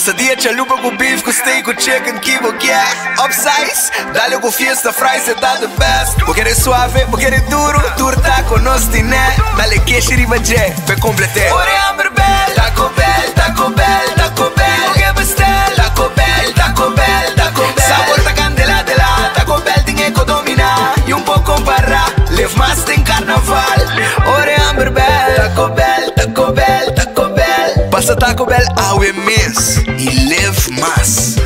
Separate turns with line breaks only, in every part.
Quesadilla chalupa ku beef, ku steak, ku chicken, ki bo kier? Upsize? Dale ku fiesta fries e ta the best. Bo kere suave, bo kere duro, tur taco nos tine. Dale keshi riba dje, p'e complete. Ora e hamber bel, Taco Bell, Taco Bell, Taco Bell. Bo ke bestel? Taco Bell, Taco Bell, Taco Bell. Sabor ta candela de la, Taco Bell tin e ko domina. Y un por compara, live mas den carnaval. Ora e hamber bel, Taco Bell, Taco Bell, Taco Bell. Pasa Taco Bell awe mes y live mas.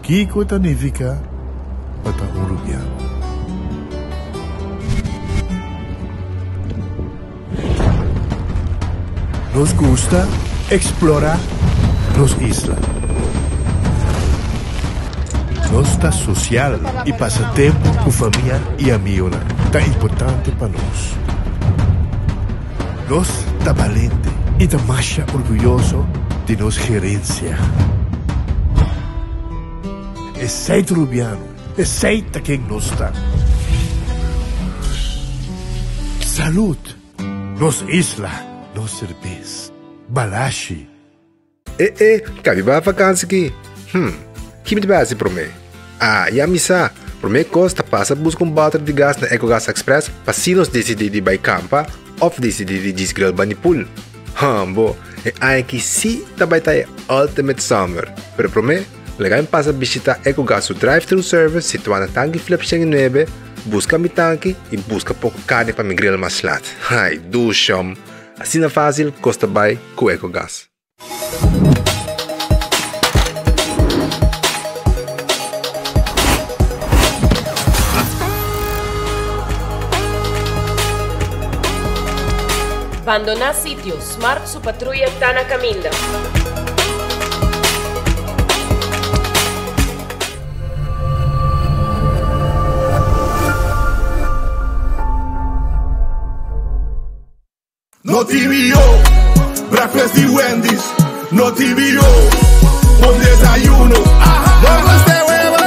Kiko ta nifiká pa ta un rubiano? Nos gusta eksplorá nos isla. Nos ta sosial i pasa tempu ku famia i amionan ta importante pa nos. Nos ta balente i ta masha orguyoso di nos gerensia. Esei ta Rubiano, esei ta ken nos ta. Salud! Nos isla, nos serbes. Balashi.
E e, ka mi bai vakansi ki? Hm, ki mi ta bai hasi promé? Ah, ya mi sa! Promé kos ta pasa buska un bòter di gas na Ecogas Express pa si nos disidí di bai kampa òf disidí di djis grill bani pool. Hambo, e aña aki sí ta bai ta e ultimate summer! Pero promé, laga mi pasa bishitá Ecogas su drive-thru service situá na Tanki Flip 109, buska mi tanki i buska poko karni pa mi grill mas lat. Ai, dushom! Asina fásil kos ta bai ku Ecogas.
Bandoná sitio, Smart su patruya ta na kaminda.
No TVO, breakfast di Wendy's. No TVO, bon desayuno. No gusta huevo,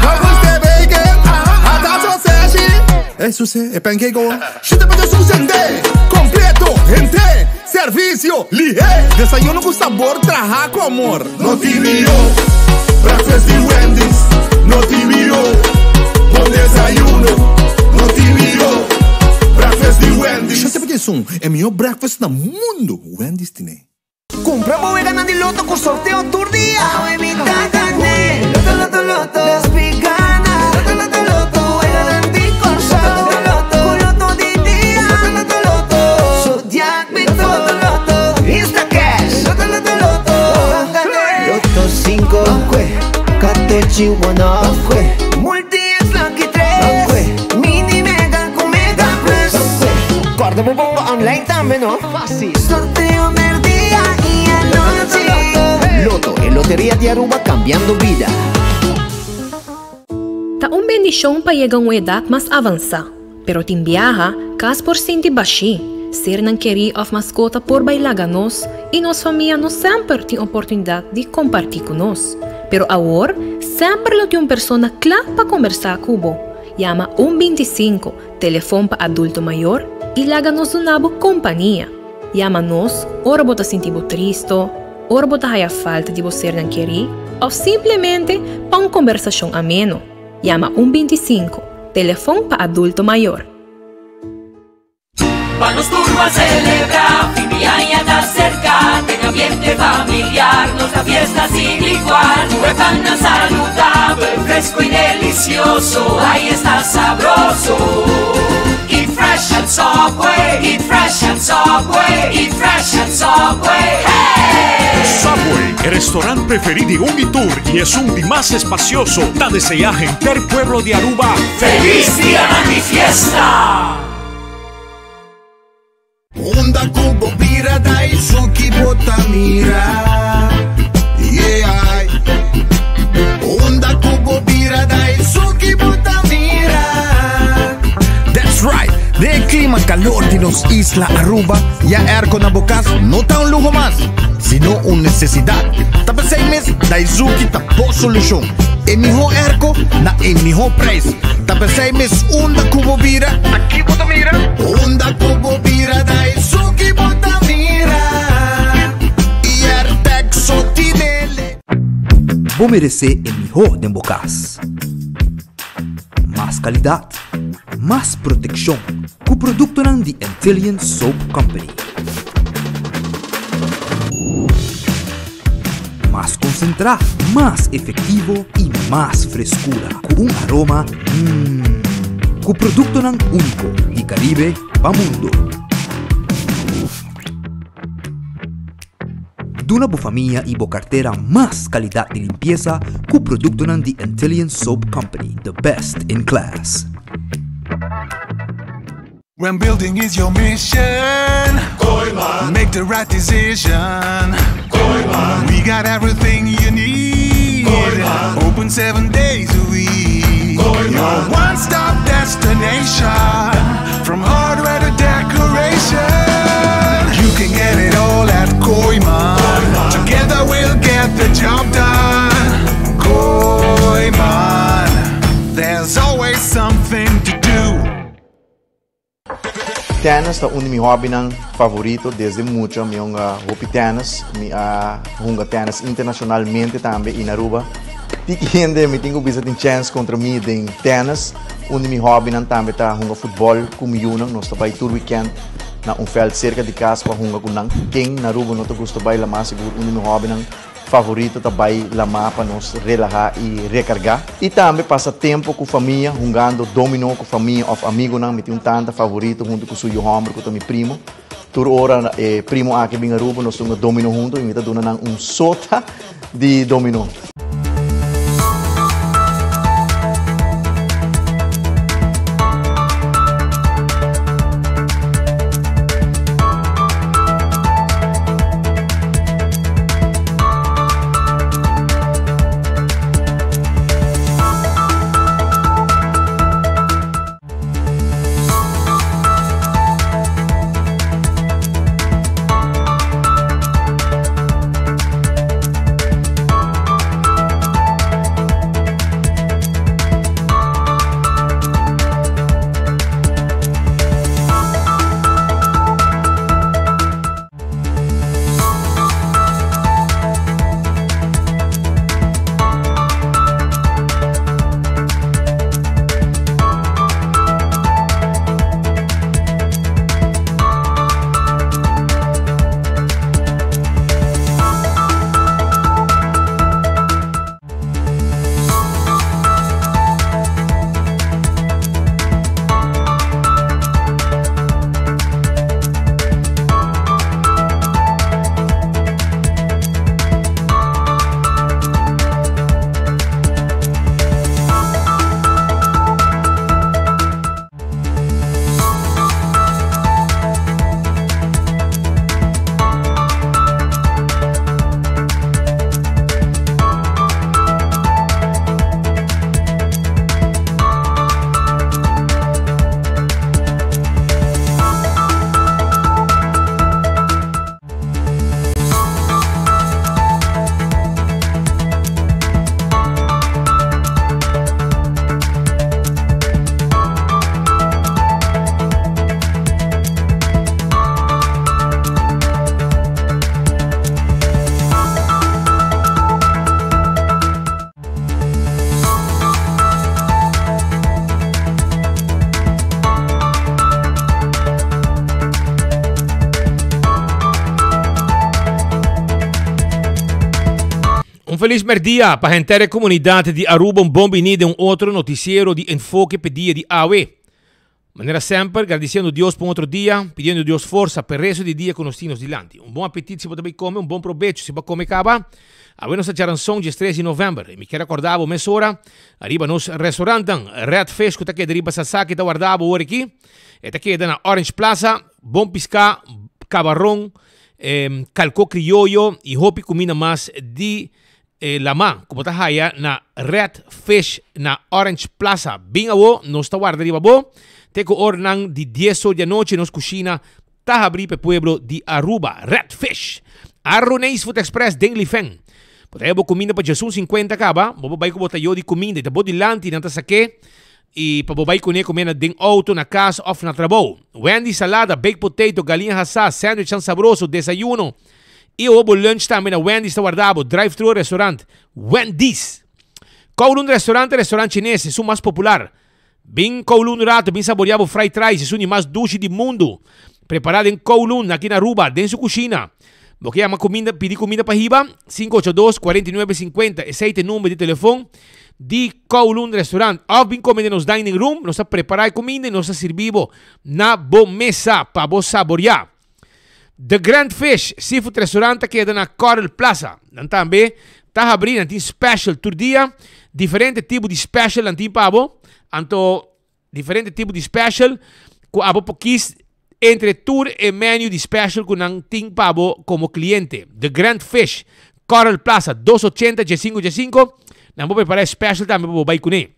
no gusta bacon, hasta sausage. Eso sí, e pancake o. Shit pa de sende, completo, gente, servicio, lihe. Desayuno cu sabor traha cu amor. No TVO, breakfast di Wendy's. No TVO, bon desayuno. No TVO, breakfast di Wendy's. Shete pa esun, e mihó breakfast na mundu, Wendy's tine.
Cumpra bo weganan di loto cu sorteo tur dia. Awe mi ta gané. Loto, loto, loto. Despi gana. Loto, loto, loto. Weganan di Corsou. Loto, loto, Cu loto di dia. Loto, loto, loto. Zodiac mi to. Loto, loto. Instacash. Loto, loto, loto.
Loto 5, Katochi 1,
Multi X Lucky 3. Mini Mega cu Mega Plus.
Corda bo bomba online tambe no.
Facil. Sorteo merdia y anochi.
Lotto, e loteria di Aruba cambiando bida.
Ta un bendishon pa yega un edat mas avansá, pero tin biaha kas por sinti bashí, sernan kerí òf maskota por bai laga nos i nos famia no semper tin oportunidat di kompartí ku nos. Pero awor semper lo tin un persona kla pa kombersá ku bo. Yama un 25, telefon pa adulto mayor, i laga nos duna bo kompania. Yama nos ora bo ta sinti bo tristo, ora bo ta haya falta di bo sernan kerí òf simplemente pa un kombersashon ameno. Yama un 25, telefon pa adulto mayor.
Pa nos tur ban celebra, fin di aña ta cerca, den ambiente familiar, nos ta fiesta sin igual. Cu e pannan saludabel, fresco y delicioso, ahí está sabroso. Eat fresh at Subway, eat fresh at Subway, eat fresh at Subway, hey!
Subway, e restaurant preferi di un y tur y esun di mas espacioso, ta desea henter pueblo di Aruba
Feliz Dia di Fiesta!
Unda cu bo bira dai suki bo ta mira. Yeah. Unda cu bo bira dai suki bo ta mira.
That's right! Den e clima calor di nos isla Aruba, ya airco na bo cas no ta un luho mas. sino un nesesidat. Ta p'esei mes Daizuki ta bo solushon. E mihó airco na e mihó prijs. Ta p'esei mes unda ku bo bira, ta ki bo ta mira? Unda ku bo bira Daizuki bo ta mira. I AirTag so tinele.
Bo meresé e mihó den bo kas. Mas kalidat, mas protekshon ku produktonan di Antillian Soap Company. Mas konsentrá, mas efektivo i mas freskura ku un aroma mmm. Ku produktonan úniko di Karibe pa mundo. Duna bo famia i bo kartera mas kalidat di limpiesa ku produktonan di Antillian Soap Company, the best in class.
When building is your mission, Kooyman. Make the right decision. Kooyman. We got everything you need. Kooyman. Open seven days a week. Kooyman. Your one-stop destination. From hardware to decoration. You can get it all at Kooyman. Kooyman. Together we'll get the job done. Kooyman. There's always something to do.
Tennis ta un di mi hobbynan favorito desde mucha. Mi hunga hopi tennis. Mi a hunga tennis internacionalmente tambe in Aruba. Tiki hende mi tin cu bisa tin chance contra mi den tennis. Un di mi hobbynan tambe ta hunga futbol cu mi yunan. Nos ta bay tur weekend na un veld cerca di cas pa hunga cu nan. Ken na Aruba no ta gusta bay la mas sigur un di mi hobbynan. Favorito ta bai lamá pa nos relahá i rekargá. I tambe pasa tempu ku famia, hungando dominó ku famia òf amigunan. Mi tin un tanta favorito huntu ku su yu hòmber ku ta mi primo. Tur ora e primo aki bin Aruba nos ta hunga dominó huntu i mi ta duna nan un sota di dominó.
Un felis merdia pa henter e comunidad di Aruba un bon bini den un otro noticiero di Enfoke p'e dia di awe. Manera semper, gradiciendo Dios pa un otro dia, pidiendo Dios forsa p'e resto di dia cu nos tin nos dilanti. Un bon apetit si bo ta bay come, un bon probecho si bo a come caba. Awe nos ta djaranson diestres di november y mi kier acorda bo mesora ariba nos restaurantnan Red Fish cu ta keda riba Sasaki ta warda bo ora aki. E ta keda na Orange Plaza, bon pisca, cabaron, calco crioyo y hopi cuminda mas di E lama ku bo ta haya na Red Fish na Orange Plaza. Bin awo, nos ta warda riba bo. Te ku ornan di dies or di anochi nos kushina ta habri pa e pueblo di Aruba. Red Fish! Arroneis Food Express den Lifen. Bo ta haya bo kuminda pa djesun sinkuenta kaba, bo por bai ku bo tayo di kuminda i ta bo dilanti nan ta sak'é i pa bo bai kuné kume na den outo, na kas òf na trabou. Wendy's salada, baked potato, galiña hasá, sandwichnan sabroso, desayuno i awor bo lunch tambe na Wendy's ta warda bo. Drive thru restaurant Wendy's. Kowloon Restaurant ta restaurant chines esun mas popular. Bin Kowloon un rato, bin saborea bo fried rice, esun di mas dushi di mundu. Prepara den Kowloon, aki na Aruba, den su cushina. Bo ke yama cuminda, pidi cuminda pa hiba? 582 49 50, esey ta e number di telefon di Kowloon Restaurant. Of bin come den nos dining room, nos ta prepara e cuminda y nos ta sirbi bo na bo mesa pa bo saborea. The Grand Fish Seafood Restaurant ta keda na Coral Plaza. Nan tambe ta habri, nan tin special tur dia, diferente tipo di special nan tin pa bo. Anto diferente tipo di special ku abo por kis entre tur e menu di special ku nan tin pa bo komo kliente. The Grand Fish, Coral Plaza, dos ochenta diesinco diesinco. Nan por prepara e special tambe pa bo bai kuné.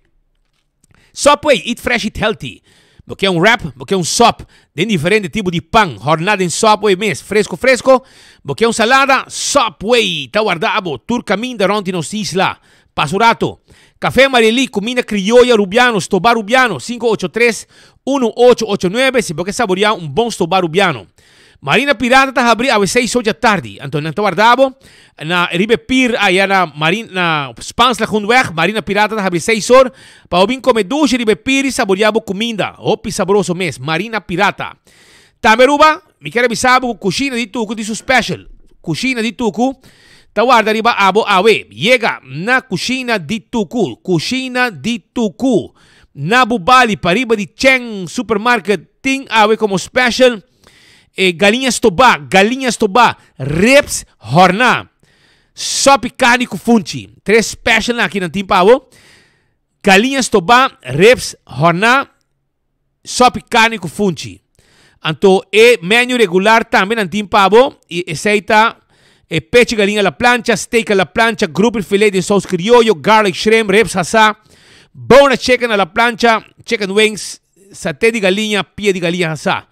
Subway, eat fresh, eat healthy. Bo ke un wrap, bo ke un sop den diferente tipo di pan, horná den Subway mes, fresco fresco. Bo ke un salada, Subway ta warda abo tur kaminda rond di nos isla. Pasa un rato. Café Marielí, kuminda criolla rubiano, stobá rubiano, 583 1889 si bo ke saboreá un bon stobá rubiano. Marina Pirata ta habri awe seis or dja tardi. Anto nan ta warda bo na riba e pir aya na Marin na Spaans Lagoenweg. Marina Pirata ta habri seis or pa bo bin come dushi riba e pir y saboria bo cuminda. Hopi sabroso mes. Marina Pirata. Tambe Aruba, mi kier a bisa bo cu Cushina di Tucu tin su special. Cushina di Tucu ta warda riba abo awe. Yega na Cushina di Tucu. Cushina di Tucu. Na Bubali pariba di Cheng Supermarket tin awe como special. E galiña stobá, galiña stobá, ribs horná, sopi karni ku funchi. Tres specialnan aki nan tin pa bo. Galiña stobá, ribs horná, sopi karni ku funchi. Anto e menu regular tambe nan tin pa bo i esei ta e pechi galiña a la plancha, steak a la plancha, grouper filet den saus krioyo, garlic shrimp, ribs hasá, boneless chicken a la plancha, chicken wings, Saté di galiña, pia di galiña hasá.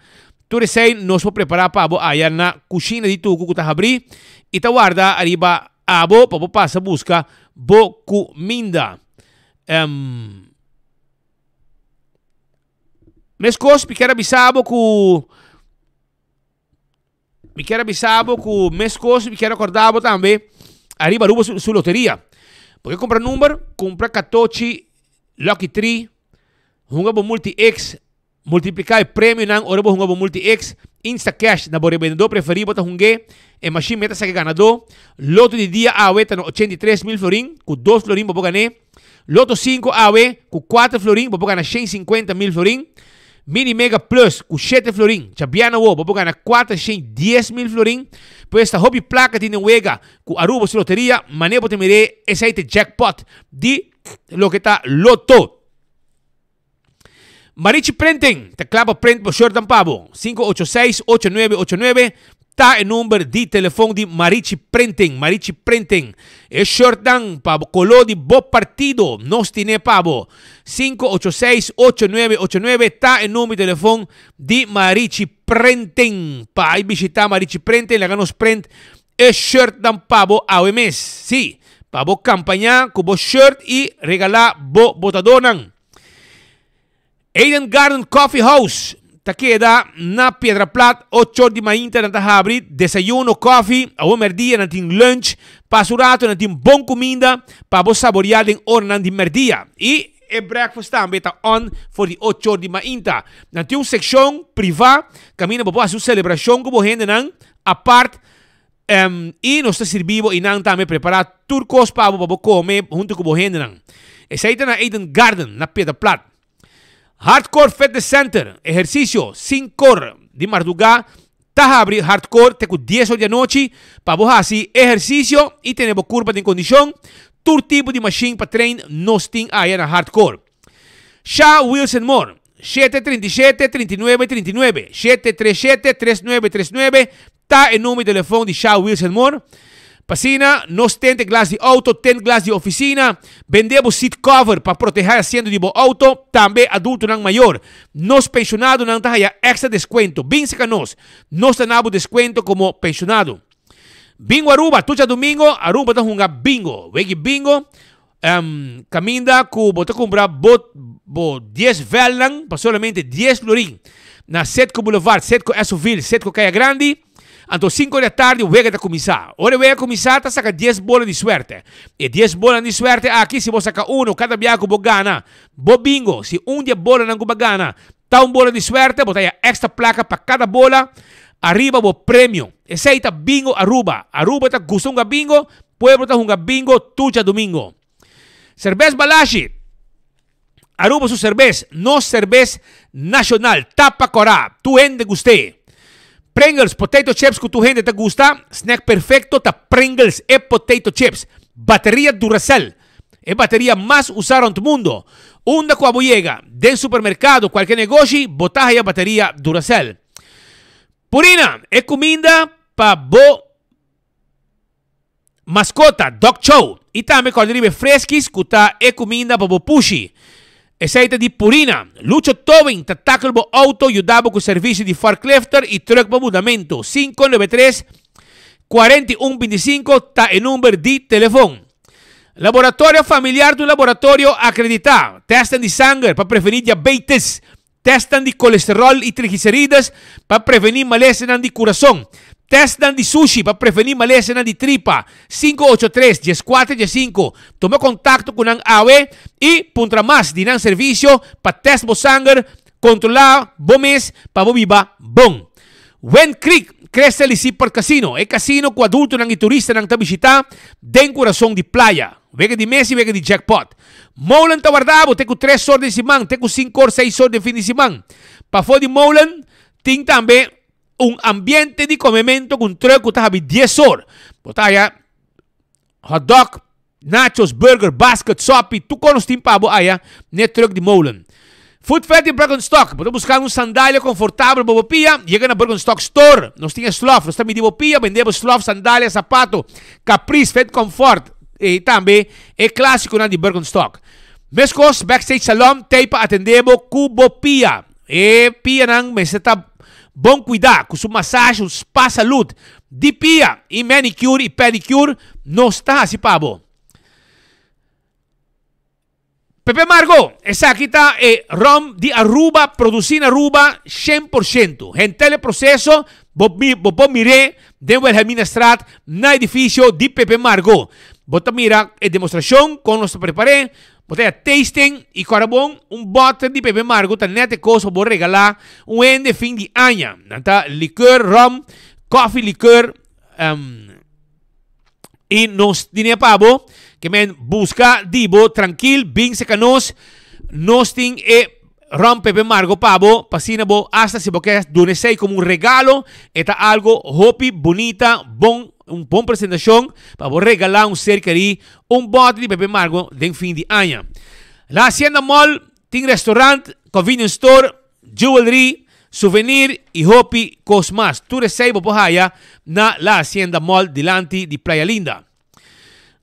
Tur esei nos por prepará pa bo aya na kushina di Tuku ku ta habrí i ta warda ariba abo pa bo pasa buska bo kuminda. Meskos mi kier a bisa bo ku Mi kier a bisa bo ku meskos mi kier rekorda bo tambe ariba Aruba su, su loteria. Bo ke kumpra number, kumpra katochi Lucky Tree, hunga bo Multi X, multiplika e premionan ora bo hunga bo Multi X, Instacash na bo rebendedor preferí bo ta hung'é, e mashin meta saka e ganadó. Loto di dia awe ta na 83 mil florin, ku dos florin bo por gané. Loto sinku awe ku kuater florin bo por gana shen sinkuenta mil florin. Mini Mega Plus ku shete florin djabièrnè awo bo por gana 410 mil florin. Pues ta hopi plaka tin den wega ku Aruba su loteria. Manera bo ta mir'é esei ta e jackpot di loke ta loto. Marichi Printing ta kla pa print bo shirtnan pa bo. 586 8989 ta e number di telefon di Marichi Printing. Marichi Printing. E shirtnan pa bo koló di bo partido nos tine pa bo. 586 8989 ta e number di telefon di Marichi Printing. Pa ai bishita Marichi Printing laga nos print e shirtnan pa bo awe mes. Sí, pa bo kampañá ku bo shirt i regalá bo botadónan. Eden Garden Coffee House ta keda na Piedra Plat, ocho or di mainta nan ta habri, desayuno, koffie, awor merdia nan tin lunch, pasa un rato nan tin bon kuminda pa bo saborea den oranan di merdia. I e breakfast tambe ta on for di ocho or di mainta. Nan tin un sekshon priva kaminda bo por hasi un selebrashon ku bo hendenan apart I nos ta sirbi bo i nan tambe prepará tur kos pa bo pa bo kome huntu ku bo hendenan. Esei ta na Eden Garden na Piedra Plat. Hardcore Fitness Center, ehersisio sinkor di mardugá ta habri Hardcore te ku dies or di anochi pa bo hasi ehersisio i tene bo kurpa den kondishon. Tur tipo di mashin pa train nos tin aya na Hardcore. Sha Wilson Moore, 737 39 39, 737 39 39, ta e number di telefon di Sha Wilson Moore. P'asina, nos tente glas di auto, tent glas di oficina, bende bo seat cover pa proteha e asiento di bo auto, tambe adultonan mayor. Nos pensionadonan ta haya extra descuento. Bin seca nos, nos ta na bo descuento como pensionado. Bingo Aruba, tur djadumingo Aruba ta hunga bingo. Weki bingo, um, kaminda ku bo ta kumpra bo, bo 10 velnan pa solamente 10 florin. Na Setco Boulevard, Setco Essoville, Setco Kaya Grandi. Anto 5 di atardi wega ta kuminsá. Ora e wega kuminsá ta saka 10 bola di suerte. E 10 bolanan di suerte aki si bo saka uno kada biaha ku bo gana bo bingo, si un di e bolanan ku bo a gana ta un bola di suerte bo ta haya extra plaka pa kada bola ariba bo premio. Esei ta Bingo Aruba. Aruba ta gusta hunga bingo, pueblo ta hunga bingo tur djadumingo. Serbes Balashi. Aruba su serbes, nos serbes nacional, tapa cora, tur hende gust'é. Pringles, potato chips cu tur hende ta gusta, snack perfecto ta Pringles e potato chips. Bateria Duracell, e bateria mas usa rond mundo. Unda cu abo yega, den supermercado, cualke negoshi, bo ta haya bateria Duracell. Purina, e cuminda pa bo Maskota, dog chow, i tambe kòrda riba e freskis ku ta e kuminda pa bo pushi. Esei ta di Purina. Lucho Towing ta tackle bo outo, yuda bo ku servisio di forklifter i trùk pa mudamentu. 593 41 25 ta e number di telefon. Laboratorio Familiar ta un laboratorio akreditá. Tèstnan di sanger pa prevení diabetes, Testnan di kolesteròl i trigliserides pa prevení malesanan di kurason. Testnan di sushi pa prevení malesanan di tripa. 583 14 15 Tuma kontakto ku nan awe i puntra mas di nan servisio pa tèst bo sanger, kontrolá bo mes pa bo biba bon. Wind Creek, Crystal i Seaport Casino, e kasino ku adultonan i turistanan ta bishitá den kurason di playa. Wega di mes i wega di jackpot. Molen ta warda bo te ku tres or den siman, te ku sinku or, seis or den fin di siman. Pafó di Molen tin tambe un ambiente di komemento ku un trùk ku ta habi dies or. Bo ta haya hotdog, nachos, burger, basket, sopi, tur kos nos tin pa bo aya n'e trùk di Molen. Foot Fed di Birkenstock, Bo ta buskando un sandalia konfortabel pa bo pia? Yega na Birkenstock Store. Nos tin e slof, nos ta midi bo pia, bende bo slof, sandalia, sapato, Caprice, Fit Comfort i tambe e klásikonan di Birkenstock. Meskos, Backstage Salon t'ei pa atendé bo ku bo pia. E pianan mester ta bon kuidá ku su masahe, un spa salud di pia i manicure i pedicure nos ta hasi pa bo. Pepe Margo, esaki ta e rom di Aruba, produci na Aruba 100%. Henter e proceso bo bo por mir'é den Wilhelminastraat na edificio di Pepe Margo. Bo ta mira e demostracion con nos ta prepar'é, bo ta haña tasting y kòrda bon un bòter di Pepe Margo ta nèt e kos pa bo regalá un hende fin di aña. Nan ta liqueur, rom, coffee liqueur, Y nos tine pa bo, ke men busca di bo trankil, bin seka nos, nos tin e rom pepe margo pa bo, pa asina bo hasta si bo ke duna esey como un regalo, e ta algo hopi bunita, bon, un bon presentacion pa bo regala un ser keri un bote di pepe margo den fin di aña. La Hacienda Mall tin restaurant, convenience store, Jewelry, souvenir y hopi cos mas. Tur esey bo por haya na La Hacienda Mall dilanti di Playa Linda.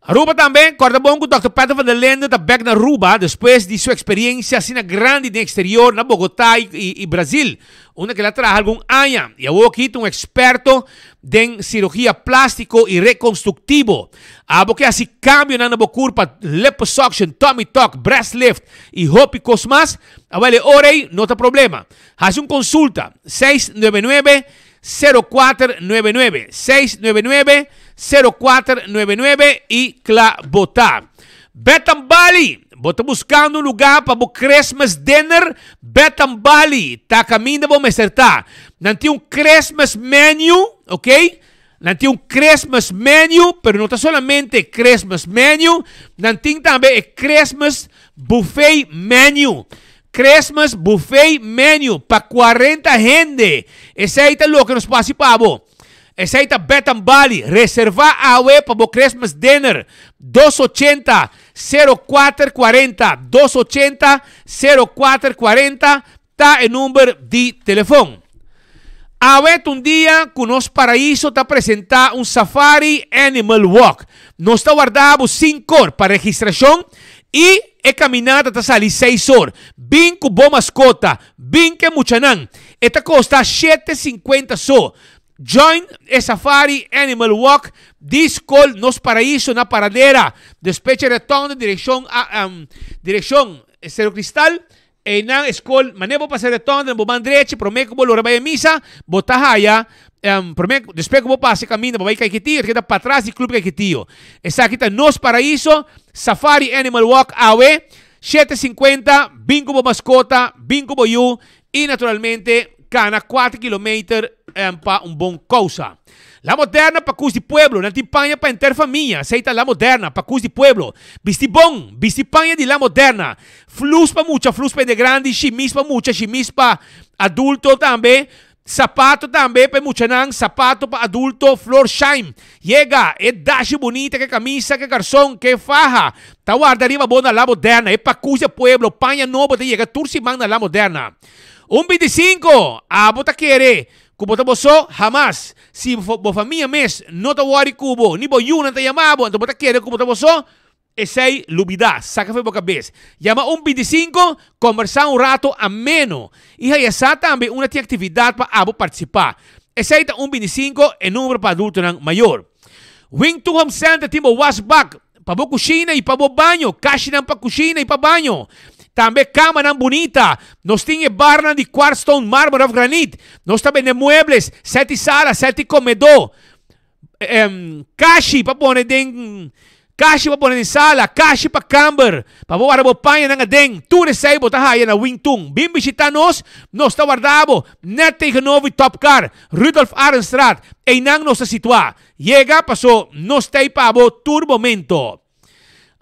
Aruba tambe, corda bon cu Dòkter Patrick van der Linde ta bek na Aruba despues di su experiencia asina grandi den exterior na Bogota y Brazil, unda cu el a traha algun aña y awor aki ta un experto den cirugia plastico y reconstructivo. Abo ke haci cambionan na bo curpa, liposuction, tummy tuck, breast lift y hopi cos mas, Awel e ora ei no ta problema. Hasi un konsulta, 699 0499, 699 0499 i kla bo ta. Betam Bali, Bo ta buskando un lugá pa bo Christmas dinner? Betam Bali ta kaminda bo mester ta. Nan tin un Christmas menu, ok? Nan tin un Christmas menu, pero no ta solamente Christmas menu, nan tin tambe e Christmas buffet menu. Christmas buffet menu pa 40 hende. Esei ta loke nos por hasi pa bo. Esei ta Betam Bali. Reserva awe pa bo Christmas dinner. 280 0440. 280 0440 Ta e number di telefon. Awe ta un dia ku nos Paraiso ta presentá un Safari Animal Walk. Nos ta warda bo sinkor pa registrashon i e kaminata ta sali seis or. Bin ku bo maskota, bin ku e muchanan. E ta kosta 7.50 so. Join e Safari Animal Walk di Skol Nos Paraiso na Paradera. Despeche Retonde direccion a direccion Cerro Cristal. Einan e skol, mane bo pasa Retonde na bo man drechi, prome ku bo lora bai e misa, bo ta haya prome despues ku bo pasa e kaminda bo bai Kaikitio, ta keda patras di Club Kaikitio. Esaki ta Nos Paraiso Safari Animal Walk awe shete sinkuenta, bin ku bo maskota, bin ku bo yu i naturalmente kana kuater kilometer pa un bon kousa. La Moderna pakus di pueblo, nan tin paña pa henter famia, esei ta La Moderna, pakus di pueblo. Bisti bon, bisti paña di La Moderna. Flus pa mucha, flus pa hende grandi, shimis pa mucha, shimis pa adulto tambe, sapato tambe pa e muchanan, sapato pa adulto, Florsheim. Yega, e dashi bunita, ke kamisa, ke karson, ke faha, ta warda riba bo na La Moderna. E pakus di pueblo, paña nobo ta yega tur siman na La Moderna. Un bintisinko, abo ta kere Ku bo ta bo so? Hamas! Si bo famia mes no ta wòri ku bo, ni bo yunan ta yama bo, anto bo ta kere ku bo ta bo so? Esei lubidá, saka for bo kabes. Yama un bintisinko, kombersá un rato ameno i haya sa tambe unda tin aktividat pa abo partisipá. Esei ta un bintisinko, e numero pa adultonan mayor. Wing Tun Home Center tin bo wasbak pa bo kushina i pa bo baño, kashinan pa kushina i pa baño. Tambe kamanan bunita. Nos tin e barnan di quartzstone, marmer òf granit. Nos ta bende muebles, sèt di sala, sèt di komedó, kashi pa pone den kashi pa pone den sala, kashi pa kamber, pa bo warda bo pañanan aden. Tur esei bo ta haya na Wing Tun. Bin bishitá nos, nos ta warda bo nèt tegenover Top Car, Rudolf Arendstraat. Einan nos ta situá. Yega paso nos ta ei pa bo tur momento.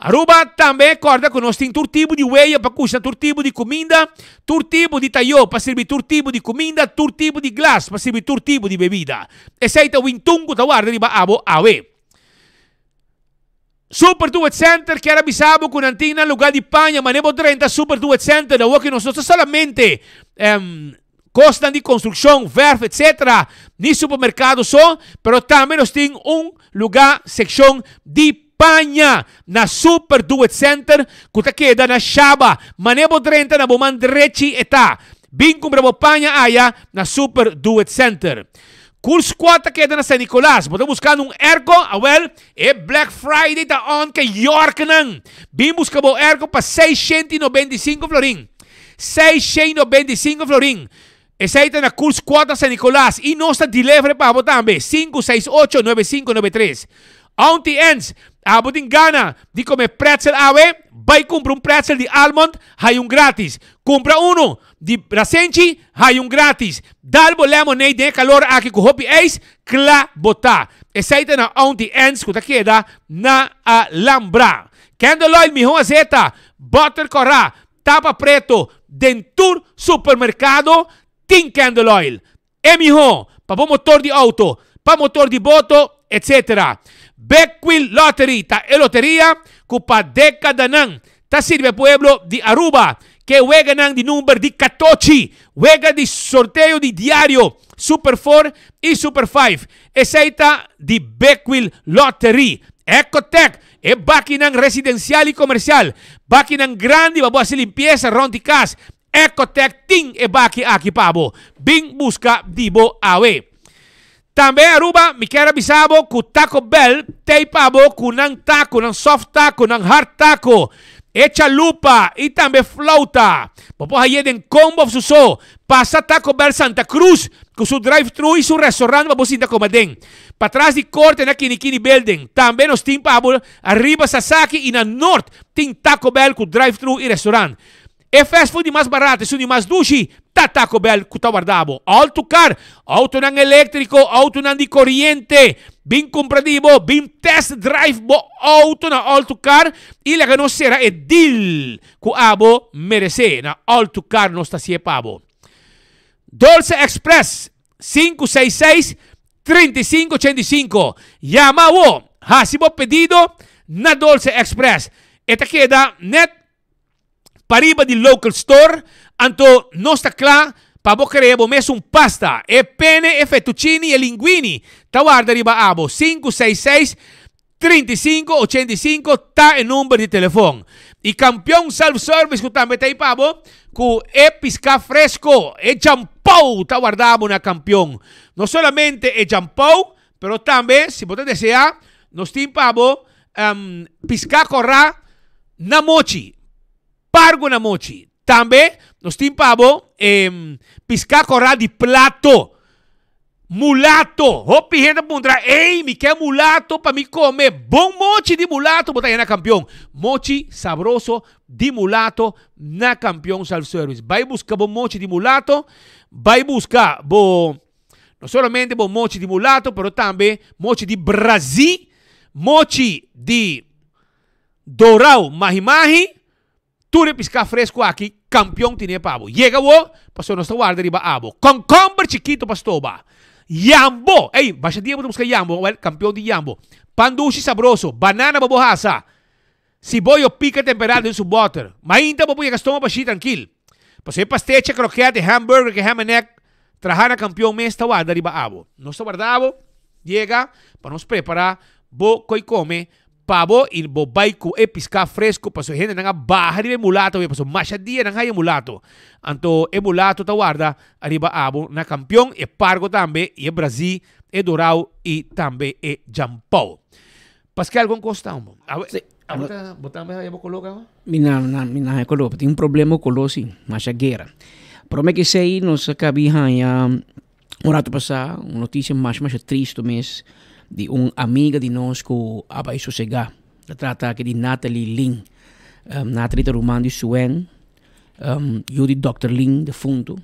Aruba tambe corda cu nos tin tur tipo di weya pa cushna tur tipo di cuminda, tur tipo di tayo pa sirbi tur tipo di cuminda, tur tipo di glas pa sirbi tur tipo di bebida. Esey ta Wintun cu ta warda riba abo awe. Super Duet Center kier a bisa bo cu nan tin nan lugar di paña mane bo drenta Super Duet Center awor ki nos no ta solamente Kosnan di konstrukshon, vèrf etc. Ni supermerkado so, pero tambe nos tin un lugá sekshon di paña na Super Do It Center ku ta keda na Shaba. Manera bo drenta na bo man drechi e ta. Bin kumpra bo paña aya na Super Do It Center. Cool Squad ta keda na San Nicolas. Bo ta buskando un airco? Awel, e Black Friday ta on ke Yorknan. Bin buska bo airco pa 695 florin. 695 florin. Esei ta na Cool Squad na San Nicolas y nos ta deliver pa abo tambe. 568 9593. Auntie Anne's, abo tin gana di come pretzel awe? Bai cumpra un pretzel di almond, hay un gratis. Cumpra uno di rasenchi, hay un gratis. Dal bo lemonade den e calor aki cu hopi ijs, cla bo ta. Esei ta na Auntie Anne's cu ta keda na Alhambra. Candle oil miho azeta, butter cora, Tapa preto den tur supermercado tin candle oil. E miho pa bo motor di auto, pa motor di boto, etc. Big Quill Lottery ta e loteria cu pa decadanan ta sirbi e pueblo di Aruba. Ke weganan di number di catochi, wega di sorteo di diario Super Four y Super Five. Esey ta di Big Quill Lottery. Ecotec E bakinan residensial i komersial, bakinan grandi pa bo hasi limpiesa rònt di kas, Ecotec tin e baki aki pa bo. Bin buska di bo awe. Tambe Aruba, mi kier a bisa bo ku Taco Bell t'ei pa bo ku nan taco, nan soft taco, nan hard taco, e chalupa i tambe flauta. Bo por haye den combo of su so. Pasa Taco Bell Santa Cruz ku su drive-thru i su restaurant pa bo sinta kome aden. Patras di korte na Kinikini Building. Tambe nos tin pa abo ariba Sasaki i na Noord tin Taco Bell ku drive-thru i restaurant. E fast food di mas barato esun di mas dushi ta Taco Bell ku ta warda bo. Auto car, autonan eléktriko, autonan di koriente. Bin kumpra di bo, bin test drive bo auto na Auto Car i laga nos sera e deal ku abo meresé. Na Auto Car nos ta hasié pa bo. Dolce Express. 566 3585. Yama awo, hasi bo pedido na Dolce Express. E ta keda net pariba di local store, anto nos ta kla pa bo krea bo mes un pasta. E pene, e fettuccini, e linguini ta warda riba abo. 566. 35 85 ta e number di telefon. Y Campeon Self Service cu tambe ta pa bo cu e pisca fresco, e champou ta warda bo na Campeon. No solamente e champou, pero tambe si bo ta desea, nos tin pa bo pisca cora na mochi. Pargo na mochi. Tambe nos tin pa bo pisca cora di plato. Mulato. Hopi hende puntra, ey, mi ke mulato pa mi come. Bon mochi di mulato bo ta na Campeon. Mochi sabroso di mulato na Campeon Self Service. Bay busca bo mochi di mulato. Bay busca bo, no solamente bo mochi di mulato, pero tambe mochi di Brasil, mochi di dorao mahi-mahi. Tur e pisca fresco aki, Campeon tine pa bo. Yega wo, paso nos ta warda riba abo. Concomber chikito pa stoba. Yambo. Ey, basha dia bo ta busca yambo. Well, Campeon di yambo. Pan dushi sabroso. Banana pa bo hasa. Siboyo pica temperado den su boter. Mainta bo por yega stoma bashi trankil. Paso e pastechi, kroket, e hamburger, ke ham and egg, traha na Campeon mes ta warda riba abo. Nos ta warda abo, yega, pa nos prepara bo koi come pa bo y bo bay cu e pisca fresco paso e hendenan a baha riba e mulato awe paso masha dia nan haya e mulato. Anto e mulato ta warda ariba abo na Campeon, e pargo tambe y e brazi, e dorao y tambe e jampou. Pascal con cos ta hombo? Awe,
Sí.
abo ta, bo tambe haya bo color caba?
Mi na, na, mi na haya color. Tin un problema cu color si, masha guera. Prome que esey nos a cabi haya un rato pasa un noticia masha masha tristo mes di un amiga di nos cu a bay sosega. Ta trata aki di Natalie Lin. Natalie ta ruman di Suen, yu di Doctor Lin defunto.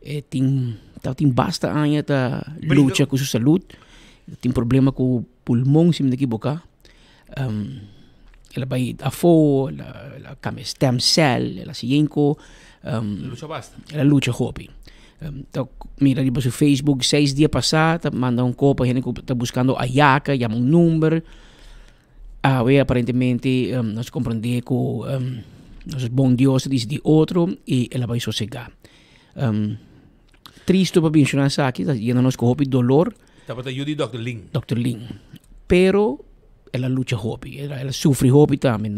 E tin, tabatin basta aña ta lucha cu su salud. Tin problema cu pulmon si mi no ta ekiboká. El a bai afó, el a kambia stem cell, el a hasi yenko.
El a lucha basta.
El a lucha hopi. Ta mira riba su Facebook seis dia pasá ta manda un kopa hende ku ta buskando ayaka, yama un number. Awe aparentemente nos komprendé ku nos bon Dios a disidí otro i el a bai sosegá. Tristo pa menshoná esaki, ta yena nos ku hopi dolor.
Tabata yu di Dòkter Lin.
Dòkter Lin. Pero el a lucha hopi, el a sufri hopi tambe,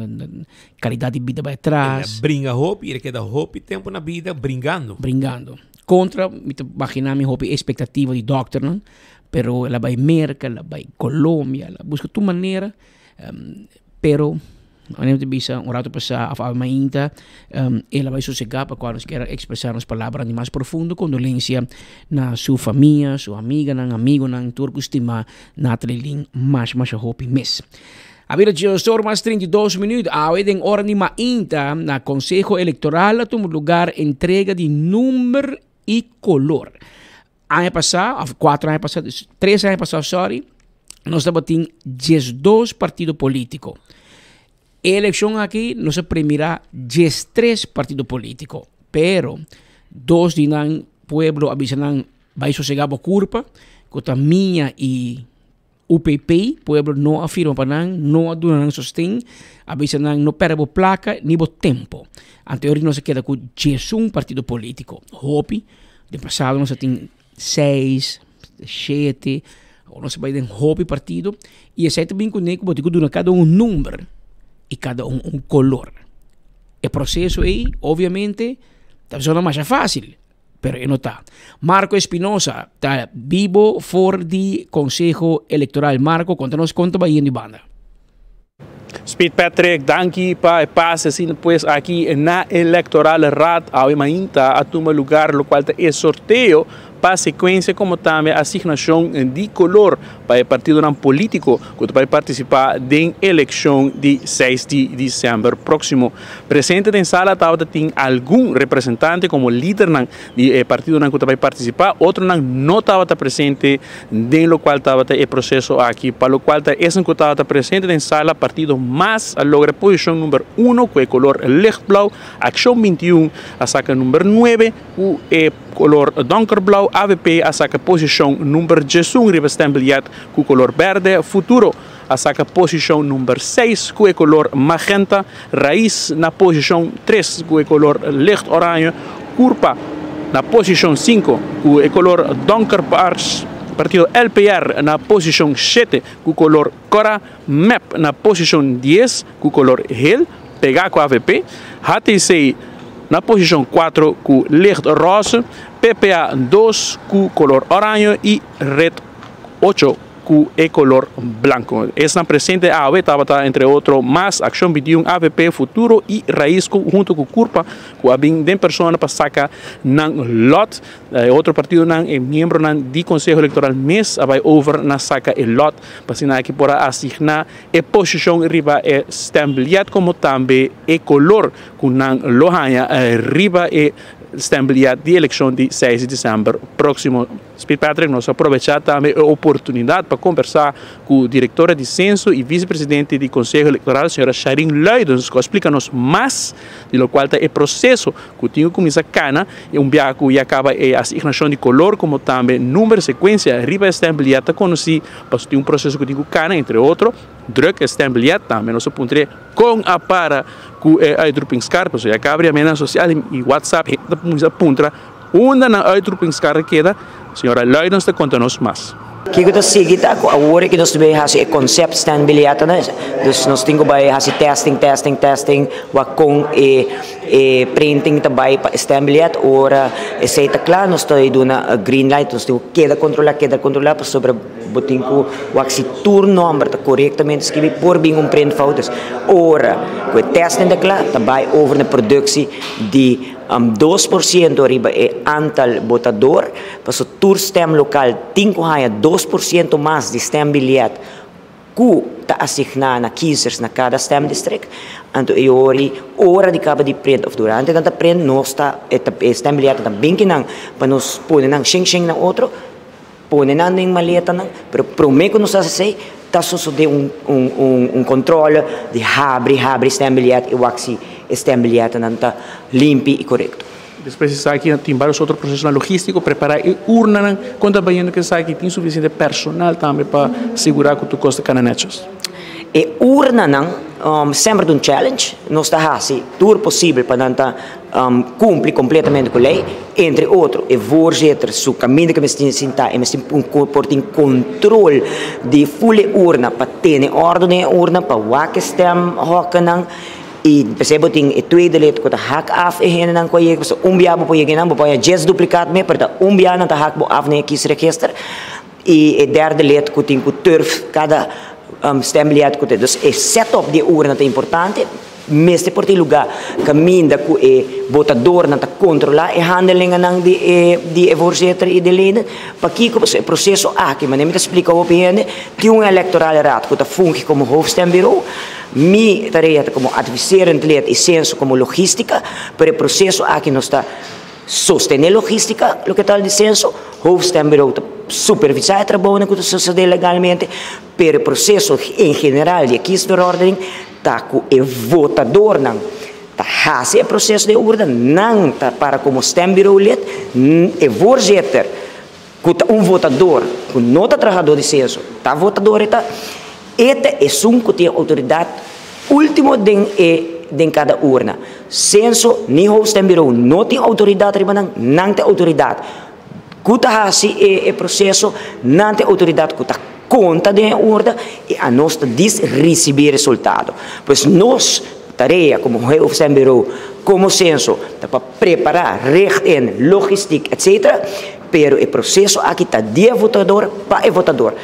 kalidat di bida bai atras.
El a bringa hopi, el a keda hopi tempu na bida bringando.
Bringando. Kontra, mi ta baginá mi hopi espektativa di dòkternan, pero el a bai Merka, el a bai Colombia, el a buska tur manera, pero Manera mi ta bisa un rato pasá of awe mainta, el a bai sosegá pa kua nos kier a ekspresá nos palabranan di mas profundo kondolensia na su famia, su amiganan, amigonan, tur ku stima Nathalie Lin masha masha hopi mes. A bira diesdos mas 32 minuut, awe den ora di mainta na Konseho Elektoral a tuma lugar entrega di number i kolor. Aña pasá, of kuater aña pasá, tres aña pasá, sorry, nos tabatin 12 partido polítiko. E elekshon aki nos a premirá 13 partido polítiko, pero dos di nan pueblo a bisa nan bai sosegá bo kurpa, ku ta Mia i UPP, pueblo no a firma pa nan, no a duna nan sosten, a bisa nan no perde bo placa ni bo tempo. Anteori nos a keda cu 11 partido politico. Hopi, den pasado nos a tin 6, 7, awor nos a bay den hopi partido y esey ta bin cune cu bo tin cu duna cada un un number y cada un un color. E proceso ey obviamente ta zona masha facil. Pero e no ta. Marco Espinosa ta bibo for di Conseho Electoral. Marco, conta nos con ta bay yendo di banda.
Speed Patrick, danki pa e pase asina pues aki na Electoral Raad awe mainta a tuma lugar locual ta e sorteo pa secuencia como tambe asignacion di color pa e partidonan politico cu ta bay participa den eleccion di seis di december proximo. Presente den sala tabata tin algun representante como lidernan di e partidonan cu ta bay participa, otronan no tabata presente den locual tabata e proceso aki. Pa locual ta esun cu tabata presente den sala, partido mas a logra posicion number uno cu e color lichtblauw, Accion 21 a saca number nuebe cu e color donkerblauw, avp a saca posicion number diesun riba stembiljet cu color berde, Futuro a saca posicion number seis cu e color magenta, Raiz na posicion tres cu e color licht oranje, Curpa na posicion cinco cu e color donker paars, Partido LPR na posicion 7 cu color cora, mep na posicion 10 cu color geel, pega cu avp, HTC na posicion 4 cu licht roze, PPA 2 cu color oranje y Red 8 cu e color blanco. Esnan presente awe tabata entre otro mas Accion 21, avp, Futuro y Raiz cu hunto cu Curpa cu a bin den persona pa saca nan lot. E otro partidonan, e miembronan di Conseho Electoral mes a bay over na saca e lot pa asina aki por a asigna e posicion riba e stembiljet como tambe e color cu nan lo haya riba e stembiljet di eleccion di seis di december proximo. Speed Patrick, nos a probecha tambe e oportunidad pa conversa cu directora di Censo y vicepresidente di Conseho Electoral, señora Sharin Luidens, cu a splica nos mas di locual ta e proceso cu tin cu cuminsa cana y un biaha cu ya caba e asignacion di color como tambe number, secuencia riba e stembiljet ta conoci pasobra tin un proceso cu tin cu cana, entre otro, druk e stembiljet. Tambe nos a puntra con a para cu e uitroepingskaart pasobra ya caba di media social y WhatsApp hende ta cuminsa puntra Unda nan uitroepingskar a keda? Señora Luidens ta konta nos mas.
Kiko ta sigui ta ku awor ki nos ta bay hasi e concept stembiljetten, dus nos tin ku bay hasi testing, testing, testing wak kon e e printing ta bay pa e stembiljet. Ora esei ta kla nos ta duna green light, nos tin ku keda kontrola, keda kontrola pasobra bo tin ku wak si tur nomber ta korektamente skibi por bin un printfout. Dus ora ku e testing ta kla ta bay over na productie di. 2% riba e aantal botador, paso tur stemlokaal tin ku haña 2% mas di stembiljet ku ta asigná na kiezers na kada stemdistrict. Anto e ori ora di kaba di print of durante nan ta print nos ta e stembiljet ta bin kinan pa nos pone nan shen shen na otro. Pone nan den maletanan, pero promé ku nos hasi esei, ta sosodé un un un kontrole di habri habri stembiljet i wak si e stembiljetnan ta limpi i korekto.
Despues di esaki tin varios otro prosesonan logístiko, prepará e urnanan. Kon ta bayendo ku esaki? Tin sufisiente personal tambe pa sigurá ku tur kos ta kana nètjes?
E urnanan semper ta un challenge. Nos ta hasi tur posibel pa nan ta Cumpli completamente cu ley, entre otro e voorzitter su caminda cu mester sinta e mester por tin control di full e urna pa tene ordo den e urna pa wak e stemhokkennan y p'esey bo tin e tweede lid cu ta hak af e hendenan cu a yega pasobra un bia bo por yega nan bo por haya dies duplicaat mee pero ta un bia nan ta hak bo af den e kiesregister y e derde lid cu tin cu turf cada stembiljet cu ta dus e setup di e urna ta importante. Mester por tin lugá kaminda ku e botadornan ta kontrolá e handelingennan di e di e voorzitter i de leden. Pakiko? Pasobra e proseso aki, manera mi ta splika hopi hende, tin un electorale raad ku ta fungi komo hoofdstembureau. Mi tarea ta komo adviserend lid i Censo komo logístika, pero e proseso aki nos ta sostené logístika, loke tal di Censo, hoofdstembureau ta supervisá e trabounan ku ta sosodé legalmente, pero e proseso en general di e kiesverordening Ta ku e votadornan ta hasi e proseso di urna, nan ta para komo stembureaulid, e voorzitter ku ta un votador ku no ta trahador di senso, ta votador e ta, e ta esun ku tin e outoridat ultimo den e den kada urna. Senso ni hoofdstembureau no tin outoridat riba nan, nan ta e outoridat ku ta hasi e proseso, nan ta e outoridat ku ta. Konta den e orde i anos ta dis risibí resultado. Pues nos tarea komo Hoofdstembureau, komo Censo, ta pa prepará, richt in, logistiek etc. Pero e proseso aki ta di e votador pa e votador.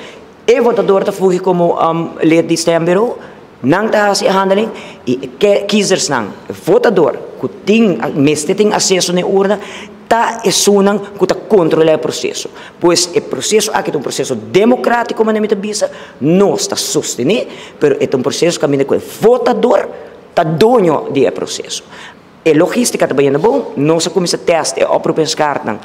E votador ta fungi komo lid di stembureau, nan ta hasi e handeling i e kiezersnan, e votador ku tin mester tin aseso na e urna, Ta esunnan ku ta kontrolá e proseso. Pues e proseso aki ta un proseso demokratiko manera mi ta bisa, nos ta sostené, pero e ta un proseso kaminda ku e votador ta doño di e proseso. E logístika ta bayendo bon, nos a kuminsá tèst e oproepingskaartnan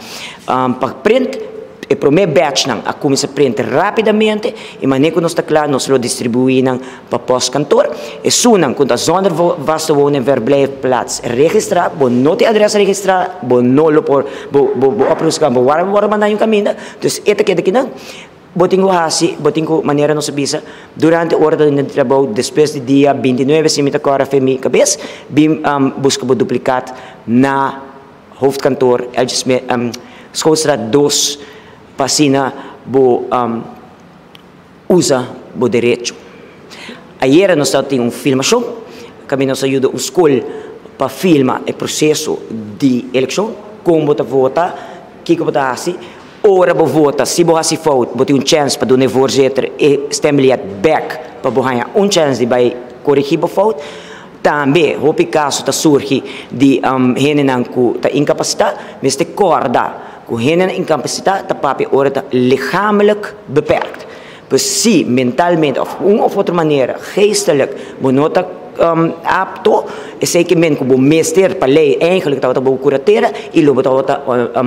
pa print. E promé batchnan a kuminsá print rápidamente i manera ku nos ta kla nos lo distribuí nan pa postkantoor. Esunnan ku ta zonder vaste woon en verblijfplaats registrá, bo no tin adrès registrá, bo no lo por bo bo bo oproepingskaart bo wòrdu wòrdu mandá yu kaminda, dus e ta keda kinan. Bo tin ku hasi, bo tin ku manera nos a bisa durante ora ta di trabou despues di dia 29 si mi ta kòrda fe mi kabes bin buska bo duplikat na. Hoofdkantoor Schoolstraat 2 pa asina bo um, usa bo derecho. Ayera nos tabatin un filmashon, kaminda nos a yuda un skol pa filma e proseso di elekshon, kon bo ta vota, kiko bo ta hasi. Ora bo vota, si bo hasi fout, bo tin un chèns pa duna e voorzitter e stembiljet bèk pa bo haña un chèns di bai korigí bo fout. Tambe hopi kaso ta surgi di hendenan ku ta inkapasitá. Mester kòrda ku hendenan inkapasitá ta papia ora ta lichamelijk beperkt. Pues si mentalmente òf un òf otro manera geestelijk bo no ta apto, esei ke men ku bo mester pa lei eigenlijk tabata bo kuratera i lo bo tabata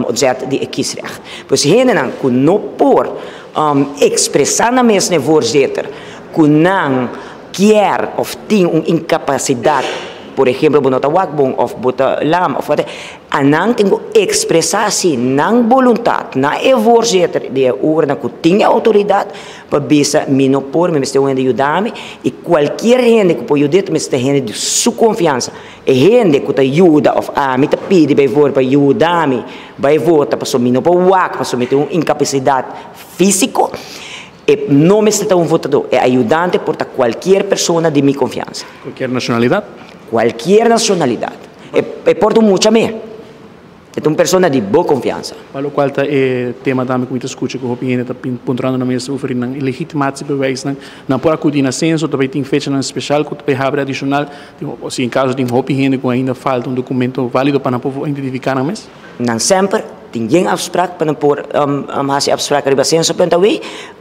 ontzet di e kiesrecht. Pues hendenan ku no por ekspresá nan mes na e voorzitter ku nan kier of tin un incapacidad, por ehemplo bo no ta wak bon of bo ta lam of whatever, anan tin cu expresa si nan boluntad na e voorzitter di e urna cu tin e autoridad pa bisa mi no por, mi mester un hende yuda mi y cualkier hende cu por yud'e ta mester hende di su confiansa. E hende cu ta yuda of ami ta pidi bijvoorbeeld pa yuda mi bay vota pasobra mi no por wak pasobra mi tin un incapacidad fisico, E no mester ta un votadó. E ayudante por ta cualkier persona di mi confiansa.
Cualkier nacionalidad?
Cualkier nacionalidad. E por ta un mucha me. E ta un persona di bo confiansa.
Pa locual ta e tema tambe cu mi ta scucha cu hopi hende ta puntrando na mes over nan legitimatiebewijsnan. Nan por acudi na censo, ta bay tin fechanan special cu ta bay habri adicional. Si en caso tin hopi hende cu ainda falta un documento valido pa nan por identifica nan mes.
Nan semper tin yen afsprak pa nan por hasi afsprak riba censo punt awey.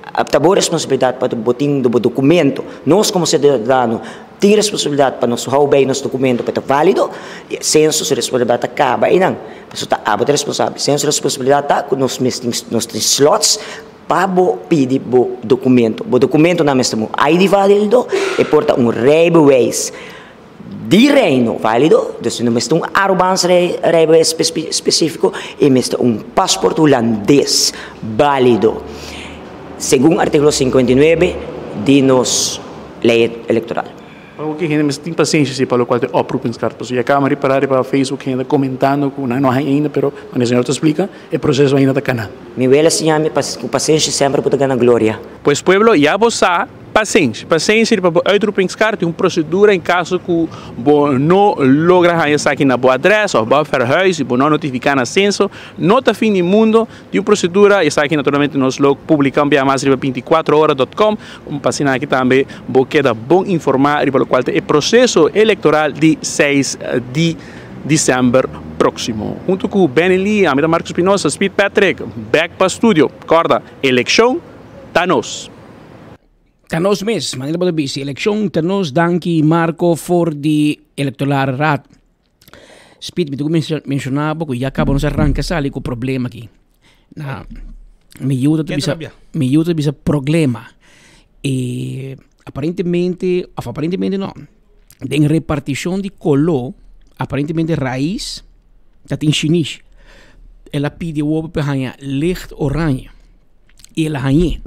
Ta bo responsabilidad pa bo tin bo documento. Nos como ciudadano tin responsabilidad pa nos hou bay nos documento pa ta valido. Censo su responsabilidad ta caba eynan. Pasobra ta abo ta responsabel. Censo responsabilidad ta cu nos mes tin nos tin slots pa bo pidi bo documento. Bo documentonan mester un ID valido, e por ta un rijbewijs. Di Reino válido, dus no mester un Arubaans rijbewijs spesífiko i mester un pasport hulandes bálido, segun artíkulo 59 di nos lei elektoral.
Pa hopi hende mester tin pasenshi si pa lokual ta e oproepingskaart. Pasobra ya kaba mi ripará riba Facebook hende komentando ku nan no haña ainda pero manera señor ta splika e proseso ainda ta kana.
Mi wela siña mi ku pasenshi semper bo ta gana gloria.
Pues pueblo ya bo sa Pasenshi. Pasenshi riba bo uitroepingskaart tin un prosedura en kaso ku bo no logra haña esaki na bo adrès òf bo a verhuis i bo no a notifiká na senso. No ta fin di mundo. Tin un prosedura i esaki naturalmente nos lo publiká un bia mas riba binticuatro hora dot com pa asina aki tambe bo keda bon informá riba lokual ta e proseso elektoral di seis di desèmber próksimo. Huntu ku Benny Lee, ami ta Marcus Espinosa, Speed Patrick, bèk pa studio. Kòrda, elekshon ta nos!
Ta nos mes, manera bo ta bisa, elekshon ta nos. Danki Marco for di Electorale Raad. Speed, mi ta ku menshoná bo ku ya kaba nos a ranka sali ku problema aki. Na, mi yu ta bisa, mi yu ta bisa problema. E aparentemente, of aparentemente no, den repartishon di koló, aparentemente rais ta tin shinish. El a pidi awobo pa haña licht oranje. I el a hañ'é.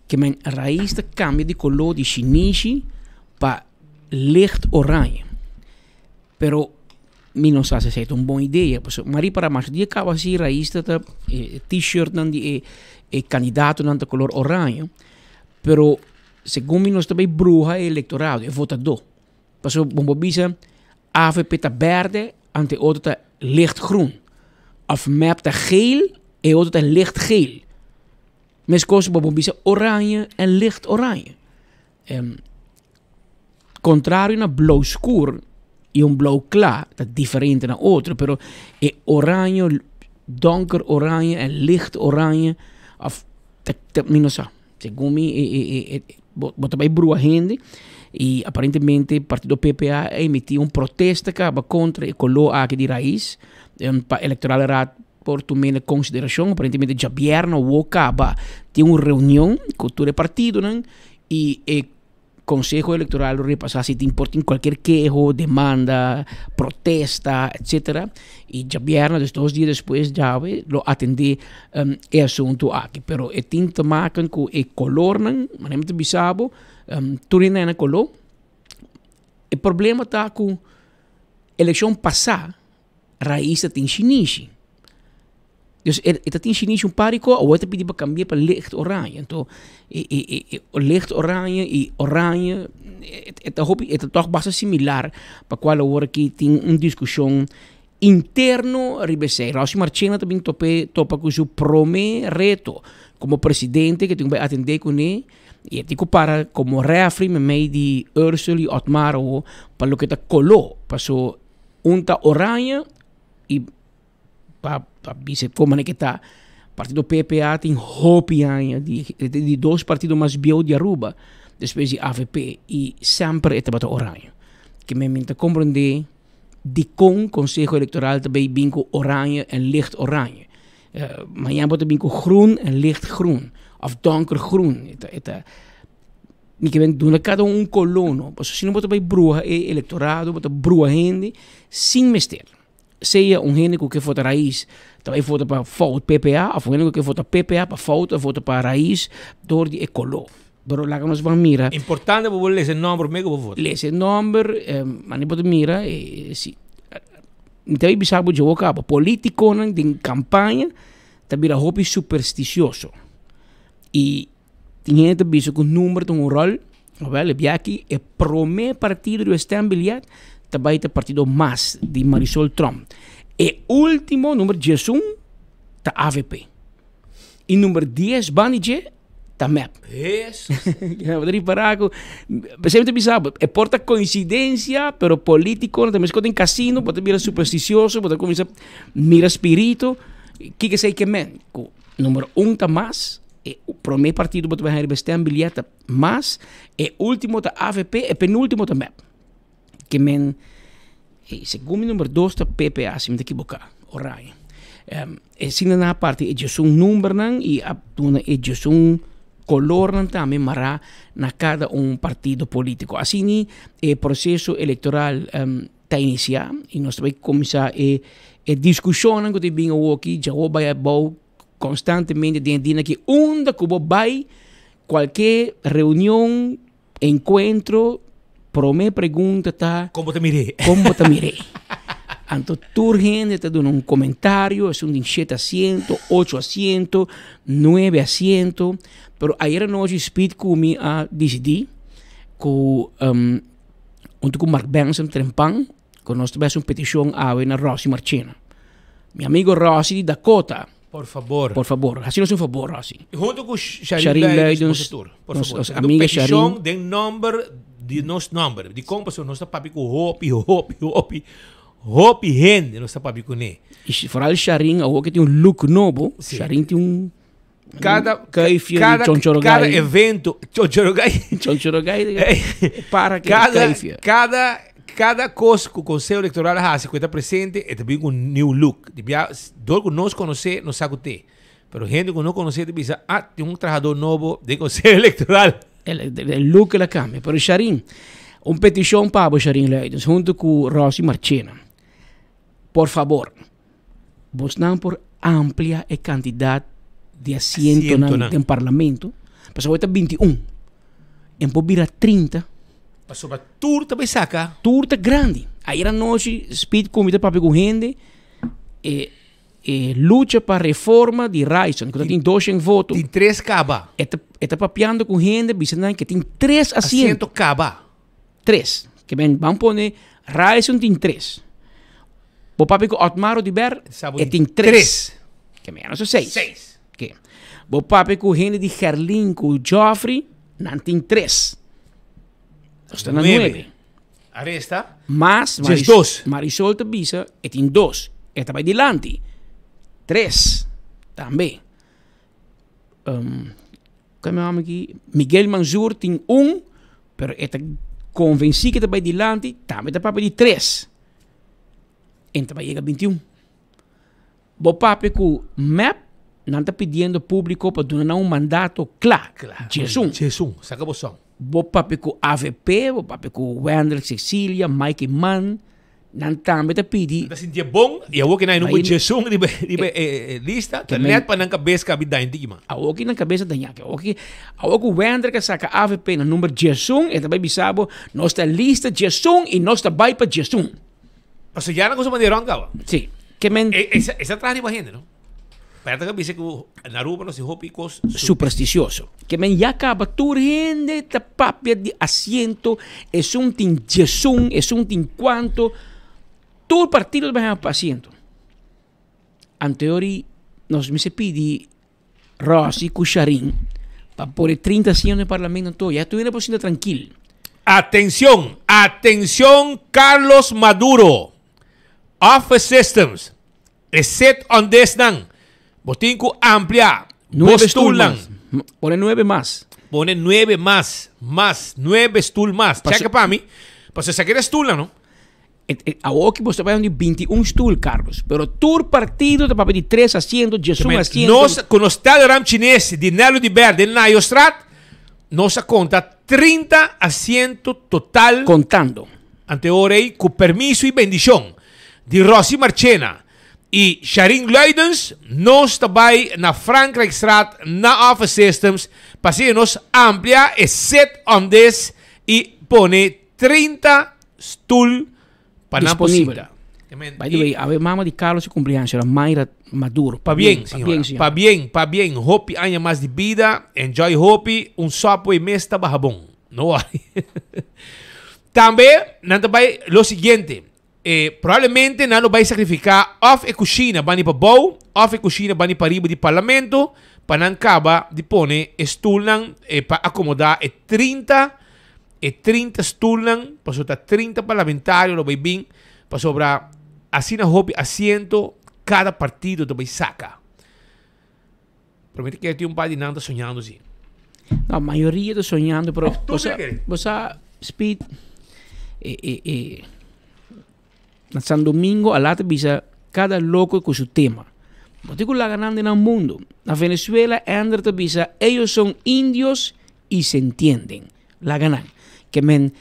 Ke men rais ta kambia di koló di shinishi pa licht oranje. Pero mi no sa si esei ta un bon idea, pasobra mi a ripará mas dia kaba si rais ta ta e t-shirtnan di e e kandidatonan ta kolor oranje, pero segun mi nos ta bai bruha e elektorado, e votadó. Pasobra bo por bisa avp ta bèrdè ante e otro ta licht groen. Of mep ta geel e otro ta licht geel. Meskos bo por bisa oranje en licht oranje. Kontrario na blou skur i un blou kla ta diferente na otro pero e oranje donker oranje en licht oranje of ta ta mi no sa. Segun mi e bo ta bai brua hende y aparentemente partido PPA a emití un protesta caba contra e color aki di raiz pa Electorale Raad por tum'é na consideracion. Aparentemente djabièrnè awor caba tin un reunion cu tur e partidonan y e Conseho Electoral lo repasa si tin por tin cualkier keho, demanda, protesta, etcetera. Y djabièrnè, dus dos dia despues djawe, lo atendé e asuntu aki. Pero e tin te maken ku e kolornan, manera mi ta bisa bo, tur hende na koló. E problema ta ku elekshon pasá, Raiz ta tin shinishi. Dus e, e ta tin shinishi un par di ko, awor e ta pidi pa kambia pa licht oranje. Anto e, e, e, e licht oranje i oranje e, e ta hopi, e ta tòg basta similar pa kual awor aki tin un diskushon interno riba esei. Rosy Marchena ta bin tope, topa ku su promé reto komo presidente ke tin ku bai atendé kuné i e tin ku para komo refri meimei di Ursel i Otmar awor pa loke ta koló. Paso un ta oranje i pa pa bisa kon manera ke ta partido PPA tin hopi aña di di dos partido mas bieu di Aruba despues di avp i semper e tabata oranje ke men mi ta komprende dikon konseho elektoral ta bay bin ku oranje en licht oranje mañana bo ta bin ku groen en licht groen of donker groen e ta e ta mi ke men duna kada un un koló no pasobra si no bo ta bay bruha e elektorado bo ta bruha hende sin mester. Sea un hende ku ke vota Rais ta bai vota pa fout PPA of un hende ku ke vota PPA pa fout a vota pa Rais dor di e koló. Pero laga nos ban mira.
Importante pa bo lesa e nòmber promé ku bo vota.
Lesa e nòmber, mane bo ta mira si mi ta bai bisa bo dje kaba politikonan den kampaña ta bira hopi superstisioso i tin hende ta bisa ku number ta un ròl. Wel, e bia aki e prome partido riba stembiljet ta bai ta partido mas di Marisol Tromp. E ultimo, number 11, ta avp. I number 10 banda di dje ta mep.
Jesus.
Bo ta ripara ku, p'esei mi ta bisa bo, e por ta koinsidensia, pero politikonan ta meskos den kasino, bo ta bira superstisioso, bo ta kuminsá mira spiritu. Kiko esei ke men? Ku number un ta mas, e prome partido bo ta bai haña riba stembiljet ta Mas e ultimo ta avp, e penultimo ta mep. Ke men, e segun mi number dos ta PPA, si mi ta ekiboká, Oranje. E sina nan a parti e djesun numbernan i a duna e djesun kolornan tambe mará na kada un partido polítiko. Asina e proseso elektoral ta inisiá i nos ta bai kuminsá e diskushonnan ku ta bin awoki, djawo bai abou Constantemente den e dina ki unda ku bo bai kualke reunion, enkuentro, prome pregunta ta.
Kon bo ta mir'é?
Kon bo ta mir'é? Anto tur hende ta duna un komentario, esun tin shete asiento, ocho asiento, nuebe asiento, pero ayer anochi Speed ku mi a disidí ku huntu ku Mark Benson Trempan Cu nos ta bes un peticion awe na Rosy Marchena. Mi amigo Rosy di Dakota.
Por favor.
Por favor. Haci nos un favor, Rosy.
Hunto cu Sharin Luidens, por favor.
Nos, nos amiga Sharin.
Peticion den nomber di nos nomber. Di con pasobra nos ta papia cu hopi, hopi, hopi, hopi hende nos ta papia cune.
Y vooral Sharin, awor que tin un look nobo.
Sí.
Sharin tin un
Cada,
kuifje
cada,
di chonchorogai.
cada evento, chonchorogai.
Chonchorogai. Para que
cada,
kuifje.
cada, cada cos cu Consejo Electoral hace cu e ta presente, e ta bin cu un new look. Di bia, door cu nos conoce, nos sa cu te. Pero hende cu no conoce ta bisa, ah, tin un trahador nobo den Consejo Electoral.
El, el look el a cambia. Pero Sharin, un peticion pa bo, Sharin Luidens, hunto cu Rosy Marchena. Por favor. Bosnan por amplia e kantidat di asientonan den parlamento. Pasobra ta 21. En por bira 30.
Pasobra tur ta bay saka.
Tur ta grandi. Ayer anochi Speed ku mi ta papia ku hende. E e lucha pa reforma di Ryson, ku ta tin 200 voto.
Tin tres kaba.
E ta e ta papiando ku hende bisa nan ke tin tres asiento.
Asiento kaba.
Tres. Ke men ban pone Ryson tin tres. Bo papia ku Otmar Oduber e tin tres. Ke men nos seis.
Seis.
Ke. Bo papia ku hende di Gerlin ku Geoffrey nan tin tres. Nos ta na nuebe.
Aresta.
Mas
Maris dos.
Marisol ta bisa e tin dos. E ta bai dilanti. Tres. Tambe. Um, Kome nòmber aki? Miguel Manzur tin un, pero e ta konvensí ke ta bai dilanti, tambe ta papia di tres. En ta bai yega 21. Bo papia ku mep, nan ta pidiendo públiko pa duna nan un mandato kla.
Kla.
Djesun.
Djesun. Saka bo son.
Bo papia ku avp, bo papia ku Wendel Cecilia, Mike Eman, nan tambe ta pidi.
Nan ta sintié bon i awor ke nan e number djesun riba riba e lista, ta nèt pa nan kabes kabi daña tiki mas.
Awor ke nan kabes a daña, awor ke awor ku Wendel ke saka avp na number djesun, e ta bai bisa bo, nos ta lista djesun i nos ta bai pa djesun.
Pasobra ya nan kusa manera rònt kaba.
Sí. Ke men.
Esa traha riba hende, no? Pero ta bisa ku na Aruba nos tin hopi kos
supersticioso. Ke men ya kaba tur hende ta papia di asiento, esun tin diesun, esun tin kuanto. Tur partido ta bai pa asiento. Anteori nos mester pidi Rossi ku Sharin pa pone 30 asiento den parlamento anto ya tur hende por sinta trankil.
Atencion, atencion Carlos Maduro, Office Systems, E sit on this nan. Bo tin ku amplia bo stoelnan.
Pone nuebe mas.
Pone nuebe mas, mas, nuebe stoel mas. Check pa mi. Pasobra esaki ta stoelnan, no?
Awor ki bo sta papia di 21 stoel, Carlos. Pero tur partido ta papia di tres asiento, diesun asiento.
Nos, ku nos Telegram chines di Nello di Ber den Nayostraat, nos a konta 30 asiento total.
Kontando.
Ante ora ei, ku permiso i bendishon di Rosy Marchena i Sharin Luidens, nos ta bai na Frankrijkstraat na Office Systems pa asina nos amplia e sit on this i pone 30 stul pa nan por
Disponibel.
sinta.
By the way, awe mama di Carlos su cumpleaños, señora Mayra Maduro.
Pabien, señora. Pabien, pabien. Hopi aña mas di bida. Enjoy hopi. Un Subway mes ta baha bon. No worry. Tambe nan ta bai lo siguiente. E, probablemente nan lo bai sacrifica of e cushina bani pa bou of e cushina bani pa riba di parlamento pa nan caba di pone e stoelnan e, pa acomoda e 30 e 30 stoelnan pasobra ta 30 parlamentario lo bai bin pasobra asina hopi asiento cada partido ta bai saca. Pero mi ta kere tin un par di nan ta soñando si.
No, mayoria ta soñando, pero
Of tur
bo sa,
ta kere.
bo sa, Speed, e, e, e, na San Domingo a laat bisa cada loco cu su tema. Bo tin cu laga nan den nan mundo. Na Venezuela, Ender ta bisa, ellos son indios y se entienden. Laga nan. Ke men,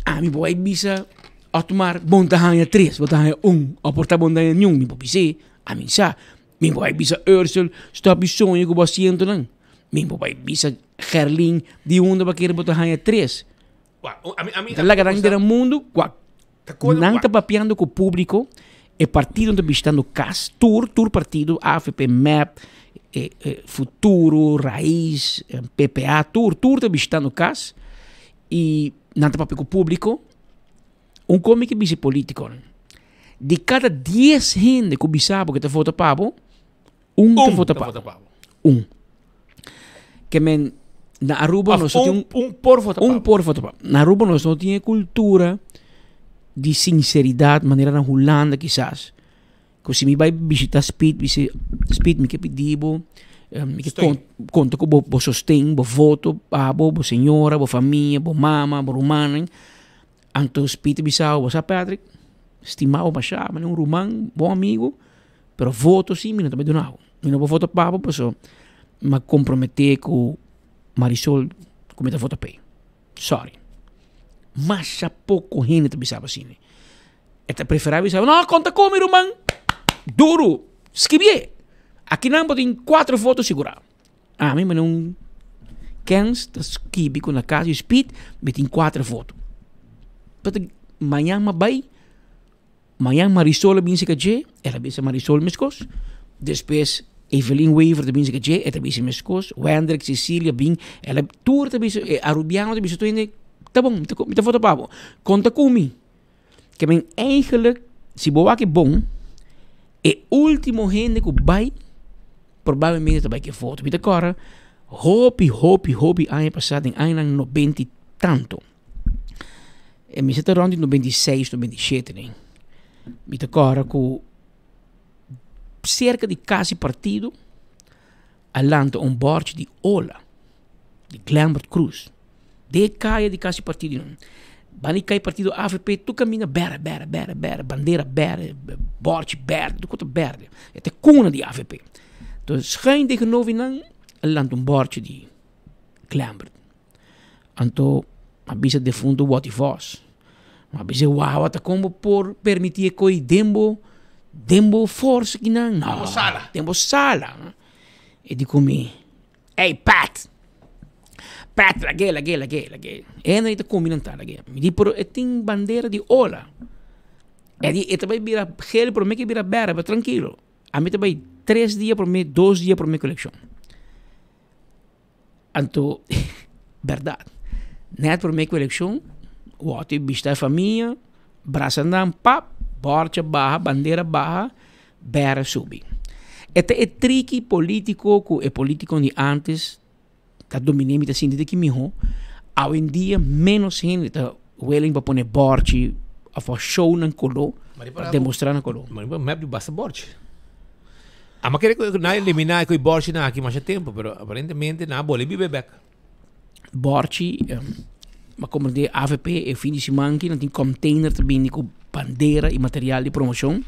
ami bo a bisa, Otmar, bon ta haña tres, bo ta haña un, o por ta bon ta haña niun, mi por bis'é, ami sa. Mi por bai bisa Ursel, stop di soña ku bo asientonan. Mi por bai bisa Gerlin, di unda bo kere bo ta haña tres. Ta laga nan den mundu kua nan ta papiando ku públiko, e partido ta bishitando kas, tur tur partido, avp, mep, Futuro, Raiz, PPA, tur tur ta bishitando kas i nan ta papia ku públiko. Un kon mi ke bisa e politikonan, di kada dies hende ku bisa bo ke ta vota pa bo, un ta vota pa bo. Un. Ke men na Aruba nos no tin
un por vota pa bo.
Un por vota pa bo. Na Aruba nos no tin e kultura di sinseridat manera na Hulanda kisas. Ku si mi bai bishita Speed, mi si Speed mi ke pidi bo, mi ke konta ku bo sosten, bo voto pa bo, bo señora, bo famia, bo mama, bo rumannan. Anto Speed ta bisa bo, bo sa Patrick, stima bo masha, mi un ruman, bon amigo, pero voto si mi no ta bai duna bo. Mi no por vota pa bo pasobra mi a komprometé ku Marisol ku mi ta vota p'e. Sorry. Masha poko hende ta bisa bo asina. E ta preferá bisa, no, konta ku mi ruman. Duru, skibié. Akinan bo tin kuater voto sigurá. Ami manda un kens ta skibi ku na kas di Speed mi tin kuater voto. Pero mañan mi a bai, mañan Marisol a bin seka dje, el a bisa Marisol meskos. Despues Evelyn Wever ta bin seka dje, e ta bisa meskos. Wendrick Cecilia bin, el a, tur ta bisa, e Arubiano ta bisa tur hende, ta bon, mi ta mi ta vota pa bo. Konta ku mi. Ke men eigenlijk, si bo wak e bon, e ultimo hende ku bai, probablemente ta bai ke foto. Mi ta kòrda hopi, hopi, hopi aña pasá, den añanan nobenta i tanto. E mi sa ta rònt di 96, 97 den. Mi ta kòrda ku serka di kasi partido a lanta un bòrchi di ola di Glenbert Cruz. Den e kaya di kasi partido nan. Banda di kai partido avp tur kaminda bèrdè, bèrdè, bèrdè, bèrdè, bandera bèrdè, bòrchi bèrdè, tur kos ta bèrdè. E ta e kuna di avp. Entonces schuin tegenover nan a lanta un bòrchi di Glenbert. Anto a bisa defunto Watty Vos. A bisa wawa ta kon bo por permití e koi den bo den bo forsa kinan.
Den bo sala.
Den bo sala. E di ku mi, Ey Pat! Pat lag'é lag'é lag'é lag'é. E hende ta kumi nan ta lag'é. Mi di pero e tin bandera di ola. E di e ta bai bira gel promé ke bira bèrdè pero trankilo. Ami ta bai. Tres dia promé, dos dia promé ku elekshon. Anto, bèrdat, nèt promé ku elekshon, wòrdu bishitá e famia, brasa nan, pap, bòrcha baha, bandera baha, bèra subi. E ta e triki polítiko ku e polítikonan di ántes ta dominé, mi ta sinti di ki mihó. Awendia ménos hende ta willing pa pone bòrchi òf pa show nan koló, pa demostrá nan koló.
Mari pa mep di basta bòrchi. Ama kere ku nan eliminá ku e bòrchinan aki masha tempu, pero aparentemente nan a bole biba bèk.
Bòrchi, mi a komprendé avp e fin di siman aki nan tin kònteiner ta bini ku bandera i material di promoshon.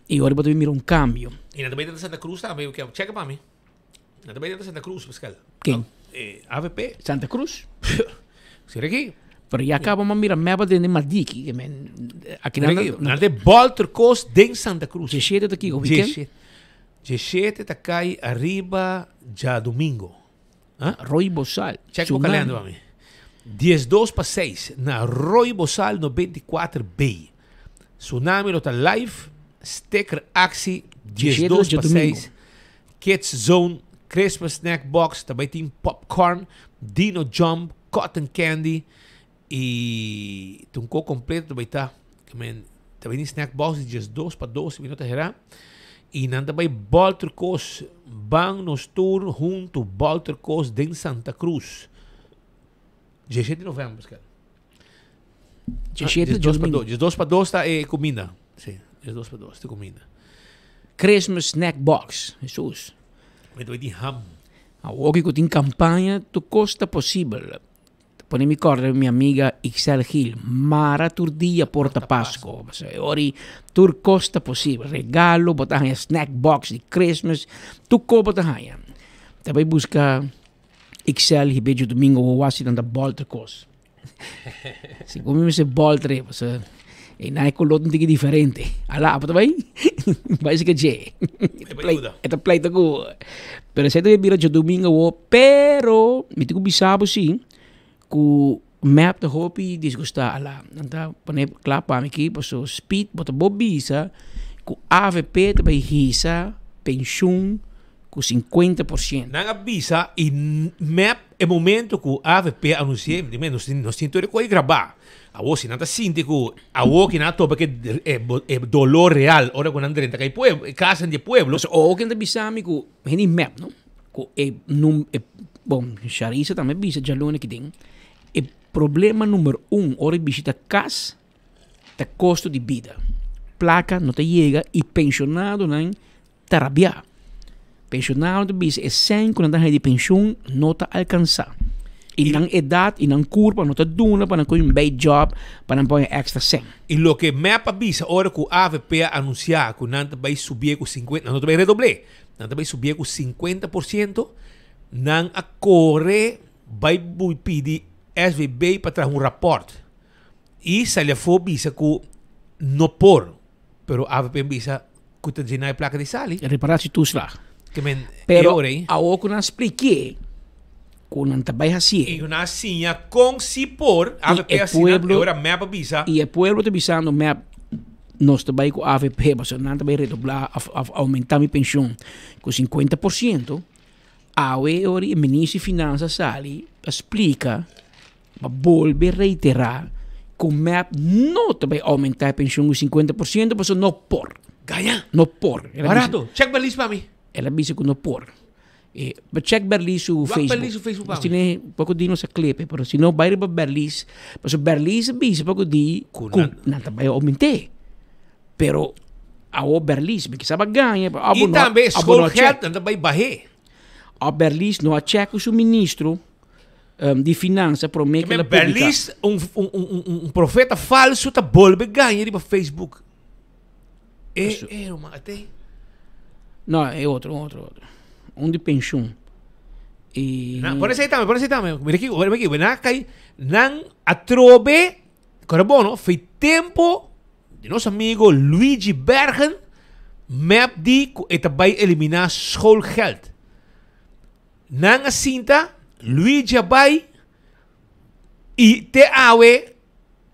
I ora bo ta bin mira un kambio.
I nan ta bai den Santa Cruz tambe, chèk pa mi. Nan ta bai den Santa Cruz, Pascal.
Ken?
AVP.
Santa Cruz?
Sira aki.
Pero ya caba ma mira mapa den Madiki. Que men, aki nan,
nan de Walter Kos den Santa Cruz.
Djesete ta kiko weekend?
Djesete ta kai arriba djadomingo.
Huh? Roy Bosal.
Check bo kalender pa mi. 12 pa 6 na Roy Bosal 94B. Tsunami lo ta live. Sticker actie 12 pa 6. Kids Zone, Christmas Snack Box, ta bai tin popcorn, Dino Jump, cotton candy y ta un ko completo ta bai ta. Men, ta bai tin snack box di 12 pa 12 mi no ta hera. Y nan ta bai bolter kos, ban nos tur hunto bolter kos den Santa Cruz. 17 di november, Pascal.
17
pa 2, 12 pa 2 ta e comida. Sí, 12 pa 2 ta comida.
Christmas snack box, Jesus.
Met di ham.
Awor ku tin campaña, tu costa posibel. Pone mi corda mi amiga Ixel Gil, mara tur dia porta Pasco. Ori tur costa posibel. Regalo, bo ta haña snack box di Christmas, tur ko bo ta haña. Ta bai busca Ixel hibe djodomingo wo wasi nan ta bolter kos. Si ku mi mester bolter e pasobra e nan e koló ta un tiki diferente. Ala abo ta bai bai si ke dje. E ta pleita ku pero esei ta bira djodomingo awo pero mi tin ku bisa bo si ku mep ta hopi disgustá ala. Nan ta pone kla pa mi aki pasobra speed bo ta bo bisa ku avp ta bai hisa penshun ku 50%.
Nan a bisa y mep e momento ku avp a anuncia di men nos nos tin tur e koe graba. Awor si nan ta sinti ku awor ki nan a topa ke e dolor real ora ku nan drenta ka e pueblo e kasanan di e pueblo.
Pasobra owo ken ta bisa mi ku hende di mep no ku e num e bon Sharisa tambe a bisa djaluna aki den e problema number un ora e bishita kas ta kosto di bida. Plaka no ta yega y pensionadonan ta rabiá. Penshonado ta bisa e sèn ku nan ta haña di penshun no ta alkansá. I nan edat i nan kurpa no ta duna pa nan kohe un bei djòb pa nan por haña èkstra sèn.
I loke mep a bisa ora ku avp a anunsiá ku nan ta bai subié ku sinkuenta, nan no ta bai redobl'é, nan ta bai subié ku sinkuenta por siento, nan a kore bai pidi SVB pa traha un rapòrt. I sali afó bisa ku no por, pero avp a bisa Ku ta djena e plaka di sali.
Reparatietoeslag.
Ke men e
Pero
ora ei.
awor ku nan splikié ku nan ta bai hasié.
I ku nan a siña kon si por
I
avp
e
a siña, e
pueblo
ora mep a bisa.
I e pueblo ta bisando mep nos ta bai ku avp pasobra nan ta bai redoblá òf òf oumentá mi penshun ku 50%. Awe e ora e minister di finansa sali a splika Pa bolbe reiterá ku mep no ta bai oumentá e penshun ku 50% pasobra no por.
Gaña.
No por. El a bisa,
Barato. Check Berlies pa mi.
El a bisa ku no por. E, but check Berlies su
Wak
Facebook.
Berlies su Facebook pa
Nos
mi.
tene poko di nos a clip, pero si no bai riba Berlies, pasobra Berlies a bisa poko di
Ku
ku
nan-
nan ta bai oument'é. Pero awo Berlies, mi kisaba gaña, pero abo
I
no,
tambe
abo no a
schoolgeld
check.
nan ta bai bah'é.
A Berlies no a check ku su ministro di finansa promé ku el a publiká.
Berlies, un, un, un, un, un profeta falso ta bolbe gaña riba Facebook. E, e, ruman, ate.
No, e otro, otro, otro. Un di penshun. E...
Na, pon esei tambe, pon esei tambe. Mira aki, mira aki, nan kai, nan atrobe, kora bono, fei tempo di nos amigo Luigi Bergen, mep di ku e ta bai eliminá schoolgeld. Nan a sinta, Luigi a bai y te awe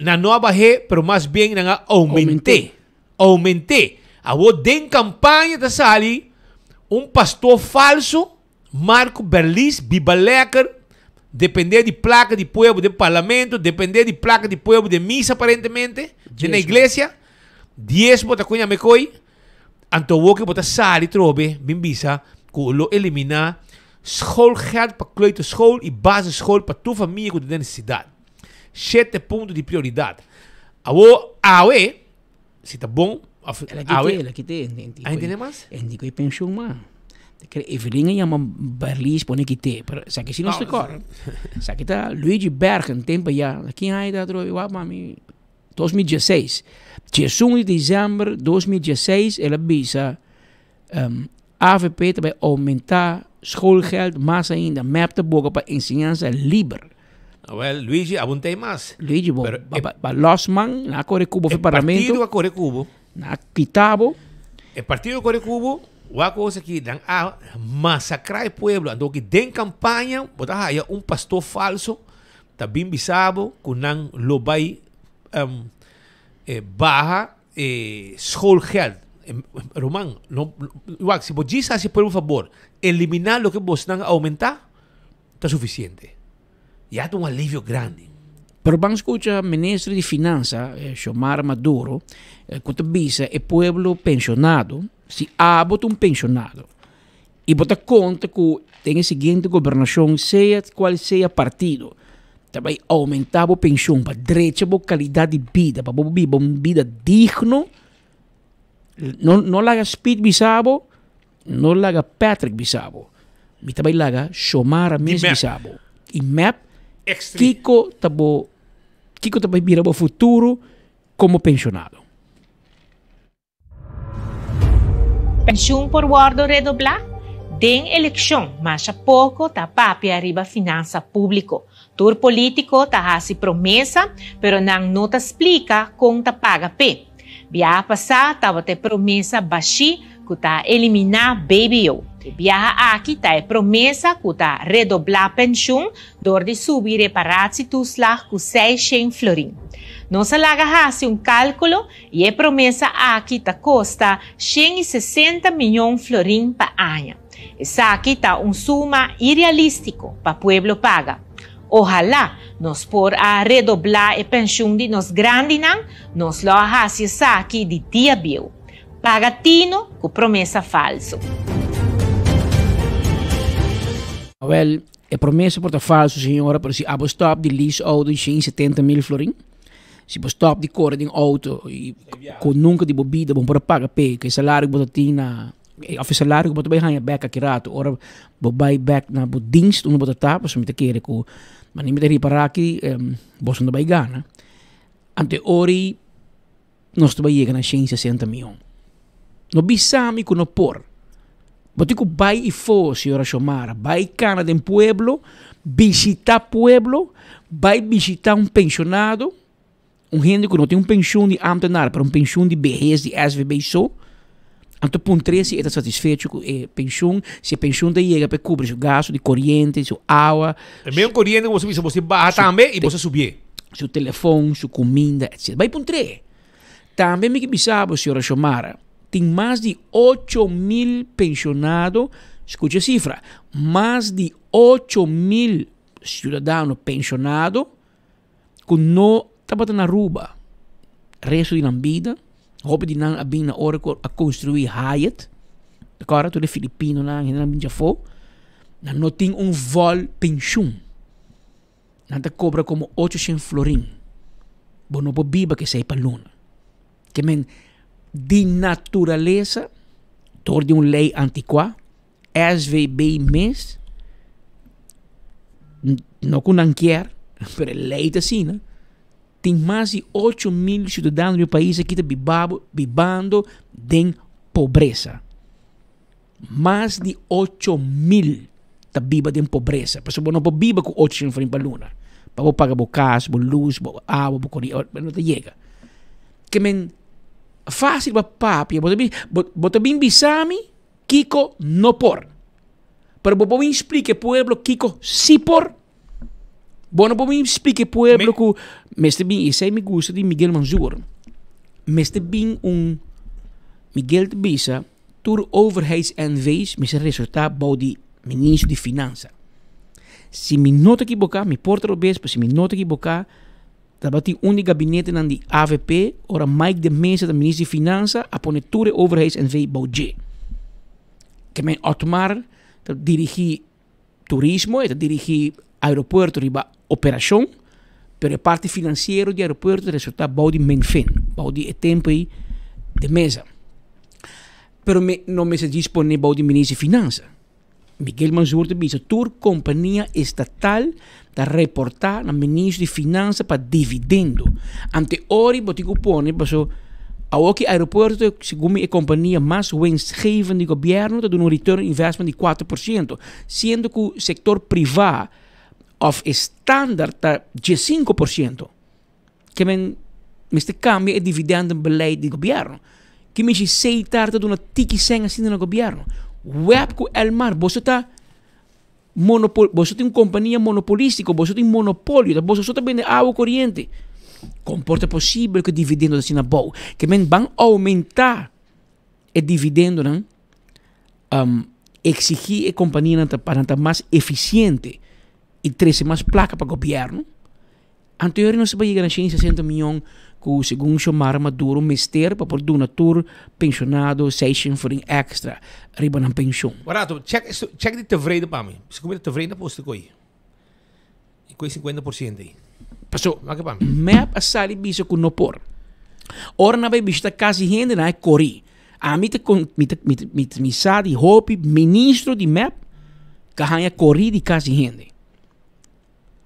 nan no a bah'é, pero mas bien nan a aumenté. Aumenté. Awo den campaña ta sali un pastor falso, Marco Berlis, biba lekker, depende di placa di pueblo den parlamento, depende di placa di pueblo den misa aparentemente, den na iglesia. Diesmo ta cuña mekoi. Anto awo ke bo ta sali trobe bin bisa ku lo eliminá schoolgeld pa kleuterschool i basisschool pa tur famia ku ta den nesesidat. Shete punto di prioridat. Awo awe si ta bon of
El a
awe
kite, el a kite.
A hende mas?
En di ku e penshun mas. Evelyn a yama Berlies pone kite, pero esaki si nos ta kòrda. Esaki ta Luigi Bergen tempo ya. Kin aña ta atrobe? Wak mami. 2016. 11 di december 2016 el a bisa um, AVP ta bai aumenta schoolgeld mas ainda. MEP ta boga pa enseñansa liber.
Ah, wel, Luigi, abuntei mas.
Luigi, bo,
Pero
ba,
e-
ba, ba los man, na kore kubo
E
fi parlamento.
partido a kore kubo.
Na kitabo.
E partido a kore kubo, wak cosa ki dan a masacra e pueblo. Anto ki den campaña, bo ta haya un pastor falso Ta bin bisa bo ku nan lo bai baha e schoolgeld. Ruman, no, wak, si bo djis hasi pueblo un fabor, eliminá loke bosnan a oumentá, ta sufisiente. Ya ta un alivio grandi.
Pero ban skucha minister di Finansa, Xiomara Maduro, ku ta bisa e pueblo penshonado, si abo ta un penshonado, I bo ta konta ku den e siguiente gobernashon, sea kual sea partido, ta bai oumentá bo penshon pa drecha bo kalidat di bida, pa bo biba un bida digno. No no laga Speed bisa bo, no laga Patrick bisa bo. Mi ta bai laga Xiomara mes bisa bo. I mep kiko ta bo kiko ta bai bira bo futuro komo penshonado.
Penshun por wordo redoblá? Den elekshon masha poko ta papia riba finansa públiko. Tur polítiko ta hasi promesa, pero nan no ta splika kon ta paga p'e. Biaha pasá tabata e promesa bashí ku ta eliminá BBO. E biaha aki ta e promesa ku ta redoblá penshun dor di subi reparatietoeslag ku seishen florin. Nos a laga hasi un kálkulo I e promesa aki ta kosta 160 miyon florin pa aña. Esaki ta un suma irealístiko pa pueblo paga. Ohalá nos por a redoblá e penshun di nos grandinan, nos lo a hasi esaki di dia bieu. Paga tino ku promesa falsu.
Awel, e promesa por ta falsu, señora, pero si abo stop di lease auto di 170 mil florin, Si bo stop di kore den auto y ku nunka di bo bida bo por a paga p'e, ku e salario ku bo ta tin na of e salario ku bo ta bai haña bek aki rato ora bo bai bek na bo dienst unda bo ta ta pasobra mi ta kere ku manera mi ta ripará aki boso no ta bai gana. Anto e ora ei nos ta bai yega na shen sesenta mion. No bisa mi ku no por. Bo tin ku bai ifo, señora Xiomara, bai kana den pueblo, bishita pueblo, bai bishita un pensionado, un hende ku no tin un penshun di ambtenaar, pero un penshun di behes di SVB so. Anto puntr'é si e ta satisfecho ku e penshun, si e penshun ta yega pa e kubri su gasto di koriente, su awa.
E mesun koriente ku bo sa bisa bo si baha tambe i bo sa subié.
Su telefon, su kuminda, etc. Bai puntr'é. Tambe mi ke bisa bo, señora Xiomara, tin mas di 8000 pensionado, scucha e cifra, mas di 8000 ciudadano pensionado cu no tabata na Aruba resto di nan bida. Hopi di nan a bin na ora cu a construi Hyatt, acorda tur e Filipinonan, hendenan bin djafo, nan no tin un vol pensioen. Nan ta kobra komo ocho shen florin. Bo no por biba ku esei pa luna. Ke men, di naturalesa, dor di un lei antikuá, SVB mes, no ku nan kier, pero e lei ta asina, tin mas di 8000 siudadano di e pais aki ta bibabo, bibando den pobresa. Mas di 8000 ta biba den pobresa. Pasobra bo no por biba ku 800 florin pa luna. Pa bo paga bo kas, bo lus, bo awa, bo koriente, no ta yega. Ke men fásil pa papia, bo ta bin, bo ta bin bisa mi kiko no por. Pero bo por bin splika e pueblo kiko si por. Bo no por bin splika e pueblo ku mester bin, esei mi gusta di Miguel Manzur, mester bin un. Miguel ta bisa tur overheids NV's mester resulta bou di Ministro di Finansa. Si mi no ta ekiboká, mi por ta robes, pero si mi no ta ekiboká, tabatin un di gabinetenan di avp ora Mike de Meza ta Ministro di Finansa a pone tur e overheids NV bou dje. Ke men Otmar ta dirigí turismo, e ta dirigí aeropuerto riba operashon, pero e parti finansiero di aeropuerto ta resultá bou di Minfin, bou di e tempu ei de Meza. Pero mi no mester djis pone bou di Minister di Finansa. Miguel Mansur ta bisa tur kompania estatal ta reportá na Minister di Finansa pa dividendo. Ante ora bo tin ku pone paso awor ki aeropuerto ta segun mi e kompania mas winstgevend di gobièrnu ta duna un return on investment di 4%, siendo ku sektor privá òf e standaard ta 15%. Ke men mester kambia e dividendenbeleid di gobièrnu. Ki mishi Seitar ta duna tiki sèn asina na gobièrnu. Web ku Elmar boso ta monopol boso tin un kompania monopolistiko, boso tin monopolio, ta boso so ta bende awa koriente. Kon por ta posibel ku e dividendo ta asina abou? Ke men ban oumentá e dividendonan, eksigí e kompanianan ta pa nan ta mas efisiente i trese mas plaka pa gobièrnu. Anterior nos a yega na 160 miyon ku segun Xiomara Maduro mester pa por duna tur penshonado 600 florin extra riba nan penshon.
Barato, check check di tevreden pa mi. Si ku mi ta tevreden post ku ei. I ku ei 50% ei.
Paso,
Wak pa mi.
Mep a sali bisa ku no por. Ora nan bai bishita kas di hende nan a kori. Ami ta kon mi ta mi ta mi ta mi sa di hopi ministro di mep ka haña kori di kas di hende.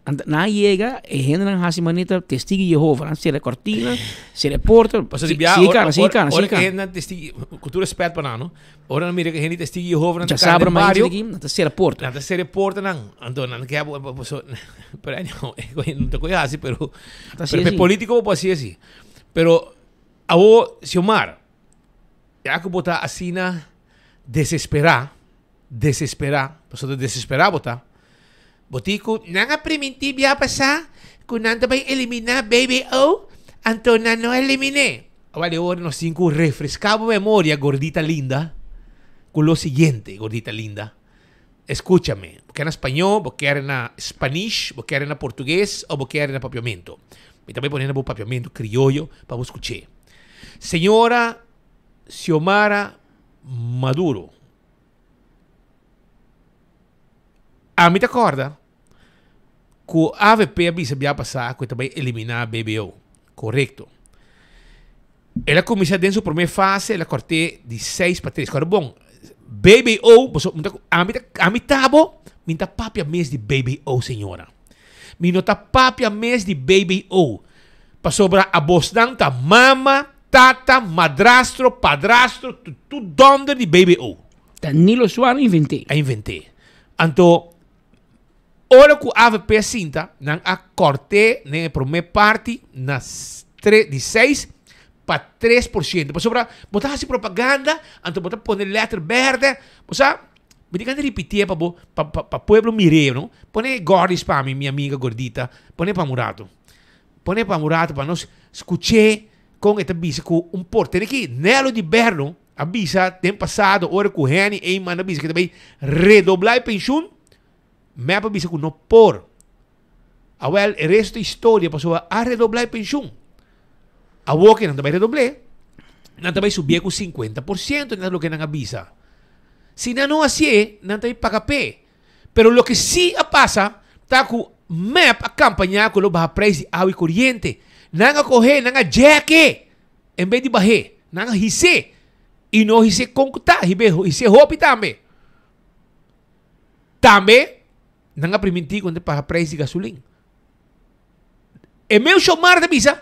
Ant nan a yega, e hendenan hasi manera ta testigo di Jehova. Nan sera kortina, sera e porta.
Pasobra di bia,
Sigue kana, sigue kana,
ora
sigue kana.
e hendenan testigo, ku tur respet pa nan, no? Ora nan mira ku hende testigo di Jehova nan ta
Dja
kana
sabra
den
mainta
bario,
aki, nan ta sera porta.
Nan ta sera e portanan. Anto nan ke bo, bo, pero anyhow, no ta koe hasi, pero,
Ta hasi
pero pe
asi.
politico bo por hasi asi. Pero awo, Xiomara, ya ku bo ta asina desesperá, Desesperá, pasobra desesperá bo ta. Bo tin ku nan a primintí bia pasá ku nan ta bai eliminá BBO, anto nan no a elimin'é. Awor e ora nos tin ku refreská bo memoria, gordita linda, ku lo siguiente, gordita linda. Escúchame, bo kier na spañó, bo kier na spanish, bo kier na portugues o bo kier na papiamento. Mi ta bai pone na bo papiamento krioyo pa bo skuch'é. Señora Xiomara Maduro. Ami ta kòrda ku avp a bisa bia pasá ku e ta bai eliminá BBO. Korekto. El a kuminsá den su promé fase, el a kòrt'é di seis pa tres. Kòrda bon, BBO, boso, mi ta, ami ta, ami ta bo, mi ta papia mes di BBO, señora. Mi no ta papia mes di BBO, pasobra abosnan ta mama, Tata, madrastro, padrastro, tur dònder di BBO.
Ta Nilo Suar invent'é.
A invent'é. Anto, ora ku avp a sinta, nan a kòrt'é den e promé parti na tre, di seis pa 3%. Pasobra bo ta hasi propaganda, anto bo ta pone lèter bèrdè. Bo sa, mi tin gana di ripitié pa bo, pa, pa, pa pueblo mir'é, no? Pone gòrdis pa mi, mi amiga gordita. Pone pa un rato. Pone pa un rato pa nos skuch'é kon e ta bisa ku un por. Tene ki Nelo di Berno a bisa den pasado ora ku Henny Eman a bisa ku e ta bai redoblá e penshun, mep a bisa ku no por. Awel e resto ta historia pasobra a redoblá e penshun. Awor ke nan ta bai redobl'é, nan ta bai subié ku 50% na loke nan a bisa. Si nan no hasié, nan ta bai paga p'e. Pero loke sí a pasa ta ku mep a kampañá ku lo baha preis di awa i koriente. Nan a kohé, nan a jèk'é en bes di bah'é. Nan a his'é i no his'é kon ku ta, hib'é his'é hopi tambe. Tambe nan a primintí ku nan ta baha preis di gasolin. E meu Xiomara ta bisa,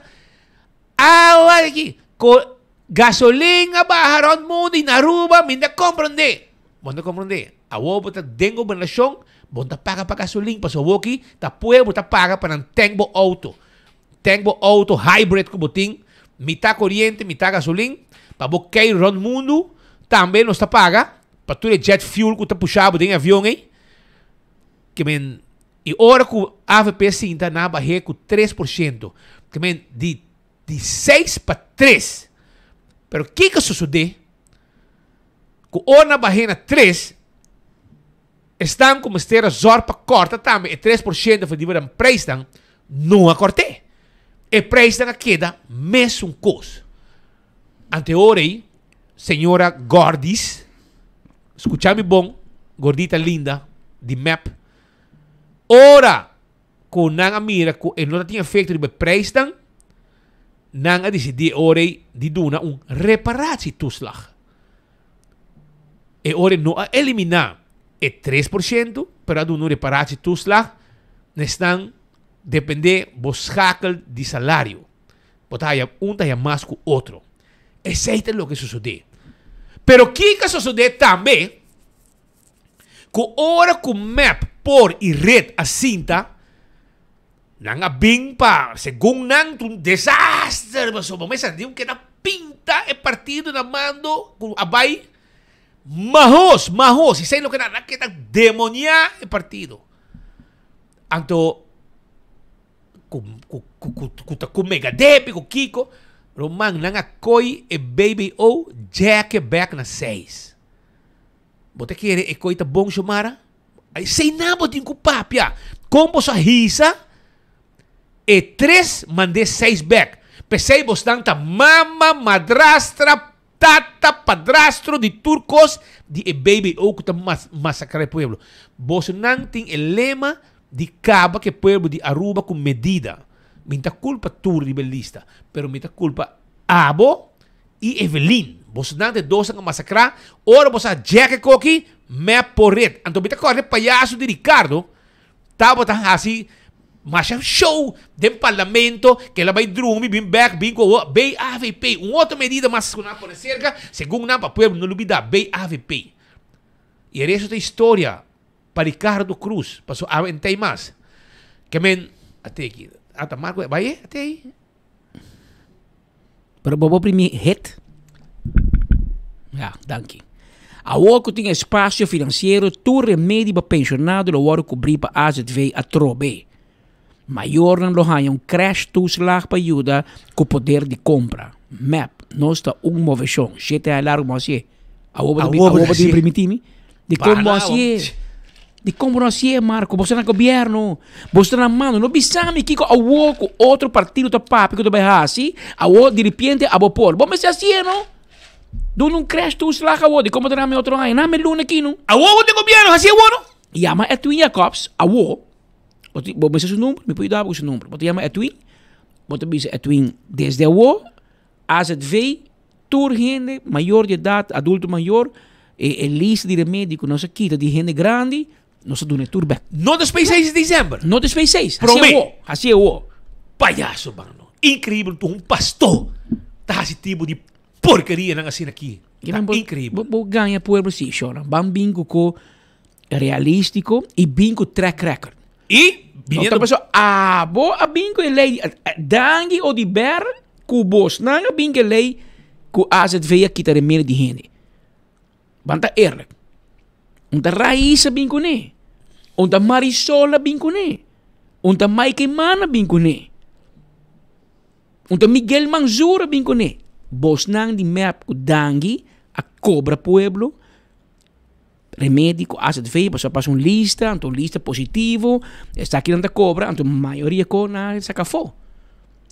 Awa aki, ko gasolin a baha rond mundo y na Aruba mi no ta comprende. Bo no ta comprende. Awor bo ta den gobernacion, bo no ta paga pa gasolin, pasobra awor aki ta pueblo ta paga pa nan tank bo auto. Tank bo auto hybrid cu bo tin, mitad coriente, mitad gasolin, pa bo kei rond mundo. Tambe nos ta paga pa tur e jet fuel cu ta pusha bo den e avion ey. Ke men I ora ku avp sinta nan a bah'é ku 3%, ke men di di seis pa tres. Pero kiko sosodé? Ku ora nan bah'é na tres, esnan ku mester a zòrg pa kòrta tambe e 3% for di nan preisnan, no a kòrt'é. E preisnan a keda mesun kos. Ante ora ei, señora Gordis, skucha mi bon, gordita linda di mep, ora ku nan a mira ku e no ta tin efekto riba e preisnan, nan a disidí e ora ei di duna un reparatietoeslag. E ora ei no a eliminá e 3%, pero a duna un reparatietoeslag na esnan dependé bo schakel di salario. Bo ta haya un ta haya mas ku otro. Esei ta loke sosodé. Pero kiko a sosodé tambe? Ku ora ku mep por i red a sinta, nan a bin pa, segun nan, ta un desaster pasobra bo mester di keda pinta e partido na mando ku a bai mahos, mahos, esei loke nan a keda demoniá e partido. Anto ku ku ku ku ta ku megadepi ku kiko, ruman nan a koi e BBO djeke bek na seis. Bo ta kere e koi ta bon Xiomara? Esei nan bo tin ku papia. Kon boso a hisa e tres mand'é seis bek? P'esei bosnan ta mama, madrastra, tata, padrastro di tur kos di e BBO ku ta masakrá e pueblo. Bosonan tin e lema di kaba ku e pueblo di Aruba ku medida. Mi ta kulpa tur riba e lista, pero mi ta kulpa abo I Evelyn, bosonan te dosnan a masakrá, ora boso a jèk e koki, mep por ret. Anto mi ta kòrda e payaso di Ricardo tabata hasi masha show den parlamento, ke el a bai drumi, bin bèk, bin ku awor BAVP, un otro medida mas ku nan a pone serka, segun nan pa pueblo no lubidá, BAVP. I e resto ta historia pa Ricardo Cruz, pasobra awe en tei mas. Ke men a teki, ata Marco, bai e, a tei.
Pero bo por primi hit? Ja, danki. Awor ku tin espasio finansiero, tur remedi pa penshonado lo wòrdu kubrí pa AZV atrobe. Mayornan lo haña un crash toeslag pa yuda ku poder di kompra. Mep, nos ta un moveshon. Shete aña largu bo hasié. Awor bo ta awor bo ta primintí mi? Dikon bo hasié? Dikon bo no hasié, Marco? Bo sta na gobièrnu, bo sta na mando. No bisa mi kiko awor ku otro partido ta papia ku ta bai hasi, awor diripiente abo por. Bo mester hasié no. Duna un crash toeslag awor, dikon bo ta nami otro aña? Nami luna aki no.
Awor bo den gobièrnu, hasié awor no.
Yama Edwin Jacobs awor. Bo ti, bo mester su number, mi por yuda bo ku su number. Bo ta yama Edwin, bo ta bisa Edwin desde awor AZV Tur hende mayor di edat, adulto mayor, e e lista di remedi ku nos a kita di hende grandi, nos a duna e tur bek.
No despues seis di december.
No despues seis.
Prome.
Hasi awo. Hasi awo.
Payaso mano. Increíbel tur un pastor ta hasi tipo di porkerianan asina aki. Ta increíbel.
Bo bo gaña pueblo si, shona. Ban bin ku ko realístiko i bin ku track record.
I
biniendo. No ta paso abo a bin ku e lei dangi o di ber ku bosnan a bin ku e lei ku AZV a kita remedi di hende. Ban ta eerlijk. Un ta Raisa bin kuné. Un ta Marisol a bin kuné. Un ta Mike Eman a bin kuné. Un ta Miguel Manzur a bin kuné. Bosnan di mep ku dangi a kobra pueblo. Remedi ku azv pasobra a pasa un lista, anto un lista positivo, esakinan ta kobra, anto mayoria ko nan a saka afó.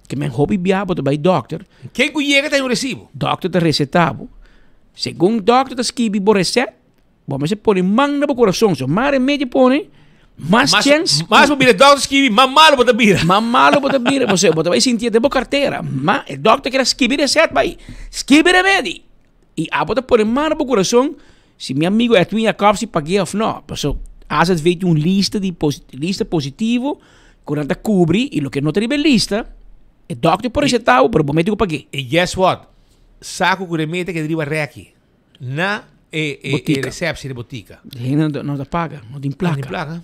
Ke men hopi bia bo ta bai dòkter.
Ken ku yega ta hay un resibo.
Dòkter ta resetá bo. Segun dòkter ta skibi bo resèt, bo mester pone man na bo kurason. So mas remedi pone, mas chèns.
Mas bo bira dòkter skibi, mas malo bo ta bira.
Mas malo bo ta bira, pasobra bo ta bai sinti den bo kartera. Ma e dòkter keda skibi resèt bai, skibi remedi. I abo ta pone man na bo kurason. Si mi amigo Edwin Jacobs si pag'é of no. Paso AZV tin un lista di lista positivo ku nan ta kubri i loke no ta riba e lista, e dòkter por resetá bo, pero bo mester ku pag'é.
I guess what? Saku ku remedi ta keda riba rèki na e e resèpsi di botika.
Hende no ta paga, no tin plaka.
No tin plaka.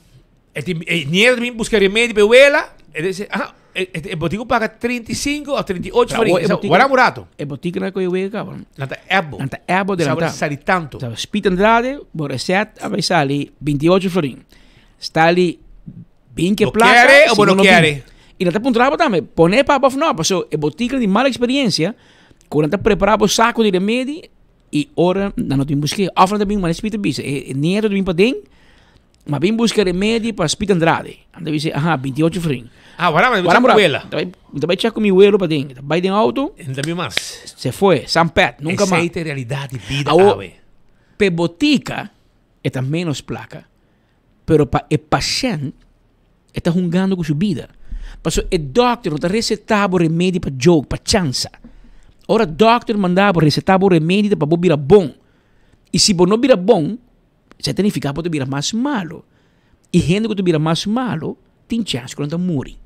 E tin e niera ta bin buska remedi pa e wela, e ta disi, ah, e botika ku paga 35 of 38 florin. E botika, Wara un rato.
E botika na koe wega kaba.
Nan ta ebo.
Nan ta ebo delantá.
Sa sali tanto.
Sa Speed Andrade, bo reset a bai sali 28 florin. Stali 20
Bo
plaka.
kere o bo
si
no
no
kere?
bin. I nan ta puntra bo tambe, pone pa bo of no? Paso e botika di mala experiencia, ku nan ta prepara bo sako di remedi. Y ora nan no tin busque. Of nan ta bin, mane Speed ta bisa, e nieto ta bin paden, ma bin busca remedi pa Speed Andrade. Nan ta bisa, aha, 28 florin.
Ah, wara, ma ta bai wela.
Mi ta bai check cu mi welo paden. Ta bai den auto.
En ta bin mas.
Se fue, San Pet, nunca mas.
Esey ta e realidad di bida awe.
Pe botica e ta menos placa, pero pa e pashent e ta hungando cu su bida. Pasobra e dokter no ta receta bo remedi pa joke, pa chansa. Ora dokter manda bo receta bo remedi ta pa bo bira bon. Y si bo no bira bon, esei ta nifica bo ta bira mas malo. Y hende cu ta bira mas malo tin chance cu nan ta muri.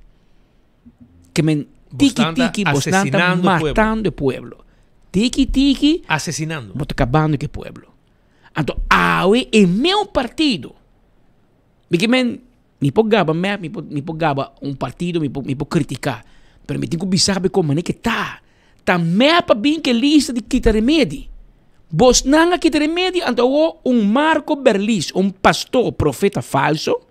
Ke men tiki tiki bosnan ta matando e pueblo. Tiki tiki
Asesinando.
bo ta kabando ku e pueblo. Anto awe e meu partido. Mi ke men mi por gaba mep, mi por mi por gaba un partido, mi por mi por kritiká. Pero mi tin ku bisa bo kon manera ke ta. Ta mep a bin ke lista di kita remedi. Bosnan a kita remedi anto awor un Marco Berlis, un pastor profeta falso,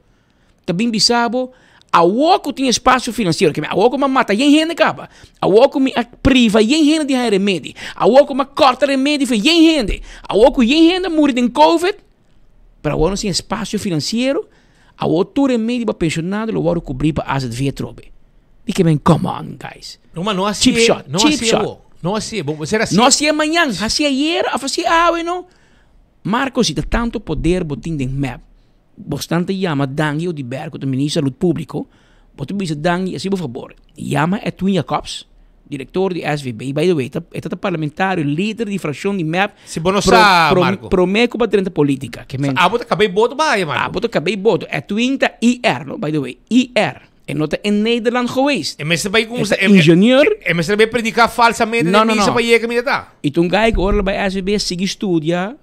Ta bin bisa bo, awor ku tin espasio finansiero, ke mi awor ku mi a mata yen hende kaba, awor ku mi a priva yen hende di haña remedi, awor ku mi a kòrta remedi for yen hende, awor ku yen hende a muri den covid, pero awor nos tin espasio finansiero, awor tur remedi pa penshonado lo wòrdu kubrí pa azv atrobe. Mi ke men come on guys.
No ma no hasié,
Cheap shot,
no
cheap
hasié
shot.
bo, no hasié, bo ser hasié.
No hasié mañan, hasié ayer òf hasié awe no. Marco si ta tantu poder bo tin den mep, Bosnan ta yama Dangui Oduber ku ta Minister di Salud Públiko, bo ta bisa Dangui hasi bo fabor, yama Edwin Jacobs, direktor di SVB, by the way, ta e ta parlamentario, lider di frakshon di mep,
Si bo no sa, Marco.
promé ku bo a drenta polítika. Ke men.
So abo ta kab'é boto bahaya, Marco?
Abo ta kab'é boto. Edwin ta IR, no, by the way, IR. E no ta in Nederland geweest.
E mester bai ku
E ta ingenieur.
E mester bai prediká falsamente
No,
den
no,
misa
no.
pa yega kaminda ta.
I ta un guy ku ora el a bai SVB a sigui studia.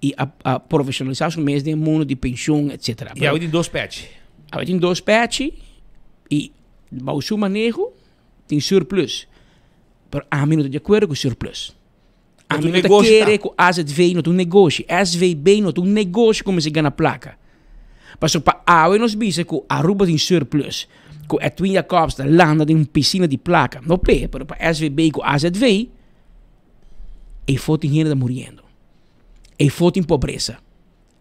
Y a profesionalisa su mes den mundo di pensioen, etcetera.
Y awe tin dos pechi.
Awe tin dos pechi y bou su maneho tin surplus. Pero ami no ta di acuerdo cu surplus. Ami no ta kere cu AZV no ta un negoshi. SVB no ta un negoshi cu mester gana placa. Pasobra pa awe nos bisa cu Aruba tin surplus, cu Edwin Jacobs ta landa den un piscina di placa. No p'e, pero pa SVB cu AZV, eyfo tin hende ta muriendo. Eyfo tin pobresa.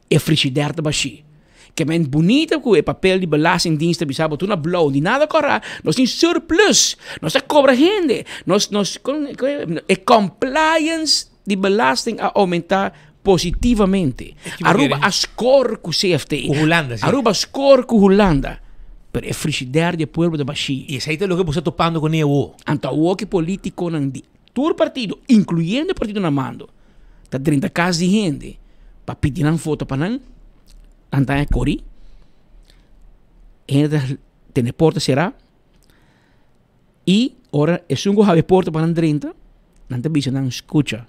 E frigider ta bashí. Ke men bunita ku e papel di belastingdienst ta bisa bo tur na blou, di nada kòrá, nos tin surplus, nos ta kobra hende, nos nos kon e compliance di belasting a oumentá positivamente. Aruba a skor ku CFT.
Ku Hulanda, si.
Aruba a skor ku Hulanda. Pero e frigider di e pueblo ta bashí.
I esei ta loke bo sta topando kuné awor.
Anto awor ki politikonan di Tur partido, incluyendo e partido na mando, ta drenta cas di hende pa pidi nan voto pa nan, nan ta cori, hende ta tene porta cera y ora esun cu habi porta pa nan drenta, nan ta bisa nan scucha,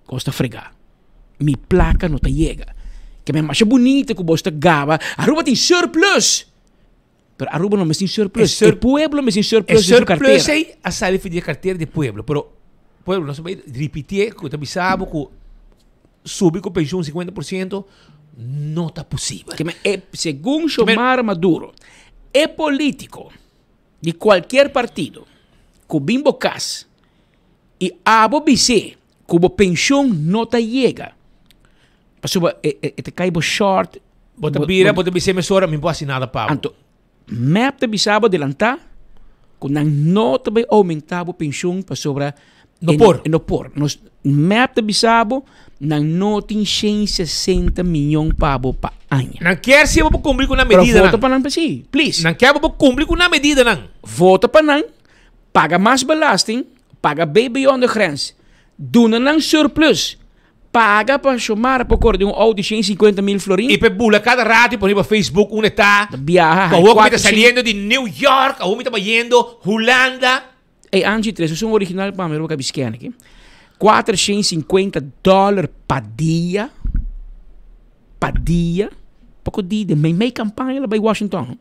cos ta frega, mi placa no ta yega, ke men masha bunita cu bos ta gaba, Aruba tin surplus! Pero Aruba no mester tin surplus. E pueblo mester tin surplus den su cartera.
E surplus ei a sali for di e cartera di e pueblo. Pero pueblo nos ta bay ripitié cu ta bisa bo cu subi cu pensioen 50 por ciento no ta posibel.
Ke men e segun Xiomara Maduro e politico di cualkier partido cu bin bo cas y abo bis'é cu bo pensioen no ta yega Pasobra e, e, e ta kai bo short.
Bo ta bira, bo ta bisa mesora, mi bo hasi nada pa bo.
Anto, mep ta bisa bo delantá ku nan no ta bai oumentá bo penshun pasobra
No por.
E no por. Nos, mep ta bisa bo, nan no tin 160 miyon pa bo pa aña.
Nan kier si bo por kumpli ku nan
Pero
medidanan.
vota pa nan sí, please.
Nan kier bo por kumpli ku nan medidanan.
Vota pa nan, paga mas belasting, paga BB ondergrens, duna nan surplus. Paga pa Xiomara por kore den un auto di 150 mil florin.
Y pe bula cada rato y pone riba Facebook unda e ta.
Ta biaha,
Awor cu mi ta
cuatro,
saliendo di New York, awor mi ta bayendo Hulanda.
Ey Angie, tres es un original pa mi, riba scan aki. 450 dollar pa dia. Pa dia. Poco di den mei mei campaña la bay Washington.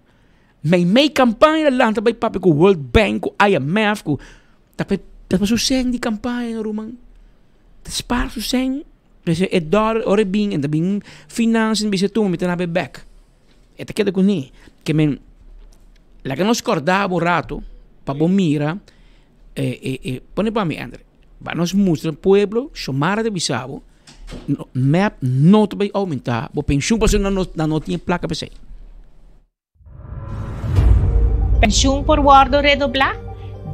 Mei mei campaña la lanta bay papia cu World Bank, cu IMF, cu ta pa ta pa su cen di campaña no ruman. Ta spaar su cen. P'esei e dollar ora e bin e ta bin financia bisa tuma mi ta nabe bek. E ta keda kuné. Ke men laga nos kòrda bo un rato pa bo mira e e e pone pa mi Andre. Ba nos mustra pueblo, Xiomara ta bisa bo, no, mep no ta bay aumenta bo pensioen pasobra nan no, nan no tin e placa p'esey.
Pensioen por wordo redobla?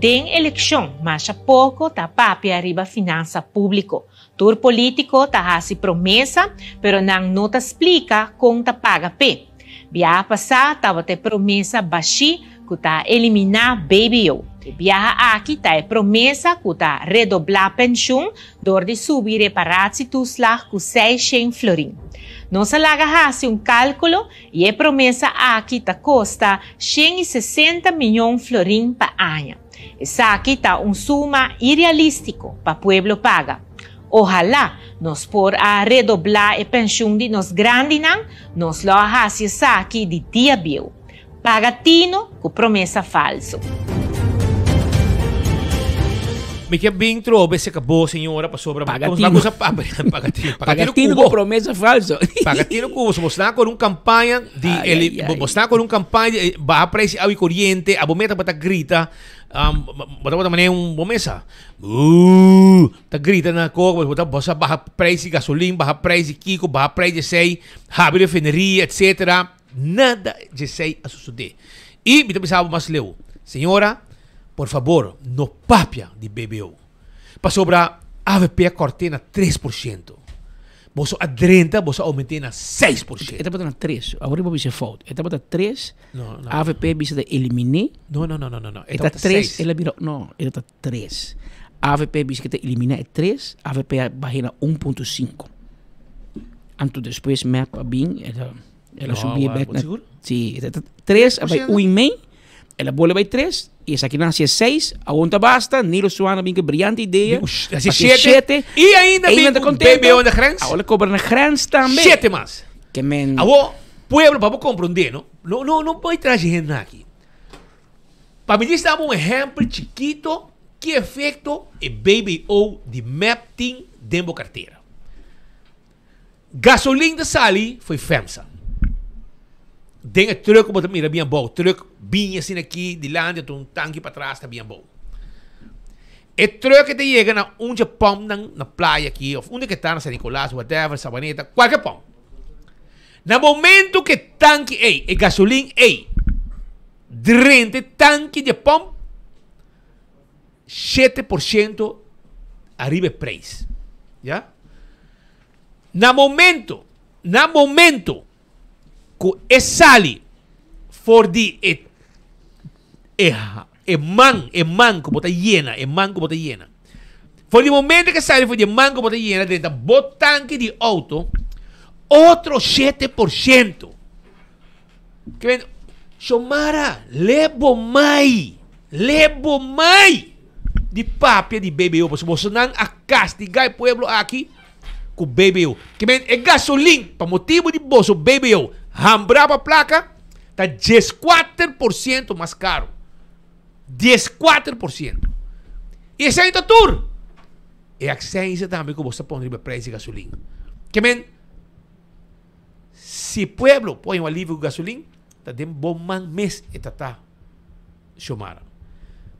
Den eleccion masha poco ta papia riba finansa publico. Tur politico ta haci promesa, pero nan no ta splica con ta paga p'e. Biaha pasá tabata e promesa bashí ku ta eliminá BBO. E biaha aki ta e promesa ku ta redoblá penshun dor di subi reparatietoeslag ku seishen florin. Nos a laga hasi un kálkulo i e promesa aki ta kosta 160 mion florin pa aña. Esaki ta un suma irealístiko pa pueblo paga. Ohalá nos por a redoblá e penshun di nos grandinan, nos lo a hasi esaki di dia bieu. Paga tino ku promesa falsu.
Mi ke bin trobe seka bo señora pasobra
Paga tino.
Paga tino.
Paga tino ku promesa falso.
Paga tino ku bo. Bo sta con un campaña di
Ay, ay, ay.
bo sta con un campaña di baha prijs di awa y coriente, abo meta bo ta grita, bo ta bota manera un bo mesa. Uuh, ta grita na koko, bo ta bo sa baha prijs di gasolin, baha prijs di kiko, baha prijs di esei, habri refineria, etcetera. Nada di esei a sosodé. I mi ta bisa bo mas leu, señora, por fabor, no papia di BBO. Pasobra avp a kòrt'é na 3%. Boso a drenta, boso a oument'é na 6%.
E tabata na tres. Awor bo bisa e fout. E tabata tres,
No, no.
Avp bisa ta eliminé.
No, no, no, no, no, no.
E ta tres, el a bira, no, e ta tres. Avp bisa ke ta eliminá e tres, avp a bah'é na 1.5. Anto despues mep a bin, e ta. El a subi bek na Sí, tres a bai un y mei. El a bole bai tres y esaki nan hacia seis. Awon ta basta. Nilo Suana bin ke brillante idea.
Hacia siete. Y ainda bin ku BBO na grens.
Awor le cobra na grens tambe.
Siete mas.
Ke men.
Awor pueblo pa bo comprende no. No no no bai traha hende aki. Pa mi djis daba un ehempel chikito ki efecto e BBO di mep tin den bo cartera. Gasolin ta sali fo'i FEMSA. Den e truck ku bo ta mira bien abou, truck bini asina aki dilanti anto un tanki patras ta bien abou. E truck ta yega na un dje pumpnan na playa aki of unda ke ta na San Nicolas, whatever, Sabaneta, kualke pump. Na momento ku e tanki ei, e gasolin ei drenta e tanki di e pump, 7% ariba e prijs. Ya? Na momento, na momento ku e sali for di e e e man, e man ku bo ta yena, e man ku bo ta yena. For di momento ku e sali for di e man ku bo ta yena drenta bo tanki di outo, otro 7%. Ke men, Xiomara, lebo mai, lebo mai di papia di BBO, pasobra bosonan a kastigá e pueblo aki ku BBO. Ke men, e gasolin pa motibu di boso BBO hambrá pa plaka ta 14% mas karu. 14%. I esei ta tur. E aksensia tambe ku boso ta pone riba e preis di gasolin. Ke men, Si pueblo por haña un alivio ku gasolin, ta den bo man mes e ta ta, Xiomara.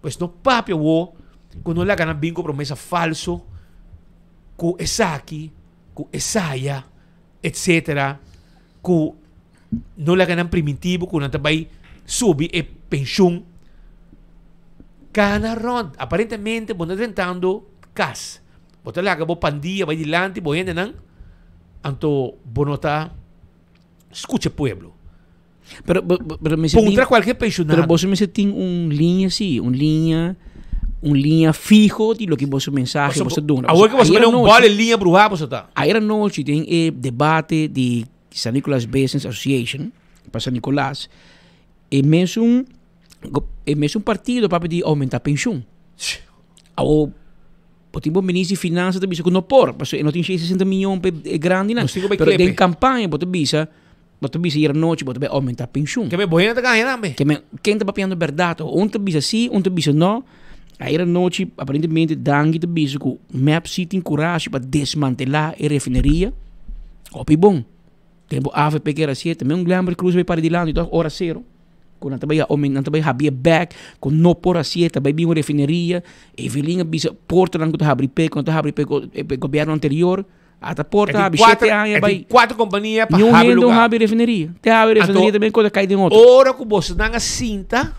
Pues no papia awor ku no laga nan bin ku promesa falso, ku esaki, ku esaya, etcetera, ku no laga nan priminti bo ku nan ta bai subi e penshun. Kana rònt, aparentemente bo no ta drentando kas. Bo ta laga bo pandia bai dilanti bo hendenan, anto bo no ta skucha e pueblo.
Pero, pero mester
Puntra kualke penshonado.
Pero boso mester tin un liña si, un liña, un liña fiho di loke boso mensahe boso ta duna.
Awor ke boso pone un bòl e liña bruhá boso ta.
Ayer anochi den e debate di San Nicolas Business Association pa San Nicolas, e mesun e mesun partido papia di aumenta penshun. Awor Bo tin bo minister di finansa ta bisa ku no por, pasobra e no tin 660 miyon pa e grandinan.
Nos tin ku bai
Pero den
klepe.
kampaña bo ta bisa, bo ta bisa hier anochi bo ta bai oumentá penshun.
Ke men bo hende ta gaña tambe.
Ke men, ken ta papiando bèrdat? Un ta bisa sí, un ta bisa no. Ayer anochi aparentemente Dangui ta bisa ku mep sí tin kurashi pa desmantelá e refineria. Hopi bon. Tempu avp kera siete, men un Glenbert Croes bai para dilanti tòg ora sero. Ku nan ta bai nan ta bai habri e bek, ku no por hasié, ta bai bin un refineria. Evelyn a bisa portanan ku ta habri p'e, ku no ta habri p'e e gobièrnu anterior. Ata porta habri shete aña bai.
Kuater kompania pa
habri
lugar.
Niun hende no habri refineria. Te habri refineria tambe kos a kai den otro.
Ora ku bosonan a sinta,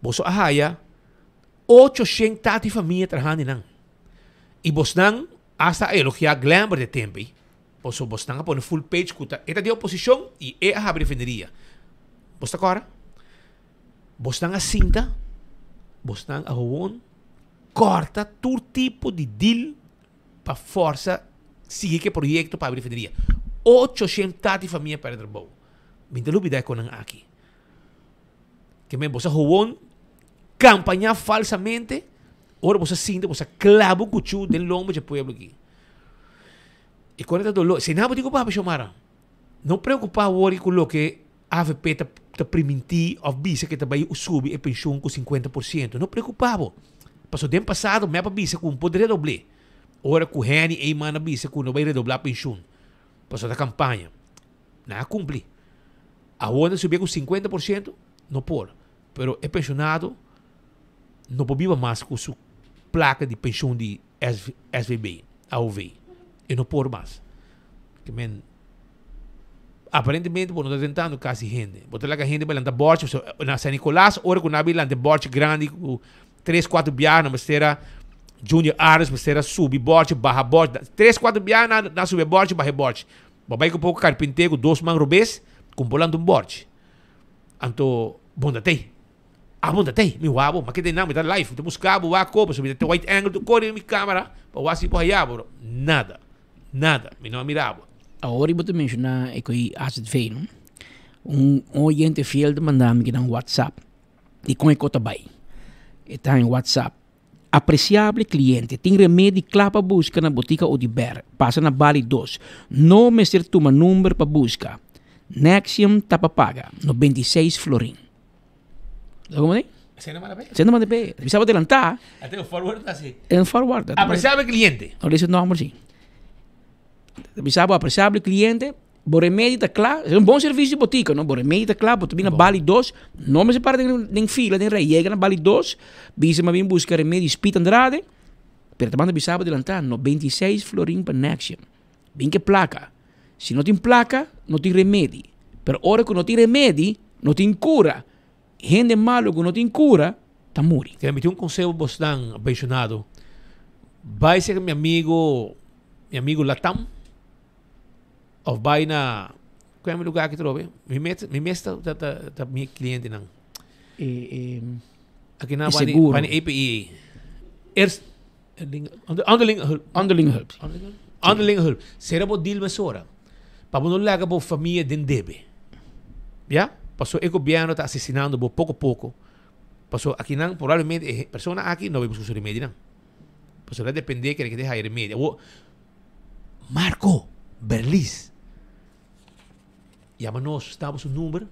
boso a haya 800 tati famia trahando nan. I bosnan hasta a elogiá Glenbert e tempu ei. Boso bosnan a pone full page ku ta e ta di oposishon i e a habri refineria. Bos ta kòrda? Bosnan a sinta, bosnan a howon kòrta tur tipo di deal pa fòrsa sigui ku e proyekto pa habri refineria. Ocho shent tati famia pèrdè trabou. Mi ta lubidá e konan aki. Ke men bos a howon kampañá falsamente, ora bos a sinta bos a klaba un kuchú den lomba dje pueblo aki. E kore ta doló. Si nan bo tin ku papia Xiomara, no preokupá wor ku loke avp ta ta primintí òf bisa ke ta bai subi e penshun ku 50%. No preokupá bo. Pasobra den pasado mep a bisa ku un por redobl'é. Ora ku Henny Eman a bisa ku no bai redoblá penshun pasobra ta kampaña. Nan a kumpli. Awor nan subié ku 50%? No por. Pero e penshonado no por biba mas ku su plaka di penshun di SVB, AOV. E no por mas. Ke men, aparentemente bo no ta tentando kasi hende. Bo ta laga hende bai lanta bòrchi. Na San Nicolas, ora ku nan a bin lanta e bòrchi grandi ku tres, kuater biaha nan mester a Junior Arends mester a subi bòrchi, baha bòrchi. Tres, kuater biaha nan a subi e bòrchi, baha e bòrchi. Bo bai ku poko karpinté ku dos man robes, ku bo lanta un bòrchi. Anto bon ta tei. Ah bon ta tei, mi wak bo, ma keda einan, mi ta live, mi ta buska bo wak ko, pasobra mi ta wide angle tur kore den mi camera pa wak si bo haya bo, nada, nada, mi no a mira bo.
Awor bo ta menshoná e ku azv no, un oyente fiel ta manda mi kinan whatsapp di kon e kos ta bai, e ta en whatsapp, Apreciable cliente, tin remedi cla pa busca na Botica Oduber. Pasa na Bali dos. No mester tuma number pa busca. Nexium ta pa paga, 96 florin. Sa como di?
Esei no manda pe?
Esei no manda pe. Mi saba adelantá.
A tin un forward así.
Un forward.
Apreciable cliente.
No dice nomber sí. Mi saba apreciable cliente. Bo remedi ta kla, es un bon servicio di botica, no? Bo remedi ta kla, bo ta bin na Bali dos, no mester para den, den fila, den rij. Yega na Bali dos, bisa mi a bin busca remedi Speed Andrade, pero ta manda bisa bo adelantá, 96 florin pa Nexium. Bin ke placa. Si no tin placa, no tin remedi. Pero ora ku no tin remedi, no tin cura. Hende malo ku no tin cura, ta muri.
Kere mi tin un conseho pa bosnan pensionado. Bai serka mi amigo, mi amigo Latam. Of bai na kua mi lugar aki trobe? Mi mes mi mes ta ta ta mi clientenan.
E e
Aki na
e
bani
seguro.
bani APE. Eerst onderlinge hulp.
Onderlinge hulp.
Onderlinge hulp. Sera bo deal mesora. Pa bo no laga bo famia den debe. Ya? Paso e gobierno ta asesinando bo poko poko. Paso akinan probablemente e persona aki no bai busca su remedinan. Paso ta depende kere kende haya remedi. Awo Marco Berlis yama nos ta bo su number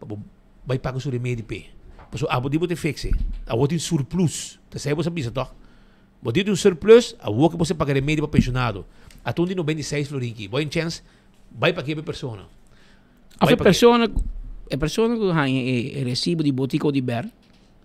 pa bo bai paga su remedi p'e. Pasobra abo di bo ta fix e. Awor tin surplus. Ta esei bo sa bisa tòg? Bo tin un surplus, awor ke bo sa paga remedi pa pensionado. Atun di 96 florin ki. Bo hay un chèns bai paga e persona.
Of e persona, e persona ku haña e resibo di botika Odiber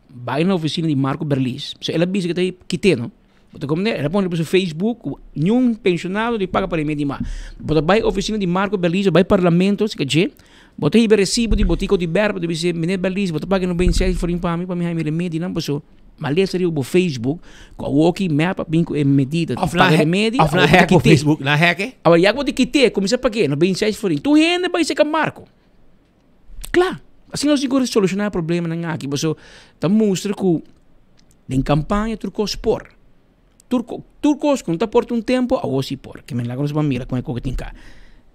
bai na ofisina di Marco Berlis. So el a bisa ku ta kit'é no. Bo ta komprende? El a pone riba su Facebook ku niun pensionado di paga pa remedi mas. Bo ta bai ofisina di Marco Berlis, bo bai parlamento, si ka dje, bo ta hiba e resibo di botika Odiber, bo ta bisa meneer Berlis bo ta paga 96 florin pa mi pa mi haña mi remedinan paso mi a lesa riba bo Facebook ku awoki mep a bin ku e medida di paga remedi,
Of nan
awor bo ta
hack bo
kit'é.
Facebook, nan hack e?
Awor ya ku bo ta kit'é, kuminsá pag'é 96 florin. Tur hende bai seka Marco. Kla, asina nos tin ku solushoná e problemanan aki pasobra ta mustra ku den kampaña tur kos por. Tur tur kos ku no ta por ta un tempu awor si por. Ke men laga nos ban mira kon e koke tin ka.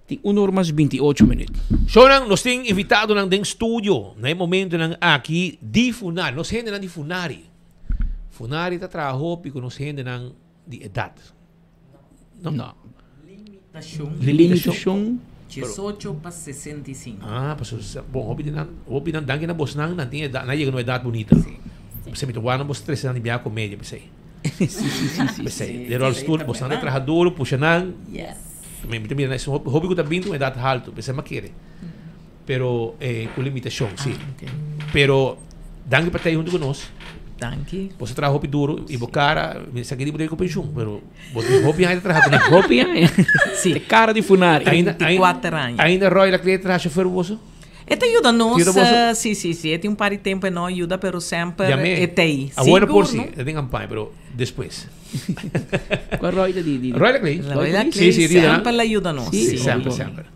Tin un ora mas 28 minüt.
Shownan, nos tin invitadonan den studio na e momentonan aki di Funari. Nos hendenan di Funari. Funari ta traha hopi ku nos hendenan di edat.
No. No.
Limitashon.
Limitashon.
18 pa 65.
Ah, paso bon hopi di nan, hopi nan danki na bosnan nan tin edat, nan yega na un edat bunita.
Si.
P'esei mi ta wak nan bos trese nan di biaha komedia p'esei.
Si, si, si, si.
P'esei, den rolstoel bosnan ta traha duro, pusha nan.
Yes.
Mi ta mira nan, hopi ku ta bin ta un edat haltu, p'esei mi a kere. Pero eh, ku limitashon, si. Pero danki pa ta huntu ku nos.
Danki.
Bo sa traha hopi duro i bo kara, mi sa kende bo debe ku penshun, pero bo tin hopi aña ta traha ku nan.
Hopi aña.
Si.
E kara di Funari.
Ainda,
24 aña.
Ainda Roy Laclé traha chauffeur boso?
E ta yuda nos,
Yuda boso?
si, si, si. E tin un par di tempo e no a yuda, pero semper
Yam'é.
e ta ei.
Awor no por
Sigur,
si,
no?
e tin campaña, pero despues.
Cual Roy ta di? di-
Roy Laclé?
Roy Laclé
Sí, sí, yuda nan.
semper la yuda nos.
Sí,
Sí.
semper, semper.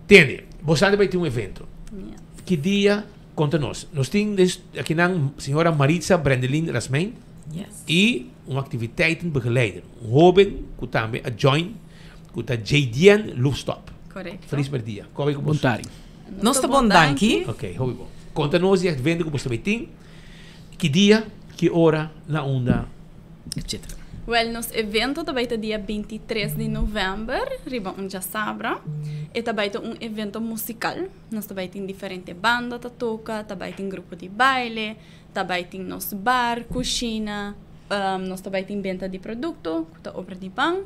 Tende, bo sa di bai tin un evento. Ki dia? Konta nos. Nos tin des akinan señora Maritza Brendelin Rasmijn
Yes.
i un activiteitenbegeleider, un hoben ku tambe a join ku ta Jadien Loefstop.
Correcto.
Feliz merdia. Kon bai ku bos?
Bon tardi.
Nos ta bon, danki.
Ok, hopi bon. Konta nos di evento ku bos ta bai tin. Ki dia, ki ora, na unda,
Etcetera.
Wel, nos evento ta bai ta dia 23 di november, riba un djasabra. E ta bai ta un evento musical. Nos ta bai tin diferente banda ta toca, ta bai tin grupo di baile, ta bai tin nos bar, cushina, nos ta bai tin benta di producto, cu ta obra di pan.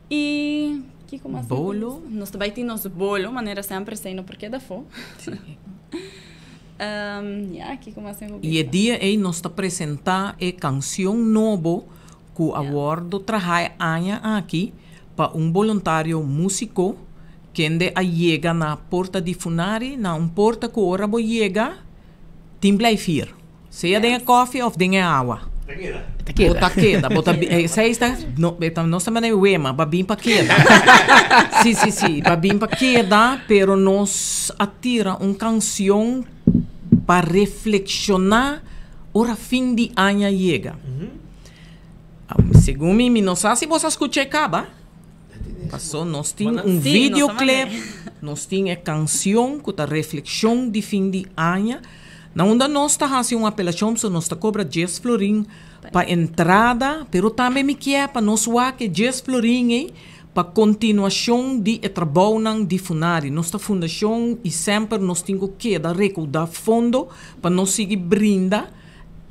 Y kico mas?
Bolo.
Nos ta bai tin nos bolo, manera semper, esey no por keda afo. Ya, kico mas tengo
Y e dia ey nos ta presenta e cancion nobo cu a wordo traha e aña aki pa un boluntario musico kende a yega na porta di Funari, na un porta cu ora bo yega tin blijf hier. Sea den e koffie of den e awa. Bo ta keda. Bo ta esey ta, no, e ta, nos ta manda e wema, ba bin pa keda. Si, si, si, ba bin pa keda, pero nos a tira un cancion pa reflexiona ora fin di aña yega. Segun mi, mi no sa si bo sa scucha e caba. Paso nos tin un videoclip, nos tin e cancion cu ta reflexion di fin di aña. Na unda nos ta haci un apelacion so nos ta cobra dies florin pa entrada, pero tambe mi kier pa nos wak e dies florin ey pa continuacion di e trabounan di Funari. Nos ta fundacion y semper nos tin cu keda recauda fondo pa nos sigui brinda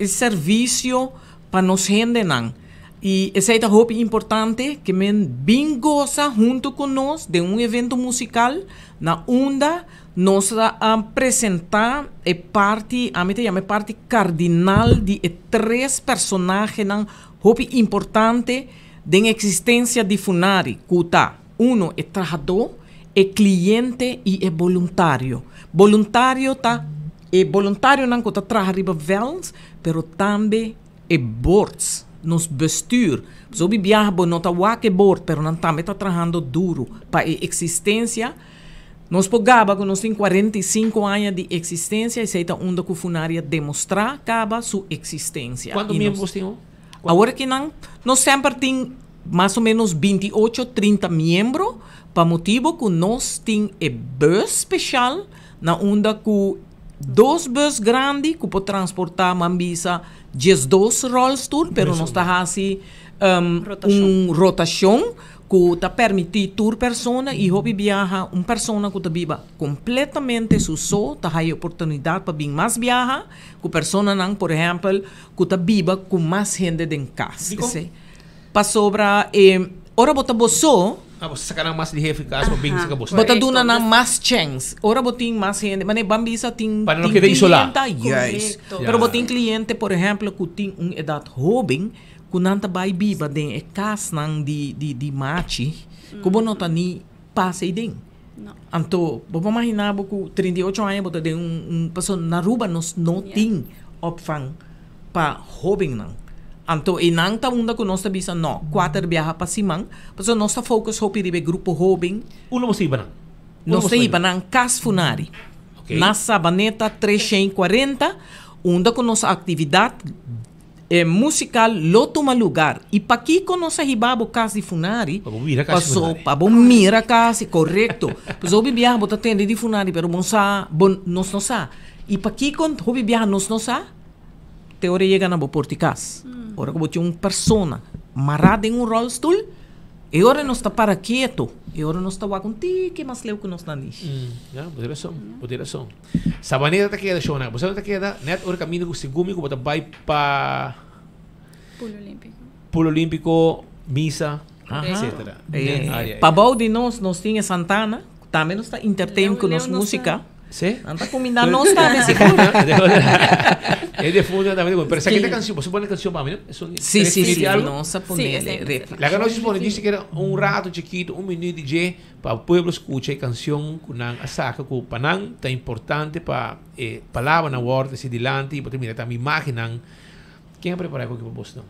e servicio pa nos hendenan. Y esey ta hopi importante ke men bin goza hunto cu nos den un evento musical na unda nos ta presenta e parti, ami ta yama e parti cardinal di e tres personahenan hopi importante den existencia di Funari, cu ta, uno, e trahador, e cliente y e boluntario. Boluntario ta e boluntarionan cu ta traha riba veld, pero tambe e boards, nos bestuur. Pasobra hopi biaha bo no ta wak e board, pero nan tambe ta trahando duro pa e existencia. Nos por gaba cu nos tin 45 aña di existencia, esey ta unda cu Funari a demostra caba su existencia.
Cuanto
Y
miembro
nos
bos tin ho?
Awor aki nan, nos semper tin mas o menos 28, 30 miembro, pa motibo cu nos tin e bus special na unda cu dos bus grandi cu por transporta, man bisa, 12 rolstoel, pero nos ta haci un rotacion cu ta permiti tur persona y hopi biaha un persona cu ta biba completamente su so ta haya oportunidad pa bin mas biaha cu personanan, por ehempel, cu ta biba cu mas hende den cas.
Dicon?
Esey pasobra e ora bo ta bo so.
Ah, bo saca nan mas lihe eficaz pa bin saca bo.
Bo ta duna nan mas chens. Ora bo tin mas hende, mane ban bisa tin
Pa nan no
tin
keda isolá.
clienta, juist.
Correcto.
Pero bo tin cliente, por ehempel, cu tin un edad hoben, cu nan ta bay biba den e casnan di di di machi, cu bo no ta ni pasa eyden.
No.
Anto, bo por magina bo cu 38 aña bo ta den un un pasobra na Aruba nos no tin opvang pa hobennan. Anto eynan ta unda cu nos ta bisa no, kuater biaha pa siman, pasobra nos ta focus hopi riba e grupo hoben.
Unda bo ta hiba nan? Unda
Nos
bo
ta
ta
hiba nan Cas Funari, na Sabaneta 340, unda cu nos actividad E musical lo tuma lugar. Y pakico nos a hiba bo cas di Funari?
Pa bo mira cas di
Paso,
Funari.
pa bo mira cas, correcto. Paso hopi biaha bo ta tende di Funari, pero bo no sa, bo, nos no sa. Y pakico hopi biaha nos no sa? Te ora e yega na bo porta di cas. Ora cu bo tin un persona mara den un rolstoel, E ora nos ta para keto, e ora nos ta wak un tiki mas leu ku nos nanish.
Ya, bo tin rason, bo tin rason. Sabaneta ta keda, shona. Bo sa unda ta keda? Net ora kaminda ku segun mi ku bo ta bai pa
Pool Olímpico.
Pool Olímpico, misa, etcetera. Den área ei.
Pabou di nos, nos tin e Santana. Tambe nos ta entertain ku nos músika.
Sí?
Nan ta kuminda nos tambe sigur.
E defunto tambe bon. Pero esaki ta canción, boso pone canción pa mi, no? Esun
Sí,
tres
sí,
minuut
sí,
y algo?
nos a pone
Sí,
reflex.
Laga nos pone ni siquiera un rato chiquito, un minuut di dje, pa pueblo scucha e canción cu nan a saca cu pa nan ta importante pa e palabranan worde treci dilanti y bo ta mira tambe imagennan. Ken a prepara e koki pa bosnan?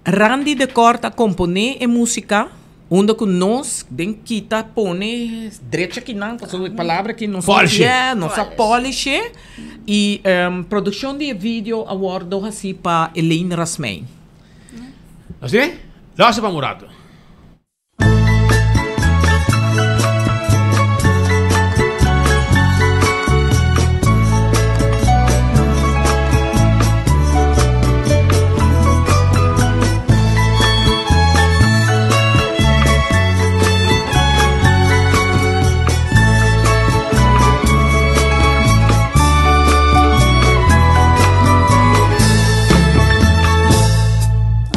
Randy de Kort a komponé e músika unda ku nos den kita pone drecha kinan pasobra e palabra ki nos
Polishe.
Yeah, nos a polishe i produkshon di e video a wòrdu hasí pa Elaine Rasmijn.
Nos tin? Luister pa un rato.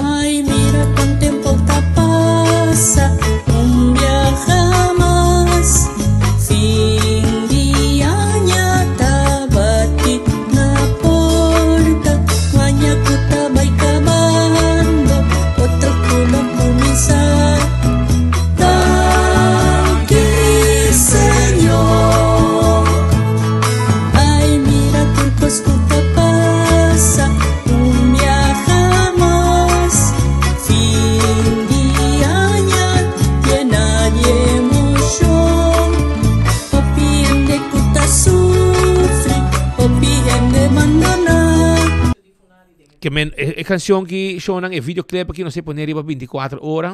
Ay, mira cuánto tiempo ta pasa, un viaje más. Fin di aña ta bati na porta, maña cu ta bai cabando, otro cu lo cuminsa. Danki, Señor. Ay, mira tur cos cu ta pasa, un viaje mas. Fin di aña llena di emocion. Hopi hende cu ta sufri, hopi hende bandona.
Ke men e, e canción ki shonan e videoclip aki nos e pone riba 24 ora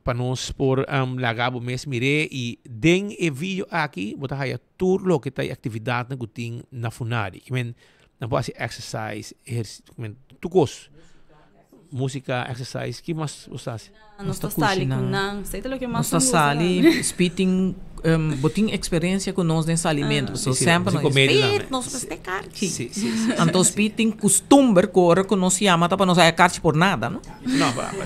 pa nos por um, laga bo mes mire y den e video aki bo ta haya tur loke ta e actividadnan ku tin na Funari. Ke men nan por hasi exercise, eherci, ke men tur kos. Música, exercise, ki mas bo sa hasi?
Nos ta sali ku nan, esei ta loke mas
Nos ta
nos gusta
sali,
tambe.
speaking, bo tin experiencia ku nos den salimento,
Sí,
pasobra
sí,
semper
nos
nos
komedia
speed,
tambe.
nos mester karchi.
Sí, sí, sí,
Anto speed tin kustumber ku ora ku nos yama ta pa nos haya karchi por nada, no?
No, pa, pa,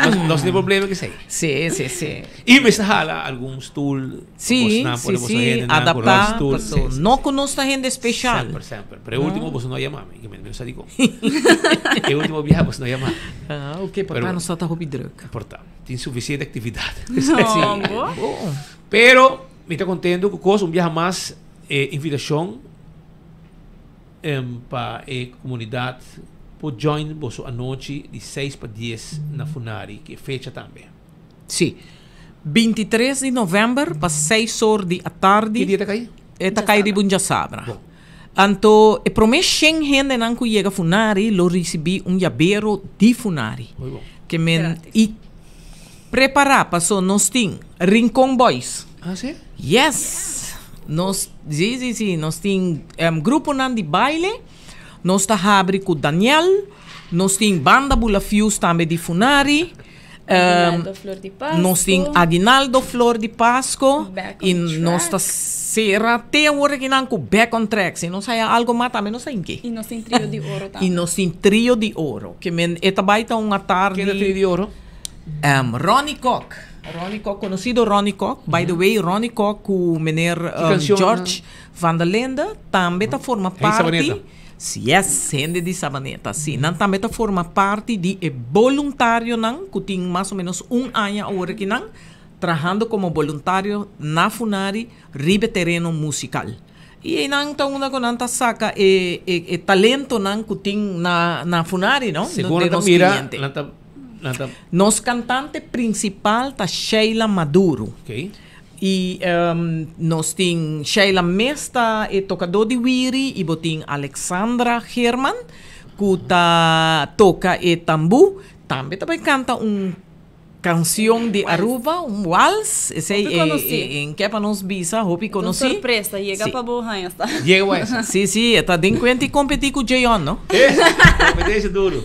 nos, nos tin problema ku esei.
Sí, sí, sí.
I mester hala algun stoel,
Sí,
bosnan
sí,
pone boso
sí,
hendenan ku
adaptá,
rolstoel.
paso
Sí, sí,
no
sí.
ku nos ta hende special.
Semper, semper. Pero e último
No.
boso no a yama mi, ke mi no sa dikon. E último biaha boso no a yama.
Ah, ok, por ta nos ta hopi druk.
Por ta, tin suficiente actividad.
No,
Sí.
bo.
Pero mi ta contento cu cos un biaha mas e invitacion pa e comunidad por join boso anochi di seis pa dies na Funari, ki e fecha tambe.
Sí. 23 di november pa seis or di atardi.
Ki dia ta kai?
E ta kai riba un djasabra. Anto e prome shen hendenan ku yega Funari lo risibí un yabero di Funari.
Muy bon.
Ke men i prepará paso nos tin Rincon Boys.
Ah, sí?
Yes! Nos, sí, sí, sí, nos tin gruponan di baile. Nos ta habri ku Daniel. Nos tin Banda Bula Fuse tambe di Funari.
Aguinaldo Flor di Pasco.
Nos tin Aguinaldo Flor di Pasco.
Back on
Y nos ta
track.
cera te awor akinan cu Back on Track. Si nos haya algo mas tambe nos ta inke.
Y nos tin Trio di Oro tambe.
Y nos tin Trio di Oro. Ke men e ta bay ta un atardi.
Ken ta Trio di Oro?
Ronnie Kock. Ronnie Kock, conocido Ronnie Kock. By the way, Ronnie Kock cu meneer
Ki cancion?
George van der Linde tambe ta forma
Hey,
parti.
Sabaneta.
Yes, hende di Sabaneta, si. Nan tambe ta forma parti di e boluntarionan ku tin mas o menos un aña awor aki nan trahando komo boluntario na Funari riba e tereno musikal. I einan ta unda ku nan ta saka e e talentonan ku tin na na Funari, no?
Segun
De
nan ta
nos
mira,
kliente.
nan ta nan ta.
Nos kantante prinsipal ta Sheila Maduro.
Oké.
I nos tin Sheila mes ta e tokadó di wiri i bo tin Alexandra Geerman ku ta toka e tambú. Tambe ta bai kanta un kansion di Aruba, un wals. Esei
Hopi konosí.
e en ke pa nos bisa, hopi
Un
konosí.
sorpresa, yega
Sí.
pa bo haña sa.
Yega bo haña sa.
Sí, sí, e ta den kuenta i kompetí ku Jeon, no?
Kompetensia duru.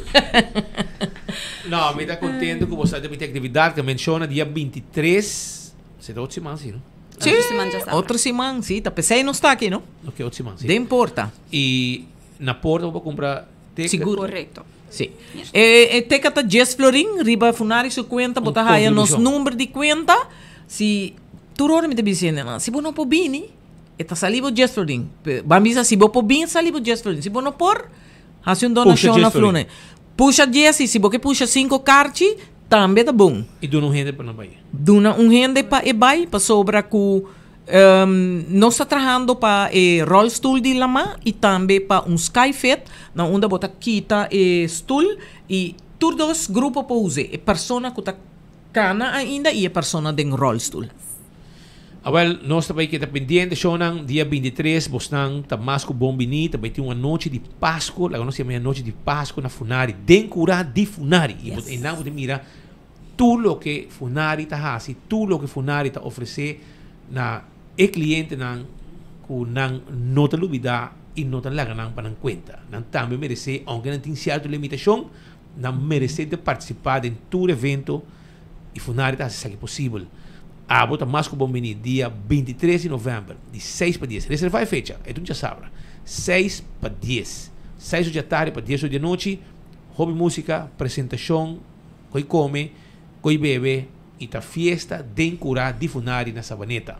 No, mi ta kontento ku bo sa ta miti aktividat ku menshona dia 23. Se ta otro siman, si, no?
Sí,
Otro siman ya sabrá.
otro siman, sí. Ta pesey nos ta aki, no?
Ok, otro siman, sí.
Den porta.
Y na porta bo por cumpra ticket.
Sigur.
Correcto.
Sí. E, e ticket ta 10 florin, riba Funari su cuenta, bo ta haya nos
contribucion.
number di cuenta. Si Tur ora mi ta bisa hendenan, si bo no por bini, e ta sali bo dies florin. Ban bisa si bo por bin, sali bo dies florin. Si bo no por, hasi un donashon na Flune. Pusha dies i si bo ke pusha sinku karchi, tambe ta bon.
I duna un hende pa nan bai.
Duna un hende pa e bai, pasobra ku nos ta trahando pa e rolstoel di lama i tambe pa un skyfit, na unda bo ta kita e stul i tur dos grupo por us'é, e persona ku ta Kana ainda i e persona den rolstoel.
Awel, nos ta bai keda pendiente, shownan. Dia 23, bosnan ta mas ku bon biní. Ta bai tin un anochi di Pasku, laga nos yama e anochi di Pasku na Funari, den kurá di Funari. I bo einan bo ta mira tur loke Funari ta hasi, tur loke Funari ta ofresé na e klientenan ku nan no ta lubidá i no ta laga nan pa nan kuenta. Nan tambe meresé, ounke nan tin sierto limitashon, Nan meresé di partisipá den tur evento i Funari ta hasi esaki posibel. Abo ta mas ku bon bini dia 23 di novèmber di seis pa dies. Reservá e fecha, e ta un djasabra, seis pa dies, seis or di atardi pa dies or di anochi, hopi músika, presentashon, koi kome, koi bebe i ta fiesta den kurá di Funari na Sabaneta.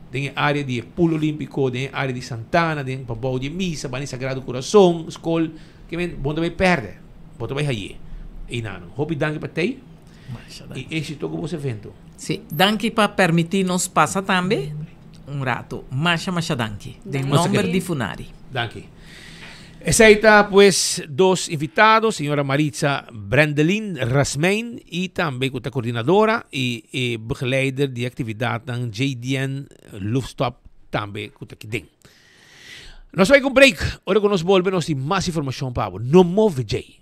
Den e área di e Pool Olímpiko, den e área di Santana, den pabou di e misa, banda di Sagrado Kurason, skol. Ke men, bo no ta bai pèrdè, bo ta bai haye. Einano, hopi danki pa tei i éksito ku bos evento.
Sí, danki pa permití nos pasa tambe un rato. Masha, masha danki. Den nòmber di Funari.
Danki. Esei ta pues dos invitado, señora Maritza Brendelin Rasmijn i tambe ku ta koordinadora i e begeleider di aktividatnan JDN Loefstop tambe ku ta kiden. Nos bai ku un break, ora ku nos bolbe nos tin mas informashon pa bo. No move djei.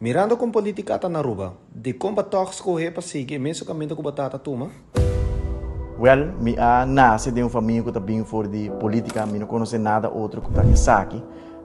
Mirando kon politica ta na Aruba, dikon bo tòg skohe pa sigui e mesun kaminda ku bo tata tuma?
Wèl, mi a nase den un famia ku ta bin for di politica, mi no konosé nada otro ku ta esaki.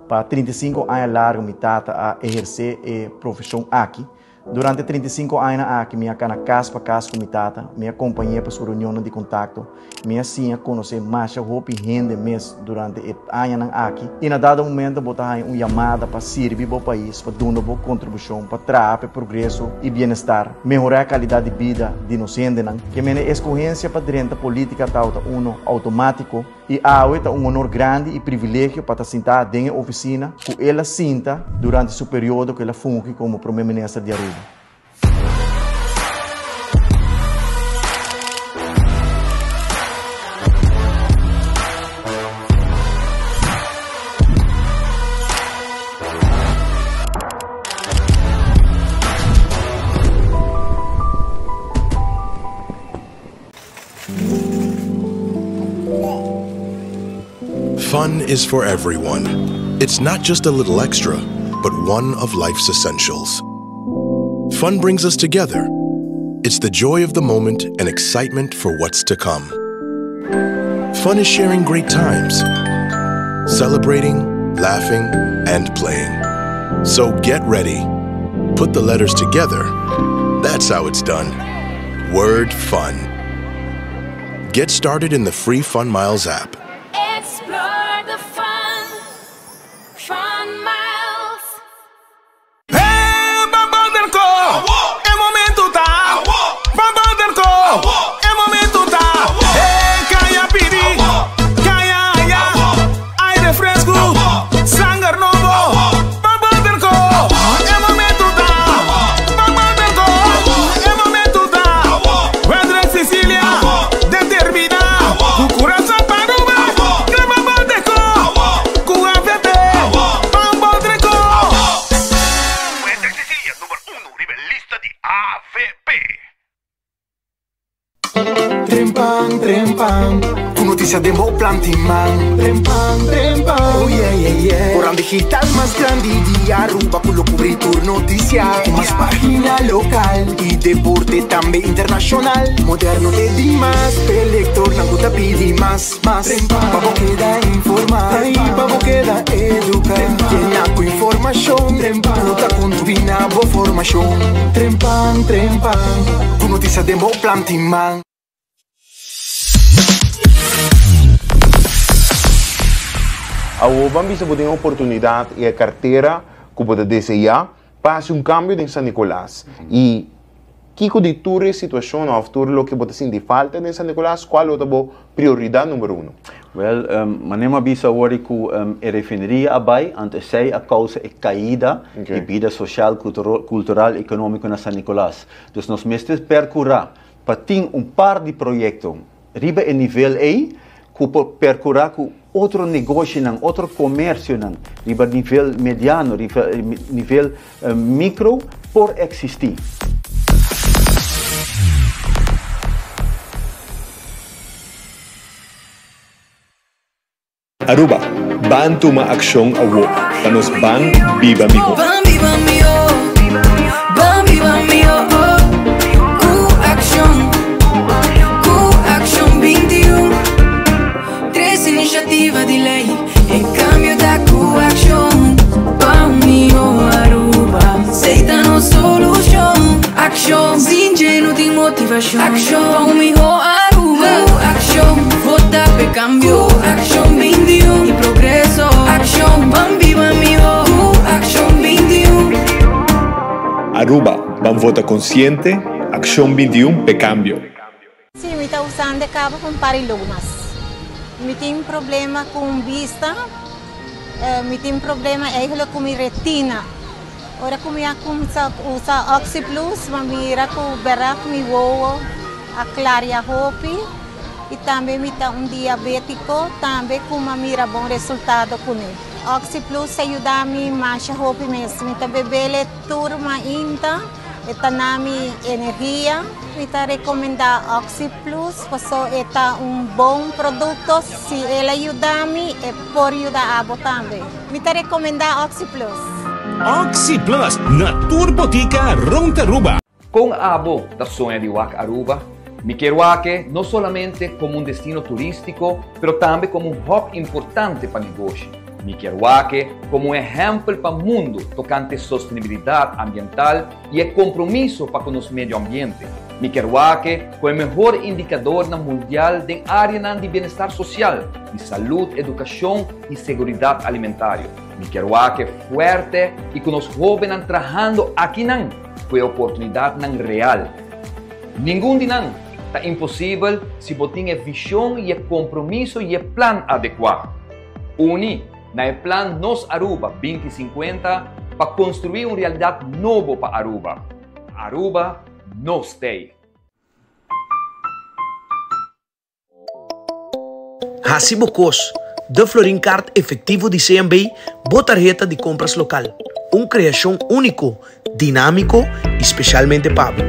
Pa 35 aña largu mi tata a ehersé e profeshon aki. Durante 35 añanan aki mi a kana kas pa kas ku mi tata, mi a kompañ'é pa su reunionnan di kontakto, mi a siña konosé masha hopi hende mes durante e añanan aki i na dado momento bo ta haña un yamada pa sirbi bo pais, pa duna bo kontribushon, pa traha pa e progreso i bienestar, mehorá e kalidat di bida di nos hendenan. Ke mene eskohensia pa drenta polítika tabata uno outomátiko. I awe ta un honor grandi i privilegio pa ta sintá den e ofisina ku el a sinta durante su periodo ku el a fungi komo Prome Minister di Aruba.
Fun is for everyone. It's not just a little extra, but one of life's essentials. Fun brings us together. It's the joy of the moment and excitement for what's to come. Fun is sharing great times, celebrating, laughing, and playing. So get ready. Put the letters together. That's how it's done. Word fun. Get started in the free Fun Miles app.
Explore the fun. Fun Miles.
Hey, pa Boterco, e momento ta. Pa Boterco, e momento ta. Hey, kaya pidi, kaya haya, aire fresku, sanger nobo. Pa Boterco, e momento ta. Pa Boterco, e momento ta. Wendrick Cecilia, determiná, ku kurason pa Aruba, krema Boterco, ku AVP, pa Boterco.
Wendrick Cecilia, number uno riba e lista di AVP.
Trempan, trempan, ku notisia den bo planti man. Trempan, trempan, oh yeah, yeah, yeah. Koran digital mas grandi di Aruba ku lo kubri tur notisia. Ku mas pagina lokal i deporte tambe internashonal. Moderno te dimas, p'e lektornan ku ta pidi mas, mas. Pa bo keda informá i pa bo keda eduká. Yena ku informashon ku ta kontribuí na bo formashon. Trempan, trempan, ku notisia den bo planti man.
Awor ban bisa bo tin e oportunidat i e kartera ku bo ta deseá pa hasi un kambio den San Nicolas i. Kiko di tur e situacion of tur loke bo ta sinti falta den San Nicolas, cual lo ta bo prioridad numero uno?
Wel, manera mi a bisa awor cu e refineria a bay, anto esey a causa e caida di bida social, cultural, economico na San Nicolas. Dus nos mester percura pa tin un par di proyecto riba e nivel ey cu por percura cu otro negoshinan, otro comercionan riba nivel mediano, riba nivel micro por existi.
Aruba, ban tuma accion awo pa nos ban biba miho.
Ban biba miho, ban biba miho, Cu accion, cu accion 21. Tres iniciativa di ley, e cambio ta cu accion. Pa un miho Aruba, esey ta nos solucion. Accion, sin dje no tin motivacion. Accion, pa un miho Aruba. Cu accion, vota p'e cambio. Cu accion 21 y progreso. Accion, ban biba miho. Cu accion 21.
Aruba, ban vota consciente, Accion 21 p'e cambio.
Sí, mi ta usando e caba pa un par di lunas. Mi tin problema cu un bista, mi tin problema eigenlijk cu mi retina. Ora cu mi a cuminsa usa OxyPlus, mi a mira cu berdad mi wowo a claria hopi y tambe mi ta un diabetico tambe cu mi a mira bon resultado cune. OxyPlus a yuda mi masha hopi mes. Mi ta bebele tur mainta. E ta na mi energia. Mi ta recomenda Oxy Plus paso e ta un bon producto. Si el a yuda mi, e por yuda abo tambe. Mi ta recomenda Oxy Plus.
Oxy Plus na tur botica rond Aruba.
Con abo ta soña di wak Aruba? Mi kier wak-e no solamente como un destino turistico, pero tambe como un hub importante pa negoshi. Mi kier wak-e como un ehempel pa mundo tocante sostenibilidad ambiental y e compromiso pa cu nos medio ambiente. Mi kier wak-e cu e mehor indicadornan mundial den areanan di bienestar social, di salud, educacion y seguridad alimentario. Mi kier wak-e fuerte y cu nos hobennan trahando akinan cu e oportunidadnan real. Ningun di nan ta imposibel si bo tin e vision y e compromiso y e plan adecua. Uni na e plan Nos Aruba 2050 pa construi un realidad nobo pa Aruba. Aruba, nos t'ey!
Hasi bo kos, De Florin Card Efectivo di CMB, bo tarheta di compras local. Un creacion unico, dinamico y specialmente pa bo.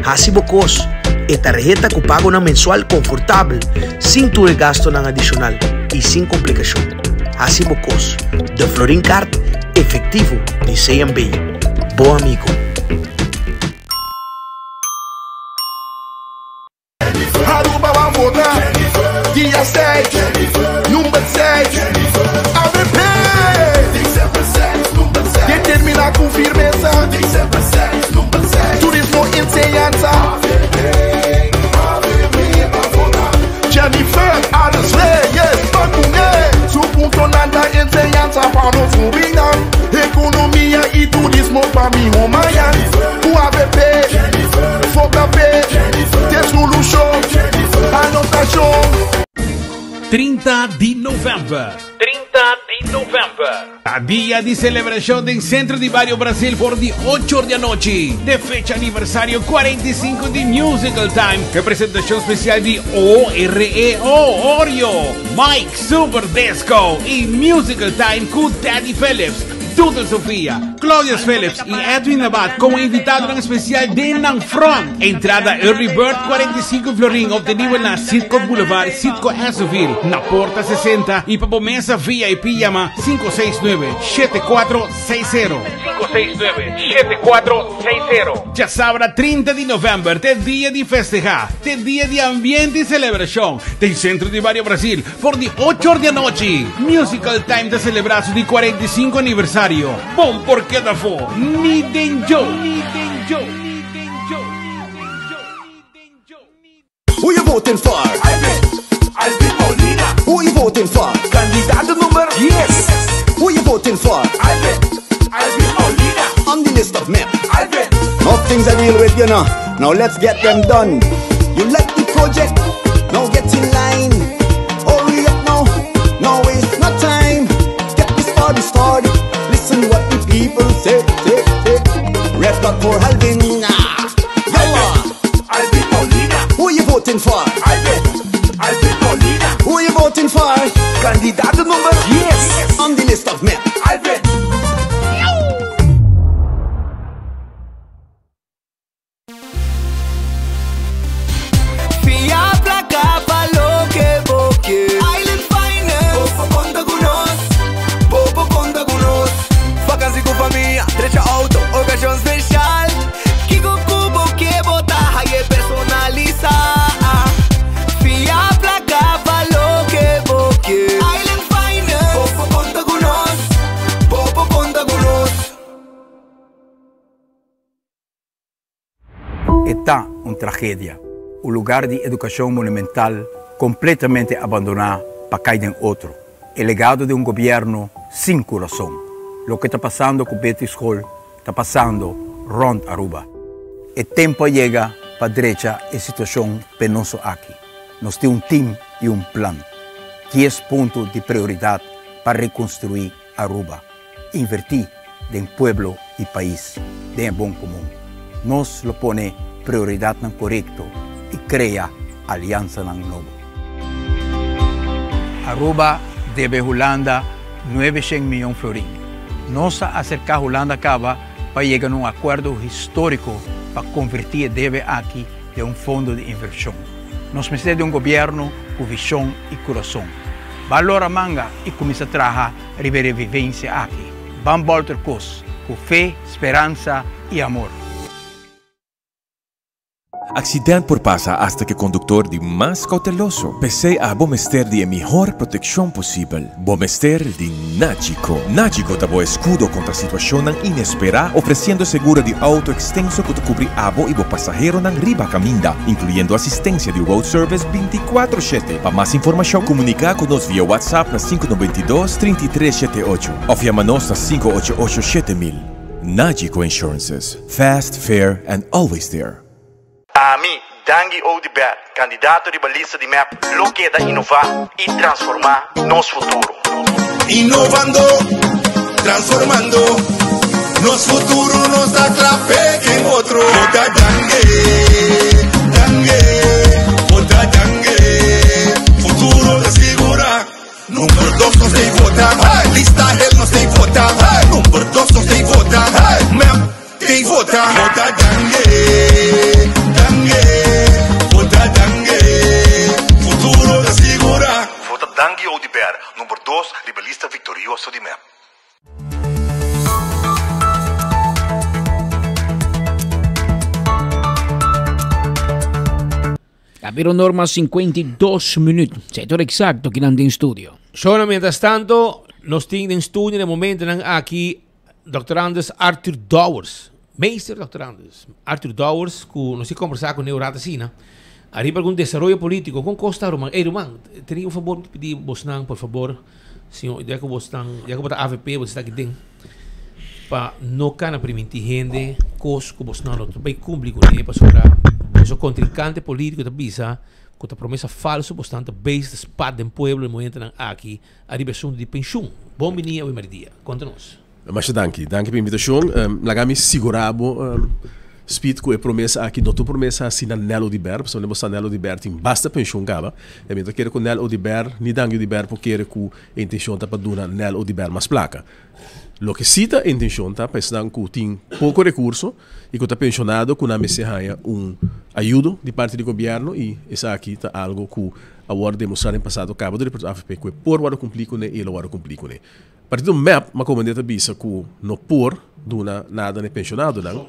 Hasi bo kos, e tarheta cu pagonan mensual confortabel, sin tur e gastonan adicional y sin complicacion. Hasi bo kos, De Florin Card Efectivo di CMB. Bo amigo.
Aruba ban vota dia seis, number seis, avp! Determina cu firmeza, turismo, enseñanza. Jennifer Arends Reyes, ban cu ne! Su puntonan ta enseñanza pa nos hubinan, economia y turismo pa miho mañan. Cu avp, vota p'e, t'e solucion, anotacion.
30 di november. 30 di november. Ta dia di celebracion den Centro di Bario Brasil for di 8 or di anochi. De fecha aniversario 45 di Musical Time. Cu presentacion special di OREO, Oreo, Mike Super Disco y Musical Time cu Teddy Phillips. Doodle Sofia, Claudius Phillips y Edwin Abad como invitadonan especial den nan front. Entrada Early Bird 45 florin obtenibel na Citgo Boulevard, Citgo Essoville, na porta 60 y pa bo mesa VIP yama 569 7460. 569 7460. Djasabra 30 di november t'e dia di festeha, t'e dia di ambiente y celebracion den Centro di Bario Brasil. For di ocho or di anochi, Musical Time ta selebrá su di 45 aniversario. Bon por keda afó, ni den djo! Ni den djo! Ni den djo!
Who you voting for? Alvin, Alvin Paulina. Who you voting for? Candidato nummer yes. Who you voting for? Alvin, Alvin Paulina. On the list of men. Alvin. No things I deal with, you know. Now let's get them done. You like the project? Now get in line. Hurry up now, no waste no time. Get this party started. Listen what the people say. say, say. Red dot for Alvin. Ah, go on.
Alvin Paulina.
Who you voting for?
Alvin. Alvin Paulina.
Who you voting for?
Candidato number
Yes. On the list of men.
Alvin.
Fia placa pa loke bo ke. Island Finance. Bo por conta cu nos. Bo por conta cu nos. Vakantie cu famia, drecha auto, ocasion special. Kico cu bo ke bo ta haye personalisa. Fia placa pa loke bo ke. Island Finance. Bo por conta cu nos. Bo por conta cu nos.
E ta un tragedia, un lugar di educacion monumental completamente abandona pa cay den otro. E legado di un gobierno sin curason. Loke ta pasando cu Betty School ta pasando rond Aruba. E tempo a yega pa drecha e situacion penoso aki. Nos tin un team y un plan. Dies punto di prioridad pa reconstrui Aruba. Invertí den pueblo i pais, den e bon komun. Nos lo pone prioridatnan korekto i krea aliansanan nobo. Aruba debe Hulanda nuebeshen miyon florin. Nos a aserká Hulanda kaba pa yega na un akuerdo históriko pa konvertí e debe aki den un fondo di invershon. Nos mester di un gobièrnu ku vishon i kurason. Balora manga i kuminsá traha riba e revivencia aki. Ban bolter cos cu fe, speransa y amor.
Accident por pasa hasta cu e conductor di mas cauteloso. P'esey abo mester di e mihor proteccion posibel. Bo mester di Nagico. Nagico ta bo escudo contra situacionnan inespera, ofreciendo seguro di auto extenso cu ta cubri abo y bo pasaheronan riba caminda, incluyendo asistencia di road service binticuatro shete. Pa mas informacion, comunica cu nos via WhatsApp na 592 33 78 of yama nos na 588 7000. Nagico Insurances, fast, fair and always there.
Ami, Dangui Oduber, candidato riba lista di mep, lo keda innova y transforma nos futuro.
Innovando, transformando nos futuro nos ta cla p'e en otro. Vota Dangui, Dangui, vota Dangui, futuro ta sigura. Number dos nos tey vota, lista hel nos tey vota, number dos nos tey vota, mep tey vota. Vota Dangui, Dangui, vota Dangui, futuro ta sigura.
Vota Dangui Oduber, number dos riba lista victorioso di mep.
Capiro Norma 52 minuut. Sector exacto kinan den studio.
Shona, mientras tanto, nos tin den studio den momentonan aki Dr. Anders Arthur Dowers. Meester Dr. Anders Arthur Dowers, ku nos tin kombersá ku ne un rato asina. Ariba algun desaroyo polítiko. Kon kos ta, ruman? Ey, ruman, teni un fabor mi ta pidi bosnan, por fabor. Señor, ya ku bo stan, ya ku bo ta avp, bo ta sta aki den, pa no kana primintí hende kos ku bosnan no ta bai kumpli kuné, pasobra boso kontrinkante polítiko ta bisa ku ta promesa falso bosnan ta bezig ta spat den pueblo e momentonan aki ariba e asuntu di penshun. Bon bini awe merdia. Konta nos.
Masha danki. Danki pa e invitashon. Laga mi sigurá bo, Speed, ku e promesa aki no ta un promesa hasi na Nel Oduber, pasobra bo sa Nel Oduber tin basta penshun kaba. E mi ta kere ku Nel Oduber, ni Dangui Oduber por kere ku e intenshon ta pa duna Nel Oduber mas plaka. Loke si ta e intenshon ta pa esnan ku tin poko rekurso i ku ta penshonado ku nan mester haña un ayudo di parti di gobièrnu i esaki ta algu ku a wòrdu demostrá den pasado kaba dor di partido avp ku e por wòrdu kumplí kuné i e lo wòrdu kumplí kuné. Partido mep ma komandé ta bisa ku no por duna nada na e penshonadonan.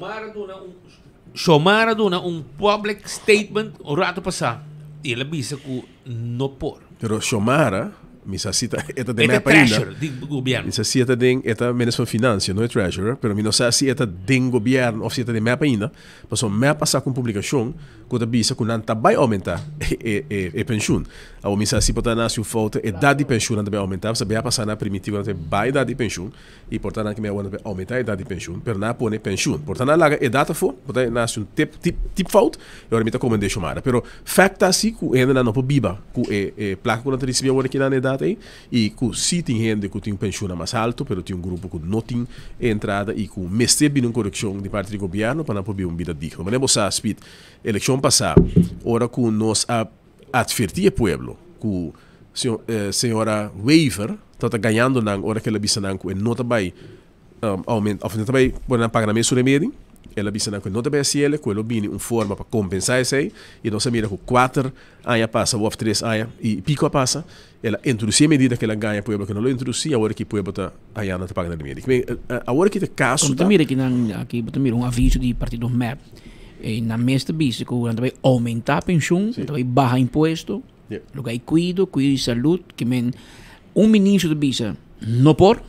Xiomara a duna un public statement un rato pasá i el a bisa ku no por.
Pero Xiomara. Mi sa si ta e ta
E
den
ta
mep ainda.
treasurer di gobierno.
Mi sa si e ta den, e ta minister van Financiën, no e treasurer, pero mi no sa si e ta den gobierno of si e ta den mep ainda. Pasobra mep a saka un publikashon ku ta bisa ku nan ta bai oumentá e e e penshun. Awor mi sa si por ta nan hasi un fout, edat di penshun nan ta bai oumentá, pasobra bia pasá nan a primiti ku nan ta bai edat di penshun i por ta nan ke mi awor nan ta bai oumentá edat di penshun, pero nan a pone penshun. Por ta nan a laga edat afó, por ta nan hasi un tip tip tip fout i ora mi ta komend'é Shomara. Pero fèkt ta si ku hendenan no por biba ku e e plaka ku nan ta risibí awor aki nan edat ei i ku si tin hende ku tin penshunnan mas haltu pero tin un grupo ku no tin e entrada i ku mester bini un korekshon di parti di gobièrnu pa nan por biba un bida digno. Manera bo sa Speed, elekshon pasá ora ku nos a atvertí e pueblo ku señora Wever tabata gañando nan ora ku el a bisa nan ku e no ta bai aumenta of no ta bai pone nan paga nan mes su remedi, el a bisa nan ku e no ta bai hasi el, ku e lo bini un forma pa kompensá esei i nos a mira ku kuater aña pasa of tres aña i piko a pasa el a introdusí e medida ku el a gaña pueblo ku no lo introdusí awor ki pueblo ta haña nan ta paga nan remedi. Awor ki ta kaso
ta. Bo ta mira kinan aki bo ta mira un aviso di partido mep i nan mes ta bisa ku nan ta bai oumentá penshun, nan ta bai baha impuesto, lo ke hay kuido, kuido di salud, ke men un ministro ta bisa no por,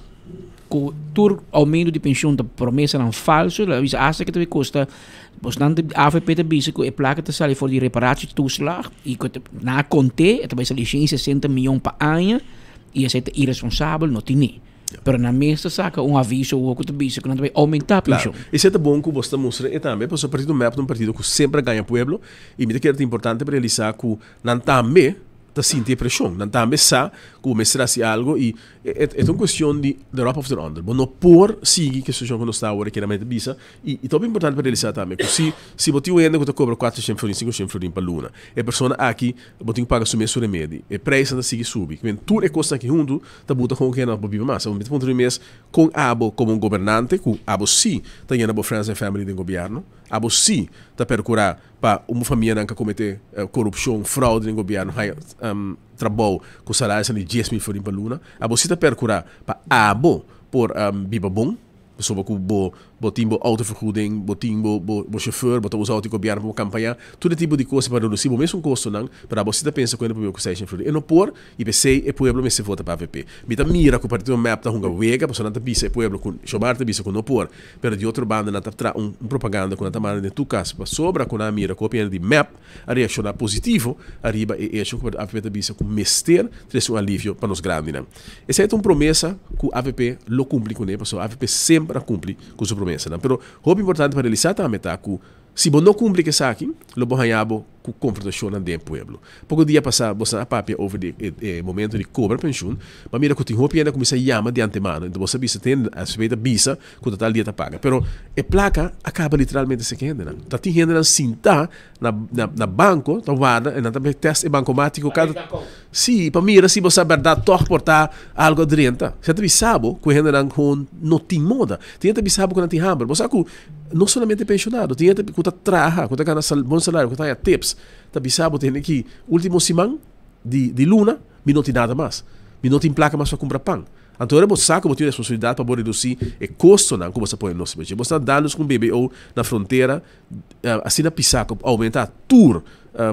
ku tur oumento di penshun ta promesanan falso, el a bisa asta ke ta bai kosta, bosnan di avp ta bisa ku e plaka ta sali for di reparatietoeslag i ku nan a kont'é e ta bai sali shen i sesenta mion pa aña i esei ta iresponsabel, no tini. Pero nan mes ta saka un aviso awor ku ta bisa ku nan ta bai oumentá
Claro.
penshon.
Esei ta bon ku bos ta mustra e tambe, pasobra partido mep ta un partido ku semper a gaña pueblo i mi ta kere ta importante pa realisá ku nan tambe ta sinti e preshon, nan tambe sa ku bo mester hasi algo i e ta un kuestion di erop of eronder. Bo no por sigui ku e situashon ku nos ta awor aki na mester bisa i ta hopi importante pa realisá tambe ku si si bo tin un hende ku ta kobra kuatroshen florin, sinkoshen florin pa luna, e persona aki bo tin ku paga su mes su remedi, e preisnan ta sigui subi, tur e kosnan aki huntu ta buta kon kende bo biba mas. Abo mi ta puntra mi mes kon abo komo un gobernante ku abo si ta yena bo friends and family den gobièrnu, abo si ta perkurá pa un bo famianan ka komete korupshon, fraude den gobièrnu haña trabou ku salarionan di 10,000 florin pa luna, abo si ta perkurá pa abo por biba bon. Pasobra ku bo bo tin bo autovergoeding, bo tin bo bo bo chauffeur, bo ta usa auto di gobièrnu pa bo kampañá, tur e tipo di kos pa redusí bo mesun kostonan, pero abo si ta pensa ku hende por biba ku seishen florin. E no por, i p'esei e pueblo mester vota pa avp. Mi ta mira ku partido mep ta hunga wega, pasobra nan ta bisa e pueblo ku Xiomara ta bisa ku no por, pero di otro banda nan ta traha un un propaganda ku nan ta manda den tur kas, pasobra ku nan a mira ku hopi hende di mep a reakshoná positivo ariba e echo ku avp ta bisa ku mester trese un alivio pa nos grandinan. Esei ta un promesa ku avp lo kumpli kuné pasobra avp semper a kumpli ku su promesanan. Pero hopi importante pa realisá tambe ta ku si bo no kumpli ku esaki lo bo haña bo ku konfrontashonnan den e pueblo. Poko dia pasá boso a papia over di e momento di kobra penshun, bo a mira ku tin hopi hende a kuminsá yama di antemano, enton boso a bisa tin avp ta bisa ku ta tal dia ta paga. Pero e plaka a kaba literalmente seki hendenan. Ta tin hendenan sintá na na banco ta warda en nan ta test e bancomático cada si pa mira si bo sa berdad toch por ta algo a drenta si nan ta bisa bo cu e hendenan gewoon no tin moda tin hende ta bisa bo cu nan tin hamber bo sa cu no solamente pensionado tin hende cu ta traha cu ta gana bon salario cu ta haya tips ta bisa bo tene ki ultimo siman di di luna mi no tin nada mas mi no tin placa mas pa cumpra pan. Anto ora bo sa ku bo tin responsabilidat pa bo redusí e kostonan ku bo sa pone nos riba dje. Bo sta dándonos ku un BBO na frontera asina pisá ku oumentá tur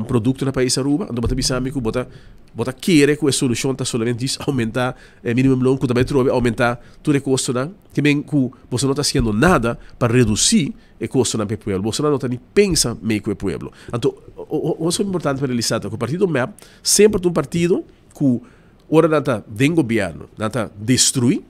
produkto na pais Aruba. Anto bo ta bisa mi ku bo ta bo ta kere ku e solushon ta solamente djis oumentá e minimumloon ku ta bai trobe oumentá tur e kostonan? Ke men ku boso no ta hasiendo nada pa redusí e kostonan pa e pueblo. Boso no ta ni pensa mei ku e pueblo. Anto oso importante pa realisá ta ku partido mep semper ta un partido ku Ora nan ta den gobierno, nan ta destrui.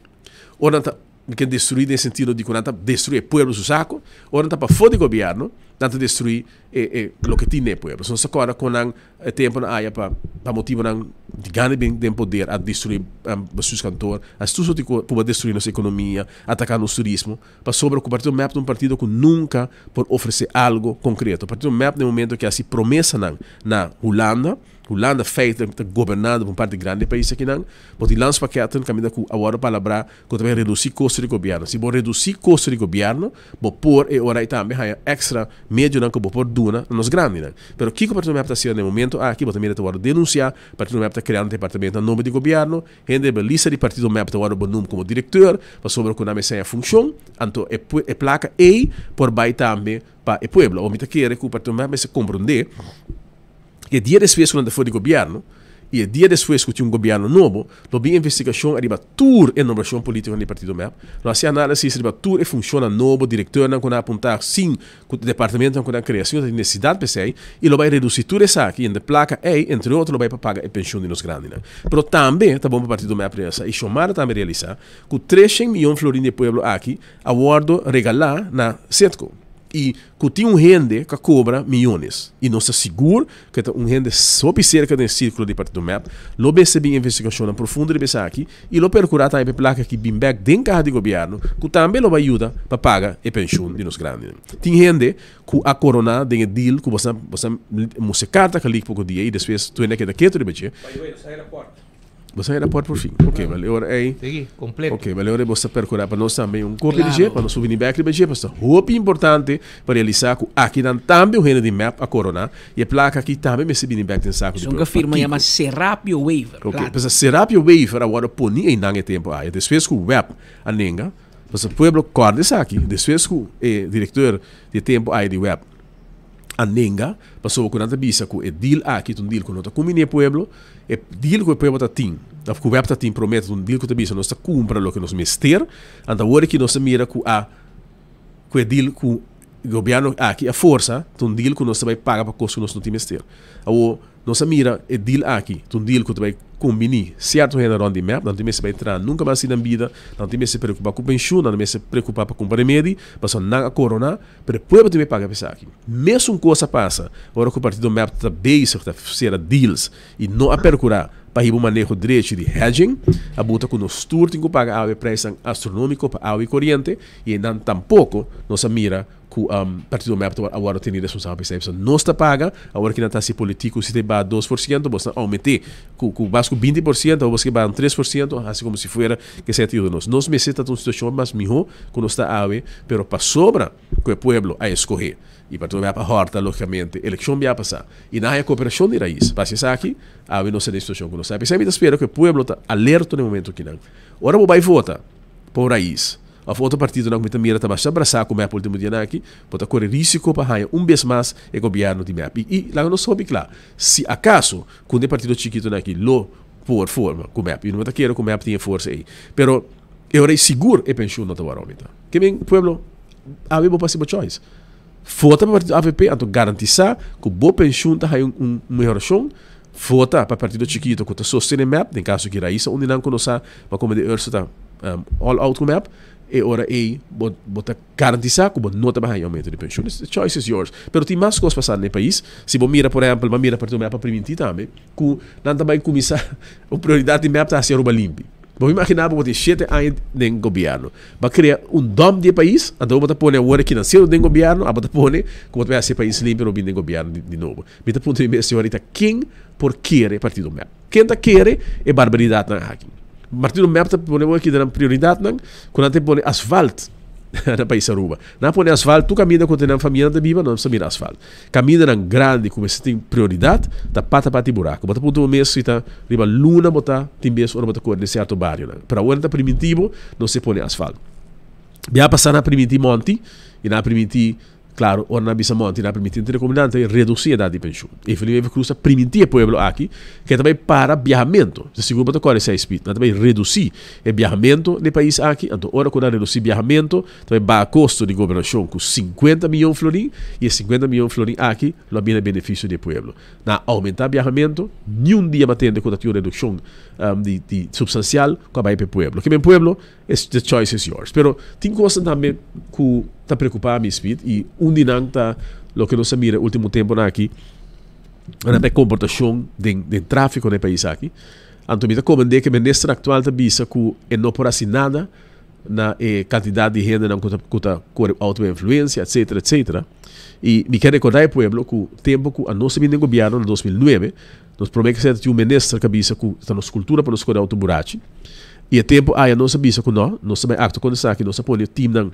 Ora nan ta, mi ke destrui den sentido di ku nan ta destrui e pueblo su saco. Ora nan ta pafó di gobierno, nan ta destrui e e loke tin den e pueblo. So nos ta kòrda kon nan e temponan aya pa pa motibonan di gana bin den poder a destrui bestuurskantoor, a tur sorti kos purba destrui nos ekonomia, ataka nos turismo. Pasobra ku partido mep ta un partido ku nunka por ofresé algo konkreto. Partido mep den momento ke hasi promesanan na Hulanda, Hulanda feitelijk ta gobernando pa un parti grandi e pais akinan. Bo tin landspakketten kaminda ku a wòrdu palabrá ku ta bai redusí kosto di gobièrnu. Si bo redusí kosto di gobièrnu, bo por e ora ei tambe haña èkstra medionan ku bo por duna na nos grandinan. Pero kiko Partido Mep ta hasiendo na e momento aki? Bo ta mira ta wòrdu denunsiá, Partido Mep ta kreando departamento na nomber di gobièrnu, hende riba lista di Partido Mep ta wòrdu benoem komo direkteur pasobra ku nan mester haña funshon, anto e e plaka ei por bai tambe pa e pueblo. Awor mi ta kere ku Partido Mep mester komprondé. E dia despues ku nan ta for di gobièrnu Y e dia despues cu tin un gobierno nobo, lo bin investigacion ariba tur e nombracion politiconan di partido mep, lo haci analisis riba tur e funcionnan nobo, directeurnan cu nan apunta sin cu departamentonan cu nan crea sin cu ta tin necesidad p'esey, y lo bay reduci tur esaki y de placa ey, entre otro, lo bay pa paga e pensioen di nos grandinan. Pero tambe ta bon pa partido mep realisa y Xiomara tambe realisa cu 300 miyon florin di e pueblo aki a wordo regala na Citgo y cu tin un hende cu a cobra miyones y nos ta sigur cu e ta un hende hopi cerca den e circulo di partido mep, lo mester bin investigacionnan profundo riba esaki y lo percura tambe pa e placa aki bin bek den caha di gobierno cu tambe lo bay yuda pa paga e pensioen di nos grandinan. Tin hende cu a corona den e deal cu boso a mustra carta cu a leak poco dia y despues tur hende a keda keto riba dje.
By the way, nos a haya rapport.
Bo sa e raport por fin. Ok, bale ora ei.
Sigui, completo.
Ok, bale ora ei bo sa percura pa nos tambe un copia di dje, pa nos por bini bek riba dje, pasobra ta hopi importante pa realisa cu akinan tambe un hende di mep a corona y e placa aki tambe mester bini bek den saco di
Esun
pueblo.
ke firma
Pakiko?
yama Serapio Wever.
Ok,
Plata.
pasobra Serapio Wever a wordo poni einan e tempo aya, despues cu web a nenga, pasobra pueblo corda esaki, despues cu e directeur di e tempo aya di web a nenga, pasobra cu nan ta bisa cu e deal aki ta un deal cu no ta cumbini e pueblo, E deal ku e pueblo ta tin, of ku web ta tin promé ta un deal ku ta bisa nos ta kumpra loke nos mester, anto awor aki nos ta mira ku a ku e deal ku gobièrnu aki a forsa ta un deal ku nos ta bai paga pa kos ku nos no tin mester. Awor nos a mira e deal aki ta un deal ku ta bai kombiní sierto hende rònt di mep, nan tin mester bai traha nunka mas den nan bida, nan tin mester preokupá ku penshun, nan mester preokupá pa kumpra remedi, pasobra nan a koroná. Pero e pueblo tin be paga pa esaki. Mesun cos a pasa ora cu partido mep ta bezig ta cera deals y no a percura pa hiba un maneho drechi di hedging, a buta cu nos tur tin cu paga awe prijsnan astronomico pa awe y coriente y eynan tampoco nos a mira cu partido mep ta a wordo teni responsabel pa esey. Pasobra nos ta paga, awor ki nan ta haci politico si ta baha 2% bos ta aumente cu cu mas cu 20% awor bos ke baha un 3% haci como si fuera ke esey ta yuda nos. Nos mester ta ta un situacion mas miho ku nos ta awe, pero pasobra ku e pueblo a eskohé i pa tur a hòrta lógikamente elekshon bia pasá i nan haña kooperashon di rais pa hasi esaki, awe nos ta den e situashon ku nos ta. P'esei mi ta spera ku e pueblo ta alerto na e momento kinan. Ora bo bai vota pa un rais òf otro partidonan ku mi ta mira ta basta brasá ku mep último dianan aki, bo ta kore risiko pa haña un bes mas e gobièrnu di mep. I laga nos hopi kla, si akaso ku un di e partido chikitonan aki lo por forma ku mep, i no ta kere ku mep tin e forsa ei, pero E ora ei sigur e pensioen no ta wòrdu oumentá. Ke men, pueblo, awe bo por hasi bo choice. Vota pa partido avp, anto garantisá ku bo pensioen ta haña un mehorashon. Vota pa partido chikito ku ta sostené mep, den kaso ki Raisa un di nan ku nos sa, ma komo di Urso ta all out ku mep, e ora ei bo bo ta garantisá ku bo no ta bai haña oumento di pensioen. The choice is yours. Pero tin mas kos pasando na e pais. Si bo mira, por ehèmpel, bo a mira partido mep a primintí tambe ku nan ta bai kuminsá, un prioridat di mep ta hasi Aruba limpi. Bo imagina bo tin shete aña den gobierno. Bo a crea un dump di e pais, anto bo ta pone awor aki nan siendo den gobierno, abo ta pone cu bo ta bay haci e pais limpio ora bo bin den gobierno di nobo. Mi ta puntra mi mes señorita ken por kere partido mep? Ken ta kere e barbaridadnan aki? Partido mep ta pone bo aki den nan prioridadnan cu nan ta pone asfalt na pais Aruba. Nan a pone asfalt tur caminda cu nan famianan ta biba nan ta mira asfalt. Kamindanan grandi ku mester tin prioridat ta pata pata i buraku. Bo ta puntra bo mes si ta riba luna bo ta tin bes ora bo ta kore den sierto barionan. Pero awor nan ta primintí bo, nos e pone asfalt. Bia pasá nan a primintí Monti i nan a primintí, klaro, ora nan a bisa Monti nan a primintí entre komo nan ta redusí edat di penshun. Evelyn Wever Croes a primintí e pueblo aki ku e ta bai para biahamentu. Ta sigur bo ta kore seis speed. Nan ta bai redusí e biahamentu den e pais aki. Anto ora ku nan redusí biahamentu Ta bai baha kosto di gobernashon ku 50 miyon florin i e 50 miyon florin aki lo a bini na benefisio di e pueblo. Na oumentá biahamentu, niun dia bo a tende ku ta tin un redukshon di supstansial ku a bai pa e pueblo. Ke men pueblo, the choice is yours. Pero tin kosnan tambe ku ta preokupá mi, Speed, i un di nan ta loke nos a mira e ultimo temponan aki, riba e komportashon den tráfiko na e pais aki. Anto mi ta komend'é ku e minister aktual ta bisa ku e no por hasi nada na e kantidat di hendenan ku ta ku ta kore outo den influensia etsetera etsetera i mi ke rekordá e pueblo ku tempu ku anos a bini den gobièrnu na 2009 nos promé ke seta tin un minister ku a bisa ku ta nos kultura pa nos kore outo burachi i e tempu aya nos a bisa ku no nos ta bai aktua kontra esaki nos a pone timnan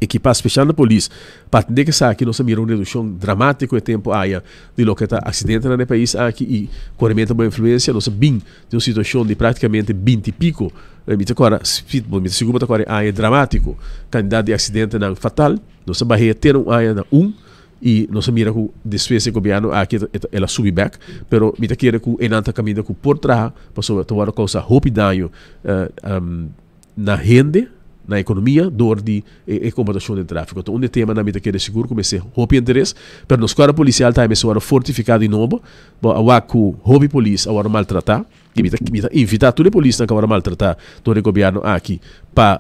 ekipá spesial na polis pa atendé ku esaki nos a mira un redukshon dramátiko e tempu aya di loke ta aksidentenan na e pais aki i korementu bo influensia nos a bin Den un situashon di práktikamente 20 i piko, mi ta kòrda, mi ta sigur bo ta kòrda e aña dramátiko, kantidat di aksidentenan fatal, nos a bah'é te na un aña na un, i nos a mira ku despues e gobièrnu aki el a subi bèk, pero mi ta kere ku einan ta kaminda ku por traha pasobra ta wòrdu kousa hopi daño na hende, na ekonomia dor di e komportashon den tráfiko. Ta un di e temanan mi ta kere sigur ku mester hopi interes, pero nos kuadro polisial tambe mester wòrdu fortifiká di nobo. Bo a wak ku hopi polis a wòrdu maltratá i mi ta mi ta invitá tur e polisnan ku a wòrdu maltratá dor e gobièrnu aki pa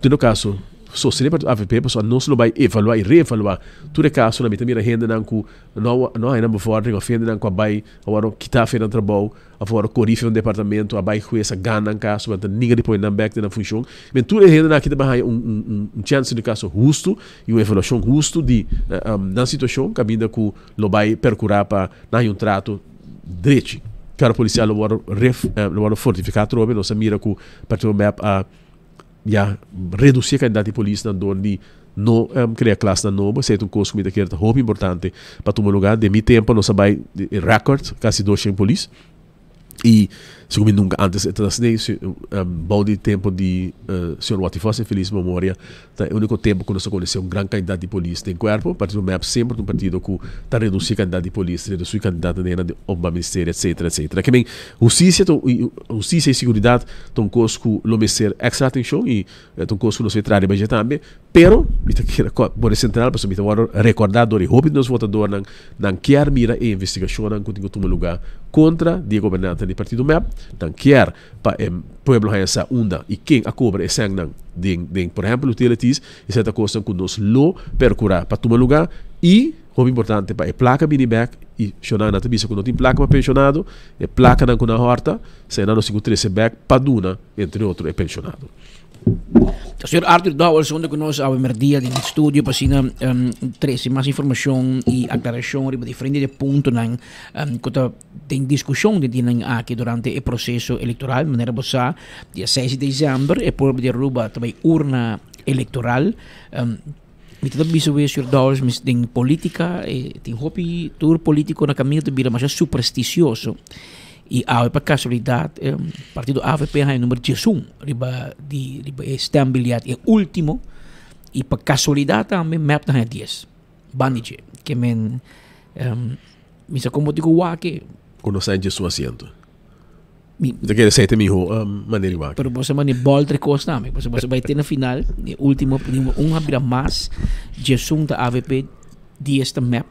den kaso sostené partido avp pasobra nos lo bai evaluá i reevaluá tur e kasonan. Mi ta mira hendenan ku no no haña nan bevordering òf hendenan ku a bai a wòrdu kitá for nan trabou. Afor korife un departamento a bai hues a gana nan kaso nan ta ninga di pone nan bek den nan funshon. Men tur e hendenan aki ta bai haña un un un chèns di kaso hustu i un evaluashon hustu di nan situashon kaminda ku lo bai perkurá pa nan haña un trato drechi. Karo polisial lo wòrdu ref lo wòrdu fortifiká atrobe. Nos a mira ku Partido mep a ya redusí e kantidat di polisnan dor di no krea klasnan nobo. Esei ta un kos ku mi ta kere ta hopi importante pa tuma lugá. Den mi tempu nos a bai rèkòrt kasi doshen polis i segun mi nunka ántes e ta asina. Bou di tempu di señor Watty Vos, en felis memoria, ta e úniko tempu ku nos a konosé un gran kantidat di polis den kuerpo. Partido mep semper ta un partido ku ta redusí kantidat di polis, redusí kantidat di Openbaar Ministerio, etsetera, etsetera. Ke men hustisia ta hustisia i siguridat ta un kos ku lo mester èkstra atenshon i ta un kos ku nos mester traha riba dje tambe. Pero mi ta kere pone sentral pasobra mi ta wòrdu rekordá dor di hopi di nos votadornan nan kier mira e investigashonnan ku tin ku tuma lugá kontra di e gobernantenan di partido mep. Nan kier pa e pueblo haña sa unda i ken a kobra e sènnan den den por ehèmpel utilities. Esei ta kosnan ku nos lo perkurá pa tuma lugá i hopi importante pa e plaka bini bèk i shonnan nan ta bisa ku no tin plaka pa penshonado, e plakanan ku nan hòrta, eseinan nos tin ku trese bèk pa duna entre otro e penshonado.
Señor Arthur Dowers hunto cu nos awe merdia den studio pa asina trece mas informacion y aclaracion riba diferente de puntonan cu ta den discusion den dianan aki durante e proceso electoral. Manera bo sa, dia seis di december e pueblo di Aruba ta bay urna electoral. Mi ta bisa we señor Dowers mis den politica e tin hopi tur politico na caminda ta bira masha supersticioso y awe pa casualidad partido avp haña number diesun riba di riba e stembiljet e ultimo y pa casualidad tambe mep ta haña dies banda dje ke men mi sa como tin cu wak e.
Cu nos haña diesun asiento. Mi ta kere esei ta miho manera di wak.
Pero boso mane bòlter kos tambe. Boso boso bai te na final, e ultimo un a bira mas, diesun ta avp, dies ta mep.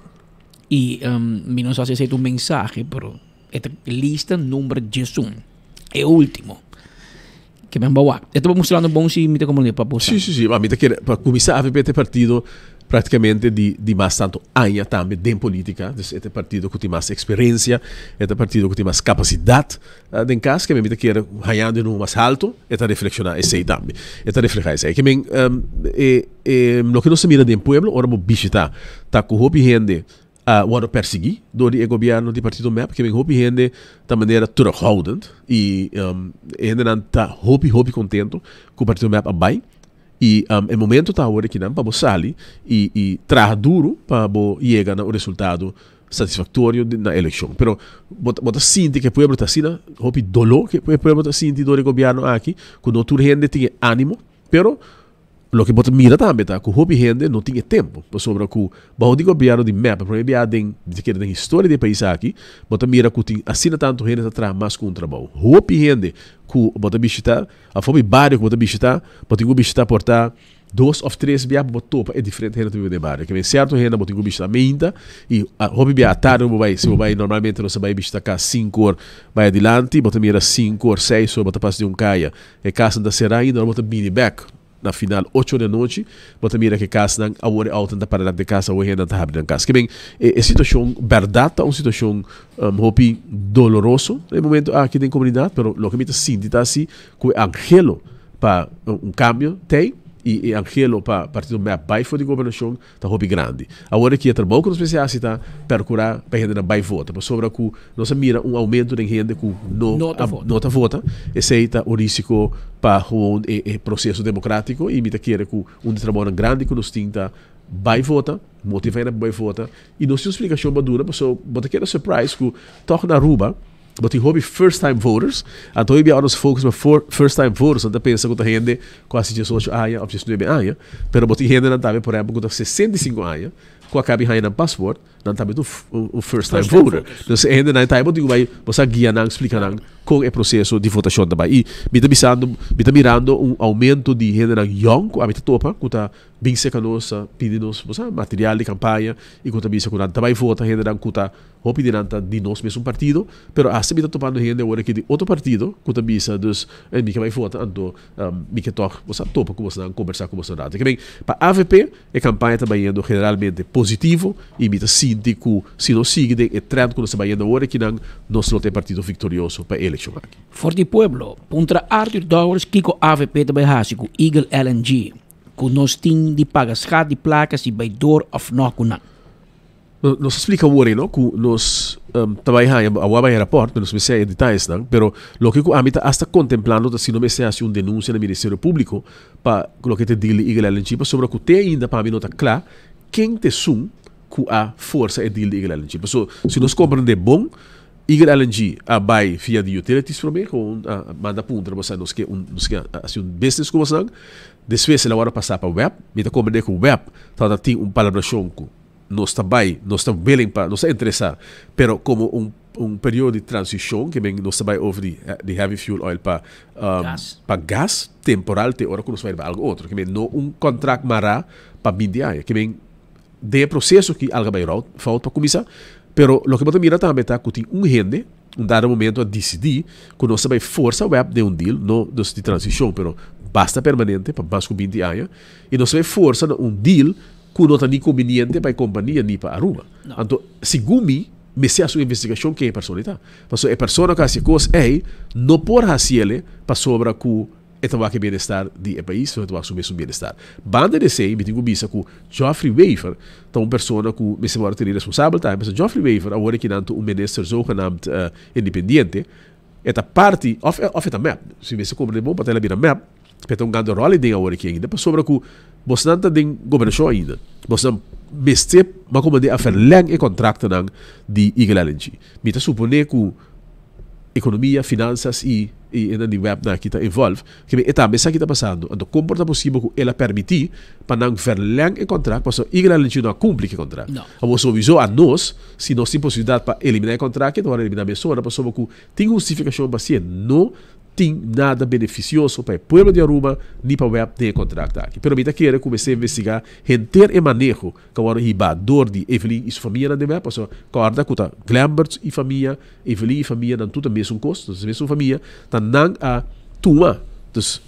I mi no sa si esei ta un mensahe, pero e ta lista number diesun, e ultimo. Ke men bo wak. E ta mustrando bon si mi ta komprende pa bo sa.
Si, si, si. Ma mi ta kere, pa kuminsá avp ta e partido praktikamente di di mas tantu aña tambe den politika. Dus e ta e partido ku tin mas eksperensia, e ta e partido ku tin mas kapasidat den kas. Ke men mi ta kere hañando e number mas haltu, e ta reflekshoná esei tambe. E ta reflehá esei. Ke men e e loke nos ta mira den pueblo ora bo bishitá ta ku hopi hende a wòrdu persiguí dor di e gobièrnu di partido mep, ke men hopi hende ta manera terughoudend i e hendenan ta hopi hopi kontentu ku partido mep a bai i e momento ta awor aki nan pa bo sali i i traha duru pa bo yega na un resultado satisfaktorio na elekshon. Pero bo bo ta sinti ku e pueblo ta asina hopi doló ku e pueblo ta sinti dor di e gobièrnu aki ku no tur hende tin e ánimo pero Loke bo ta mira tambe ta ku hopi hende no tin e tempu, pasobra ku baho di gobièrnu di mep, e promé bia den, mi ta kere den historia di e pais aki, bo ta mira ku tin asina tantu hende ta traha mas ku un trabou. Hopi hende ku bo ta bishita, òf hopi bario ku bo ta bishita, bo tin ku bishita por ta dos òf tres bia pa bo topa e diferente hende ku ta biba den e bario. Ke men sierto hende bo tin ku bishita meinta i hopi bia atardi ku bo bai, si bo bai normalmente nos ta bai bishita kas sinku or bai adilanti, bo ta mira sinku or, seis or bo ta pasa di un kaya, E kasnan ta será ainda ora bo ta bini bèk na final ocho di anochi, bo ta mira ku e kasnan awor e outonan ta para dilanti di kas, awor e hendenan ta habri nan kas. Ke men e situashon bèrdat ta un situashon hopi doloroso na e momento aki den komunidat, pero loke mi ta sinti ta si ku e anhelo pa un kambio t'ei i e anhelo pa partido mep bai for di gobernashon ta hopi grandi. Awor aki e trabou ku nos mester hasi ta perkurá pa e hendenan bai vota, pasobra ku nos a mira un oumento den hende ku no no ta vota. Esei ta un risiko pa gewoon e e proseso demokratiko i mi ta kere ku un di trabounan grandi ku nos tin ta bai vota, motivá hende pa bai vota i nos tin un splikashon pa duna pasobra bo ta keda surprise ku tòg na Aruba Bo tin hopi first time voters, anto hopi bia ora nos focus pa first time voters nan ta pensa ku ta hende ku hasi diesocho aña òf diesnuebe aña, pero bo tin hendenan tambe por ehempel ku ta 65 aña. ku a kabi haña nan paspoort, nan tambe ta un first time voter. Dus e hendenan ta bo tin ku bai bo sa guia nan, splika nan kon e proseso di votashon ta bai. I mi ta bisando, mi ta mirando un oumento di hendenan yòn ku ami ta topa ku ta bin serka nos ta pidi nos bo sa material di kampaña i ku ta bisa ku nan ta bai vota hendenan ku ta Hopi di nan ta di nos mesun partido, pero asta mi ta topando hende awor aki di otro partido ku ta bisa dus eh mi ke bai vota anto mi ke tòg bo sa topa ku bosnan kombersá ku bosnan rato. Ke pa avp e kampaña ta bayendo generalmente positivo i mi ta sinti ku si nos sigui den e trend ku nos ta bayendo awor aki nan nos lo ta e partido viktorioso pa e elekshon aki.
For di pueblo, puntra Arthur Dowers kiko avp ta bai hasi ku Eagle LNG ku nos tin di paga skat di plaka si bai door of no ku nan.
Nos a splika awor ei no ku nos ta bai haña awor a bai rapòrt pero nos mester haña detayesnan pero loke ku ami ta asta kontemplando ta si no mester hasi un denunsia na Ministerio Públiko pa loke ta e deal di Eagle LNG pasobra ku te ainda pa mi no ta kla ken ta esun ku a forsa e deal di Eagle LNG paso si nos komprende bon Eagle LNG a bai via di utilities promé ku a manda puntra bo sa nos ke un nos ke hasi un business ku bosnan despues el a wòrdu pasá pa web mi ta komprende ku web tabata tin un palabrashon ku Nos ta bai, nos ta willing pa, nos ta interesá, pero komo un un periodo di transishon ke men nos ta bai over di di heavy fuel oil pa
Gas.
pa gas temporal te ora ku nos bai riba algu otro. Ke men no un kontrakt mará pa binti aña. Ke men den e proseso ki algu a bai rout, fout pa kuminsá, pero loke bo ta mira tambe ta ku tin un hende un dado momento a disidí ku nos ta bai forsa web den un deal, no dus di transishon pero basta permanente pa mas ku binti aña, i nos ta bai forsa na un deal ku no ta ni kumbiniente pa e kompania ni pa Aruba. Anto, segun mi, mester hasi un investigashon ken e persona ei ta. Pasobra e persona ku a hasi e kos ei no por hasi el pasobra ku e ta wak e bienestar di e pais, sino e ta wak su mesun bienestar. Banda di esei, mi tin ku bisa ku Geoffrey Wever ta un persona ku mester wòrdu teni responsabel tambe, pasobra Geoffrey Wever awor e kinan ta un minister zogenaamd independiente, e ta parti, òf e ta mep, si mester komprende bon, pasobra el a bira mep, Pe ta un gando ròl den awor aki ainda pasobra ku bosnan ta den gobernashon ainda. Bosnan mester ma komand'é a verleng e kontraktonan di Eagle LNG. Mi ta suponé ku ekonomia, finansas i i esnan di webnan aki ta involve. Ke e tambe sa ki ta pasando. Anto kon por ta posibel ku el a permití pa nan verleng e kontrakt pasobra Eagle LNG no a kumpli ku e kontrakt. Awor sowiso a nos si nos tin posibilidat pa eliminá e kontrakt ta wòrdu eliminá mesora pasobra ku tin hustifikashon pa hasié. No tin nada beneficioso pa e pueblo di Aruba ni pa web den e contract aki. Pero mi ta kere cu mester investiga henter e maneho cu a worde hiba door di Evelyn y su famianan den web, pasobra corda cu ta Glenbert y famia, Evelyn y famia nan tur ta mesun cos, ta mesun famia, ta nan a tuma dus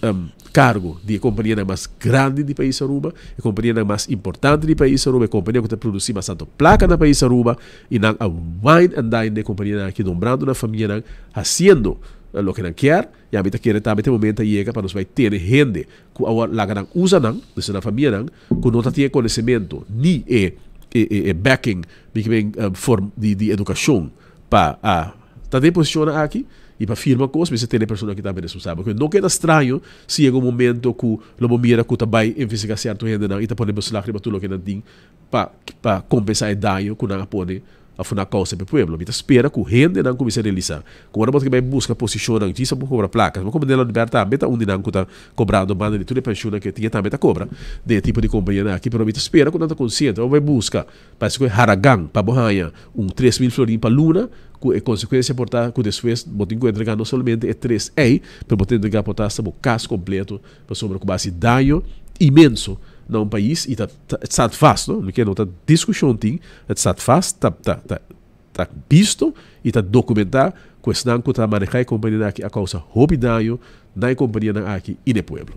cargo di e companianan mas grandi di pais Aruba, e companianan mas importante di pais Aruba, e compania cu ta produci mas tanto placa na pais Aruba y nan a wine and dine den e companianan aki nombrando nan famianan haciendo Loke nan kier, i ami ta kere tambe ta e momento a yega pa nos bai tene hende ku awor laga nan usa nan, dus nan famianan, ku no ta tin e konosementu ni e e backing mi ke men form di di edukashon pa a ta den e posishonnan aki i pa firma kos mester tene e persona aki tambe responsabel. Pasobra no keda straño si yega un momento ku lo bo mira ku ta bai investigá sierto hendenan i ta pone beslag riba tur loke nan tin pa pa kompensá e daño ku nan a pone òf nan a kousa pa e pueblo. Mi ta spera ku hendenan kuminsá realisá ku ora bo ta bai buska posishonnan djis pa bo kobra plaka, bo komo Nelo Alberto tambe ta un di nan ku ta kobrando banda di tur e penshunnan ku e tin e tambe ta kobra den e tipo di kompanianan aki, pero mi ta spera ku nan ta konsiente ora bo bai buska parese ku e haragan pa bo haña un 3000 florin pa luna ku e konsekuensia por ta ku despues bo tin ku entregá no solamente e tres ei pero bo tin entregá por ta asta bo kas kompleto pasobra ku bo hasi daño inmenso na un pais y ta het staat vast no, no ta discusion tin, het staat vast ta ta ta ta bisto y ta documenta cu esnan cu ta maneha e companianan aki a causa hopi daño na e companianan aki y na e pueblo.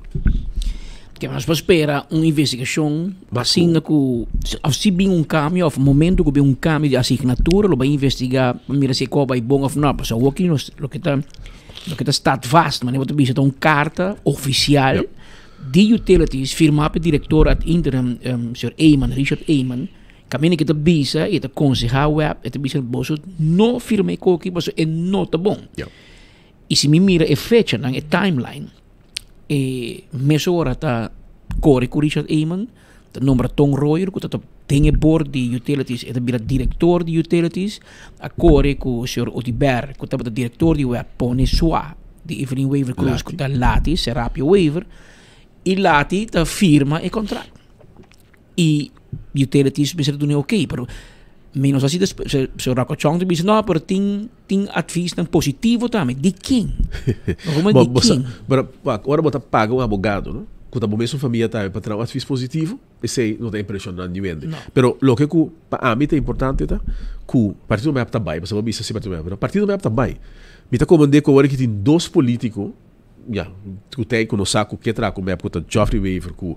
Ke nos por spera un investigacion asina cu of si bin un cambio of momento cu bin un cambio di asignatura lo bay investiga pa mira si e cos bay bon of no, pasobra awor ki nos loke ta loke ta staat vast manera bo ta bisa ta un carta oficial. Di Utilities firmá pa e direktor ad interim, señor Eman, Richard Eman, kaminda ku e ta bisa i e ta konsehá web, e ta bisa boso no firma e koki pasobra e no ta bon. I si mi mira e fechanan, e timeline, e mesora ta kore ku Richard Eman, ta nombra Ton Royer ku ta den e board di Utilities, e ta bira direktor di Utilities, a kore ku señor Oduber ku tabata direktor di web, pone sua di Evelyn Wever Croes ku ta Lati, Serapio Wever, i Lati ta firma e kontrakt. I. utilities mester duna ok, pero mi no sa si despues señor Rocco Chong ta bisa no, pero tin tin adviesnan positivo tambe. Di ken?
Bo di ken? Pero wak, ora bo ta paga un abogado no, ku ta bo mesun famia tambe pa traha un advies positivo, esei no ta impresiona niun hende. Pero loke ku pa ami ta importante ta ku Partido mep ta bai, pasobra bo bisa si Partido mep, pero Partido mep ta bai. Mi ta komprende ku awor aki tin dos politiko Ya, ku tei ku no sa ku ke traha ku mep ku ta Geoffrey Wever ku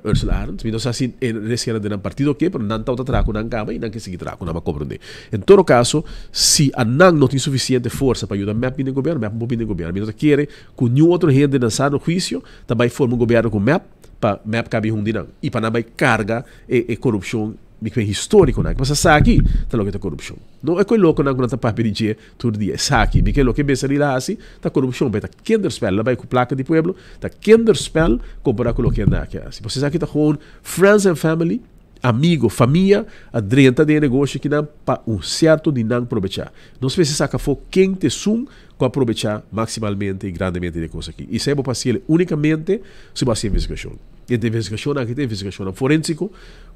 Ursula Arends. Mi no sa si e resiena den nan partido ke, pero nan tabata traha ku nan kaba i nan ke sigui traha ku nan, a komprendé. En todo kaso, si a nan no tin sufisiente forsa pa yuda mep bini den gobièrnu, mep no por bini den gobièrnu. Mi no ta kere ku niun otro hende nan sano huisio ta bai forma un gobièrnu ku mep pa mep kabi hundi nan i pa nan bai karga e korupshon mi kwe histórikonan. Pasobra esaki ta loke ta korupshon. No e koe lokonan ku nan ta papia di dje Tur dia esaki, mi ke loke Becerril a hasi ta korupshon, bai ta kinderspel, el a bai ku plaka di pueblo, ta kinderspel kompara ku loke Anaki a hasi. Pasobra esaki ta gewoon friends and family, amigo, famia a drenta den e negoshi akinan pa un sierto di nan probechá. Nos mester saka afó ken ta esun ku a probechá maksimalmente i grandemente di e kos aki. I esei bo por hasi el únikamente si bo hasi investigashon. I e investigashonnan aki ta investigashonnan forensiko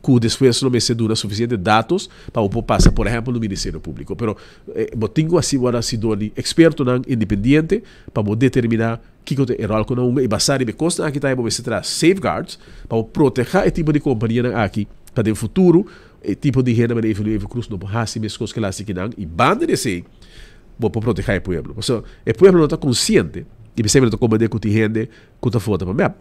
ku despues lo mester duna sufisiente datos pa bo por pasa por ehèmpel no Ministerio Públiko. Pero Bo tin ku hasi bo hasi dor di ekspertonan independiente pa bo determiná kiko ta e ròl ku nan hunga i basá riba e kosnan aki tambe bo mester traha safeguards pa bo protehá e tipo di kompanianan aki pa den futuro e tipo di hende manera Evelyn Wever Croes no por hasi meskos ku el hasi kinan i banda di esei bo por protehá e pueblo. Pasobra e pueblo no ta konsiente i p'esei mi no ta komprendé ku tin hende ku ta vota pa mep.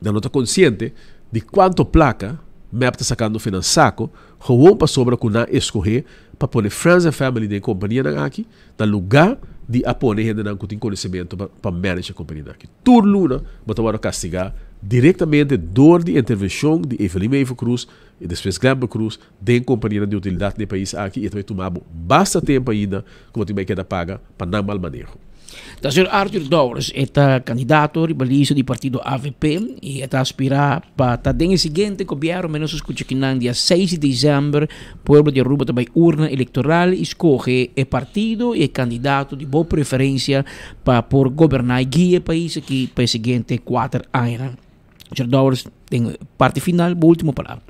Nan no ta konsiente di kuantu plaka mep ta sakando fe nan sako gewoon pasobra ku nan eskohé pa pone friends and family den e kompanianan aki na lugá di a pone hendenan ku tin konosementu pa manage e kompanianan aki. Tur luna bo ta wòrdu kastigá direktamente dor di intervenshon di Evelyn Wever Croes i despues Glenbert Croes den kompanianan di utilidat den e pais aki i e ta bai tuma bo basta tempu ainda ku bo tin bai keda paga pa nan mal maneho.
Ta señor Arthur Dowers e ta kandidato riba lista di partido avp i e ta aspirá pa ta den e siguiente gobièrnu. Mi nos a skucha kinan dia seis di desèmber pueblo di Aruba ta bai urna elektoral i skohe e partido i e kandidato di bo preferensia pa por goberná i guia e pais aki pa e siguiente kuater añanan. Señor Dowers, den parti final, bo ultimo palabra.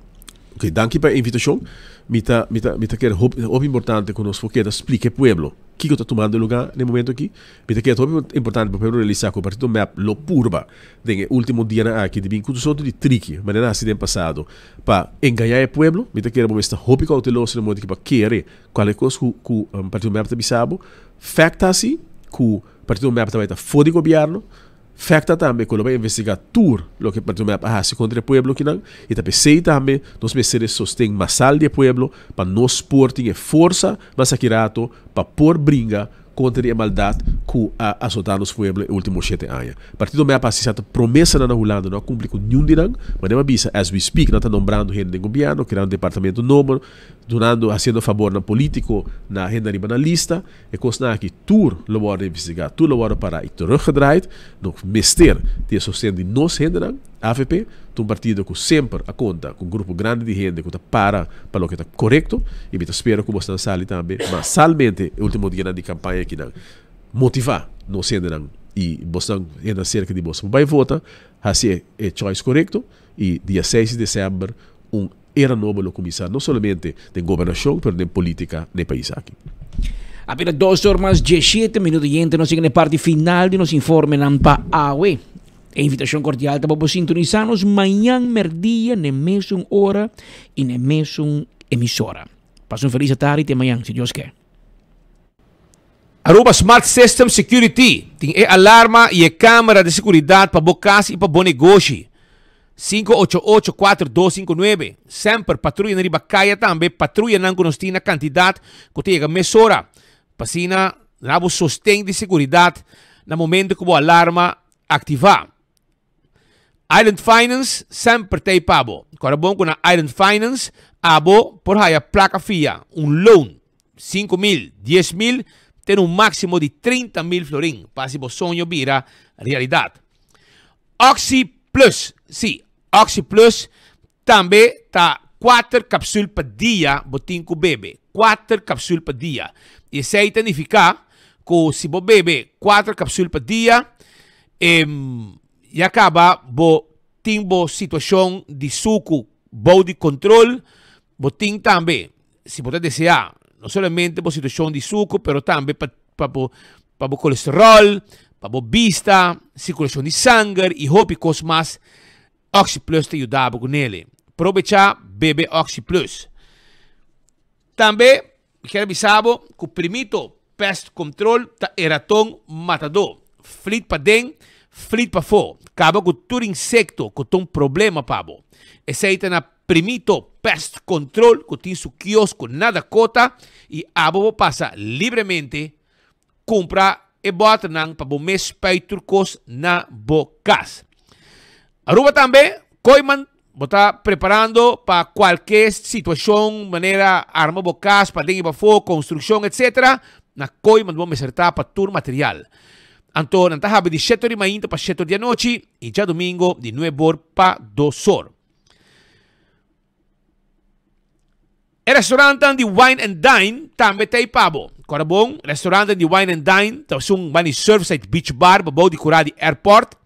Ok, danki pa e invitacion. Mi ta, mi ta, mi ta kere hopi, hopi importante cu nos por keda splica e pueblo kico ta tumando lugar na e momento aki. Mi ta kere hopi importante pa pueblo realisa cu Partido mep lo purba den e ultimo dianan aki di bin cu un sorto di triki, manera a haci den pasado, pa engaña e pueblo. Mi ta kere bo mester hopi cauteloso na e momento aki pa kere cualkier cos cu, cu Partido mep ta bisa bo. Fact ta asi cu Partido mep ta bay ta for di gobierno. Fact ta tambe ku lo bai investigá tur loke Partido mep a hasi kontra e pueblo kinan i ta p'esei tambe nos mester e sosten masal di e pueblo pa nos por tin e forsa mas aki rato pa por bringa kontra di e maldat ku a asotá nos pueblo e ultimo shete aña. Partido mep a hasi sierto promesanan na Hulanda no a kumpli ku niun di nan, manera mi a bisa as we speak nan ta nombrando hende den gobièrnu, kreando departamento nobo, dunando hasiendo fabornan polítiko na hende ariba nan lista. E kosnan aki tur lo wòrdu investigá, tur lo wòrdu pará i teruggedraaid. Nos mester di e sosten di nos hendenan. Avp ta un partido ku semper a konta ku un grupo grandi di hende ku ta para pa loke ta korekto i mi ta spera ku bosnan sali tambe masalmente e ultimo dianan di kampaña akinan motivá nos hendenan i bosnan hendenan serka di bos pa bai vota, hasi e choice korekto i dia seis di desèmber un Era nobo lo kuminsá no solamente den gobernashon pero den polítika na e pais aki.
Apenas dos or mas diesshete minuto yente nos yega na e parti final di nos informenan pa awe. E invitashon kordial ta pa bo sintonisá nos mañan merdia na e mesun ora i na e mesun emisora. Pasa un felis atardi te mañan si Dios ke.
Aruba Smart System Security tin e alarma y e camera di seguridad pa bo cas y pa bo negoshi. 588-4259. Semper patruyanan riba caya tambe, patruyanan cu nos tin na cantidad cu ta yega mesora pa asina na bo sosten di seguridad na momento cu bo alarma activa. Island Finance semper ta ei pa bo. Kòrda bon ku na Island Finance abo por haya plaka fia, un loan, 5.000, 10.000 te un máksimo di 30.000 florin pa hasi bo soño bira realidat. Oxi Plus, sí, Oxi Plus tambe ta kuater kapsul pa dia bo tin ku bebe. Kuater kapsul pa dia. I esei ta nifiká ku si bo bebe kuater kapsul pa dia, E ya kaba bo tin bo situashon di suku. bou di control. Bo tin tambe, si bo ta desea, no solamente bo situacion di suco, pero tambe pa pa bo pa bo colesterol, pa bo bista, circulacion di sanger y hopi cos mas, Oxi Plus ta yuda bo cu nele. Probecha bebe Oxi Plus. Tambe mi kier a bisa bo cu Primito Pest Control ta e raton matadó. Flit paden, flit pafó. Caba cu tur insecto cu ta un problema pa bo. Esey ta na Primito Pest Control cu tin su kiosco na Dakota y abo por pasa libremente cumpra e boternan pa bo mes spuit tur cos na bo cas. Aruba tambe, Kooyman bo ta preparando pa cualke situacion manera arma bo cas paden y pafo, construccion etc. Na Kooyman bo mester ta pa tur material. Anto nan ta habi di shete or di mainta pa shete or di anochi y djadomingo di nuebe or pa dos or. E restaurantnan di Wine and Dine tambe ta ei pa bo. Kòrda bon, restaurantnan di Wine and Dine ta esun banda di Surfside Beach Bar bou di kurá di airport.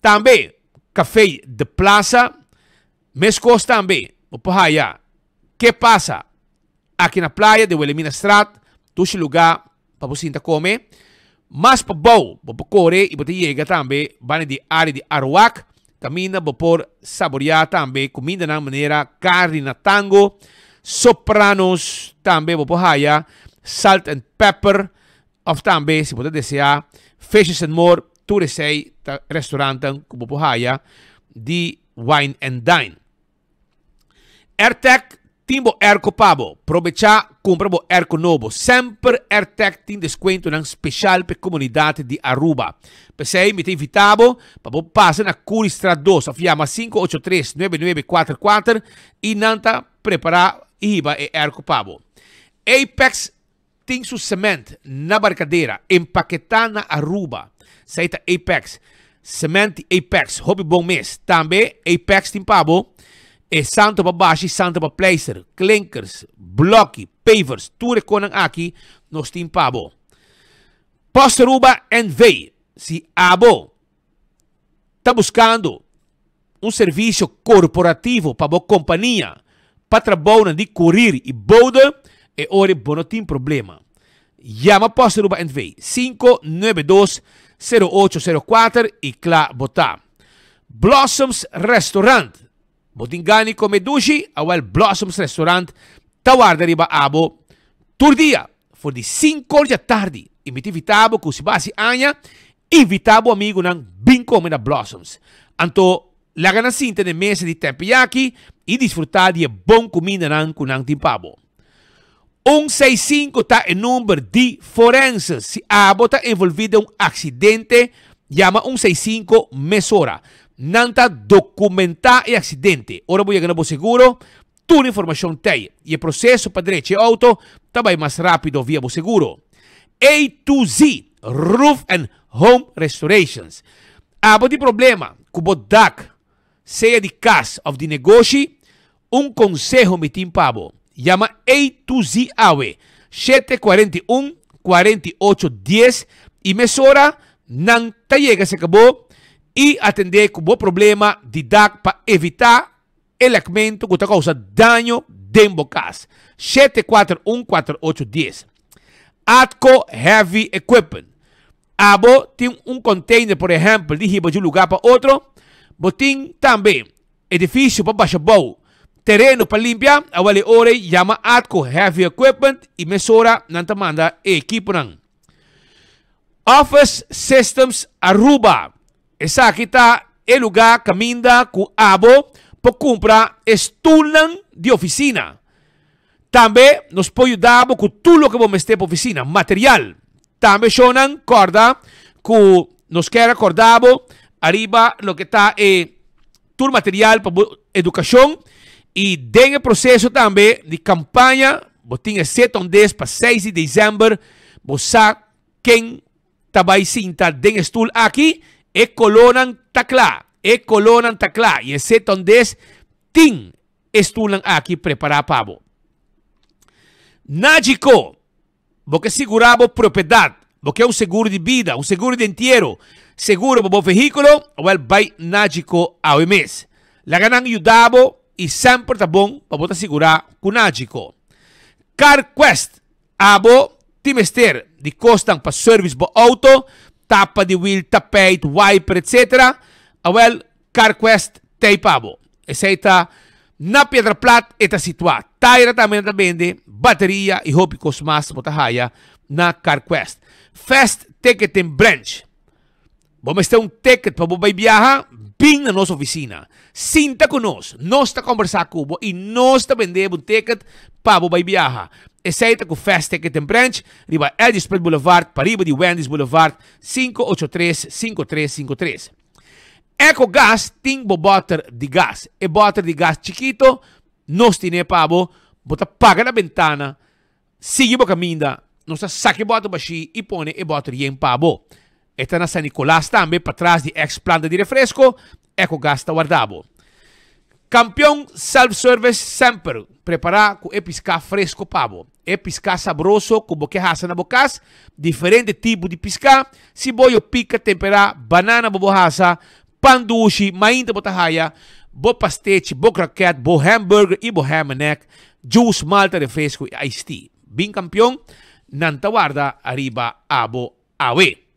Tambe Café The Plaza. Meskos tambe bo por haya Ke Pasa aki na playa den Wilhelminastraat, dushi lugá pa bo sinta kome. Mas pa bou bo por kore i bo ta yega tambe banda di área di Aruak, kaminda bo por saboriá tambe kumindanan manera karni na tango, sopranos, tambe bo por haya salt and pepper òf tambe si bo ta deseá fishes and more, tur esei ta restorantan ku bo por haya di Wine and Dine. Airtag tin bo airco pa bo. Probecha cumpra bo airco nobo. Semper Airtag tin descuentonan special p'e comunidad di Aruba. P'esey mi ta invita bo pa bo pasa na Curiestraat dos of yama 583 9944 y nan ta prepara y hiba e airco pa bo. Apex Tin su cement na Barcadera, empaketá na Aruba. Esei ta Apex. Cement di Apex, hopi bon mes. Tambe Apex tin pa bo e santo pa bashi, santo pa pleister, klinkers, blokki, pavers, tur e konan aki nos tin pa bo. Post Aruba NV. Si abo ta buskando un servisio korporativo pa bo kompania pa trabounan di kurir i bode, e ora bo no tin problema. Yama Post Aruba NV. 592 0804 i kla bo ta. Blossoms Restaurant. Bo tin gana di kome dushi? Awel Blossoms Restaurant ta warda riba abo tur dia for di sinku or dja tardi. I mi ta invita bo ku si bo hasi aña, invita bo amigunan bin kome na Blossoms. Anto laga nan sinta na e mesa di teppiyaki i disfruta di e bon kumindanan ku nan tin pa bo. Un seis sinku ta e number di forense. Si abo ta envolvi den un aksidente, yama un seis sinku mesora. Nan ta dokumentá e aksidente. Ora bo yega na bo seguro, tur informashon t'ei i e proseso pa drecha e outo ta bai mas rápido via bo seguro. A to Z Roof and Home Restorations. Abo tin problema ku bo dak, sea di kas òf di negoshi? Un konseho mi tin pa bo, yama A to Z awe, 741 48 10 i mesora nan ta yega serka bo i atendé ku bo problema di dak pa evitá e lèkmentu ku ta kousa daño den bo kas. 741 48 10. Atco Heavy Equipment. Abo tin un container por ehempel di hiba di un lugar pa otro, bo tin tambe edificio pa basha bou, tereno pa limpia, awel e ora ei yama Atco Heavy Equipment y mesora nan ta manda e ekiponan. Office Systems Aruba, esaki ta e lugar caminda cu abo por cumpra e stoelnan di oficina. Tambe nos por yuda bo cu tur loke bo mester pa oficina, material. Tambe shownan corda cu nos kier a corda bo ariba loke ta e tur material pa bo educacion y den e proceso tambe di campaña bo tin e set on des pa seis di december bo sa ken ta bay sinta den e stoel aki, e colornan ta cla, e colornan ta cla y e set on des tin e stulnan aki prepará pa bo. Nagico, Bo ke sigurá bo propiedat, bo ke un seguro di bida, un seguro di entiero, seguro pa bo vehíkulo, awèl bai Nagico awe mes. Laga nan yuda bo i semper ta bon pa bo ta sigurá ku Nagico. CarQuest, Abo tin mester di kosnan pa service bo auto, tapa di wiel, tapijt, wiper etc. Awel CarQuest t'ei pa bo. Esei ta na Piedra Plat e ta situá. Taira tambe nan ta bende, bateria i hopi kos mas bo ta haya na CarQuest. Fast Ticketing Branch. Bo mester un ticket pa bo bai biaha? Bin na nos oficina. Sinta cu nos. Nos ta combersa cu bo y nos ta bende bo un ticket pa bo bai biaha. Esey ta cu Fast Ticket and Branch riba Eddie Split Boulevard pariba di Wendy's Boulevard 583 5353. Ecogas tin bo boter di gas. E boter di gas chikito nos tine pa bo. Bo ta paga na bentana. Sigui bo kaminda, nos ta saka e bòter bashí i pone e bòter yen pa bo. E ta na San Nicolas tambe, patras di ex planta di refresco, Ecogas ta warda bo. Kampion Self Service semper prepará ku e piská fresco pa bo. E piská sabroso ku bo ke hasa na bo kas, diferente tipo di piská, siboyo pika temperá, banana bo bo hasa, pan dushi, mainta bo ta haya bo pastechi, bo kroket, bo hamburger i bo ham-en-egg, juice, malta, refresco i iced tea. Bin kampion, nan ta warda ariba abo awe.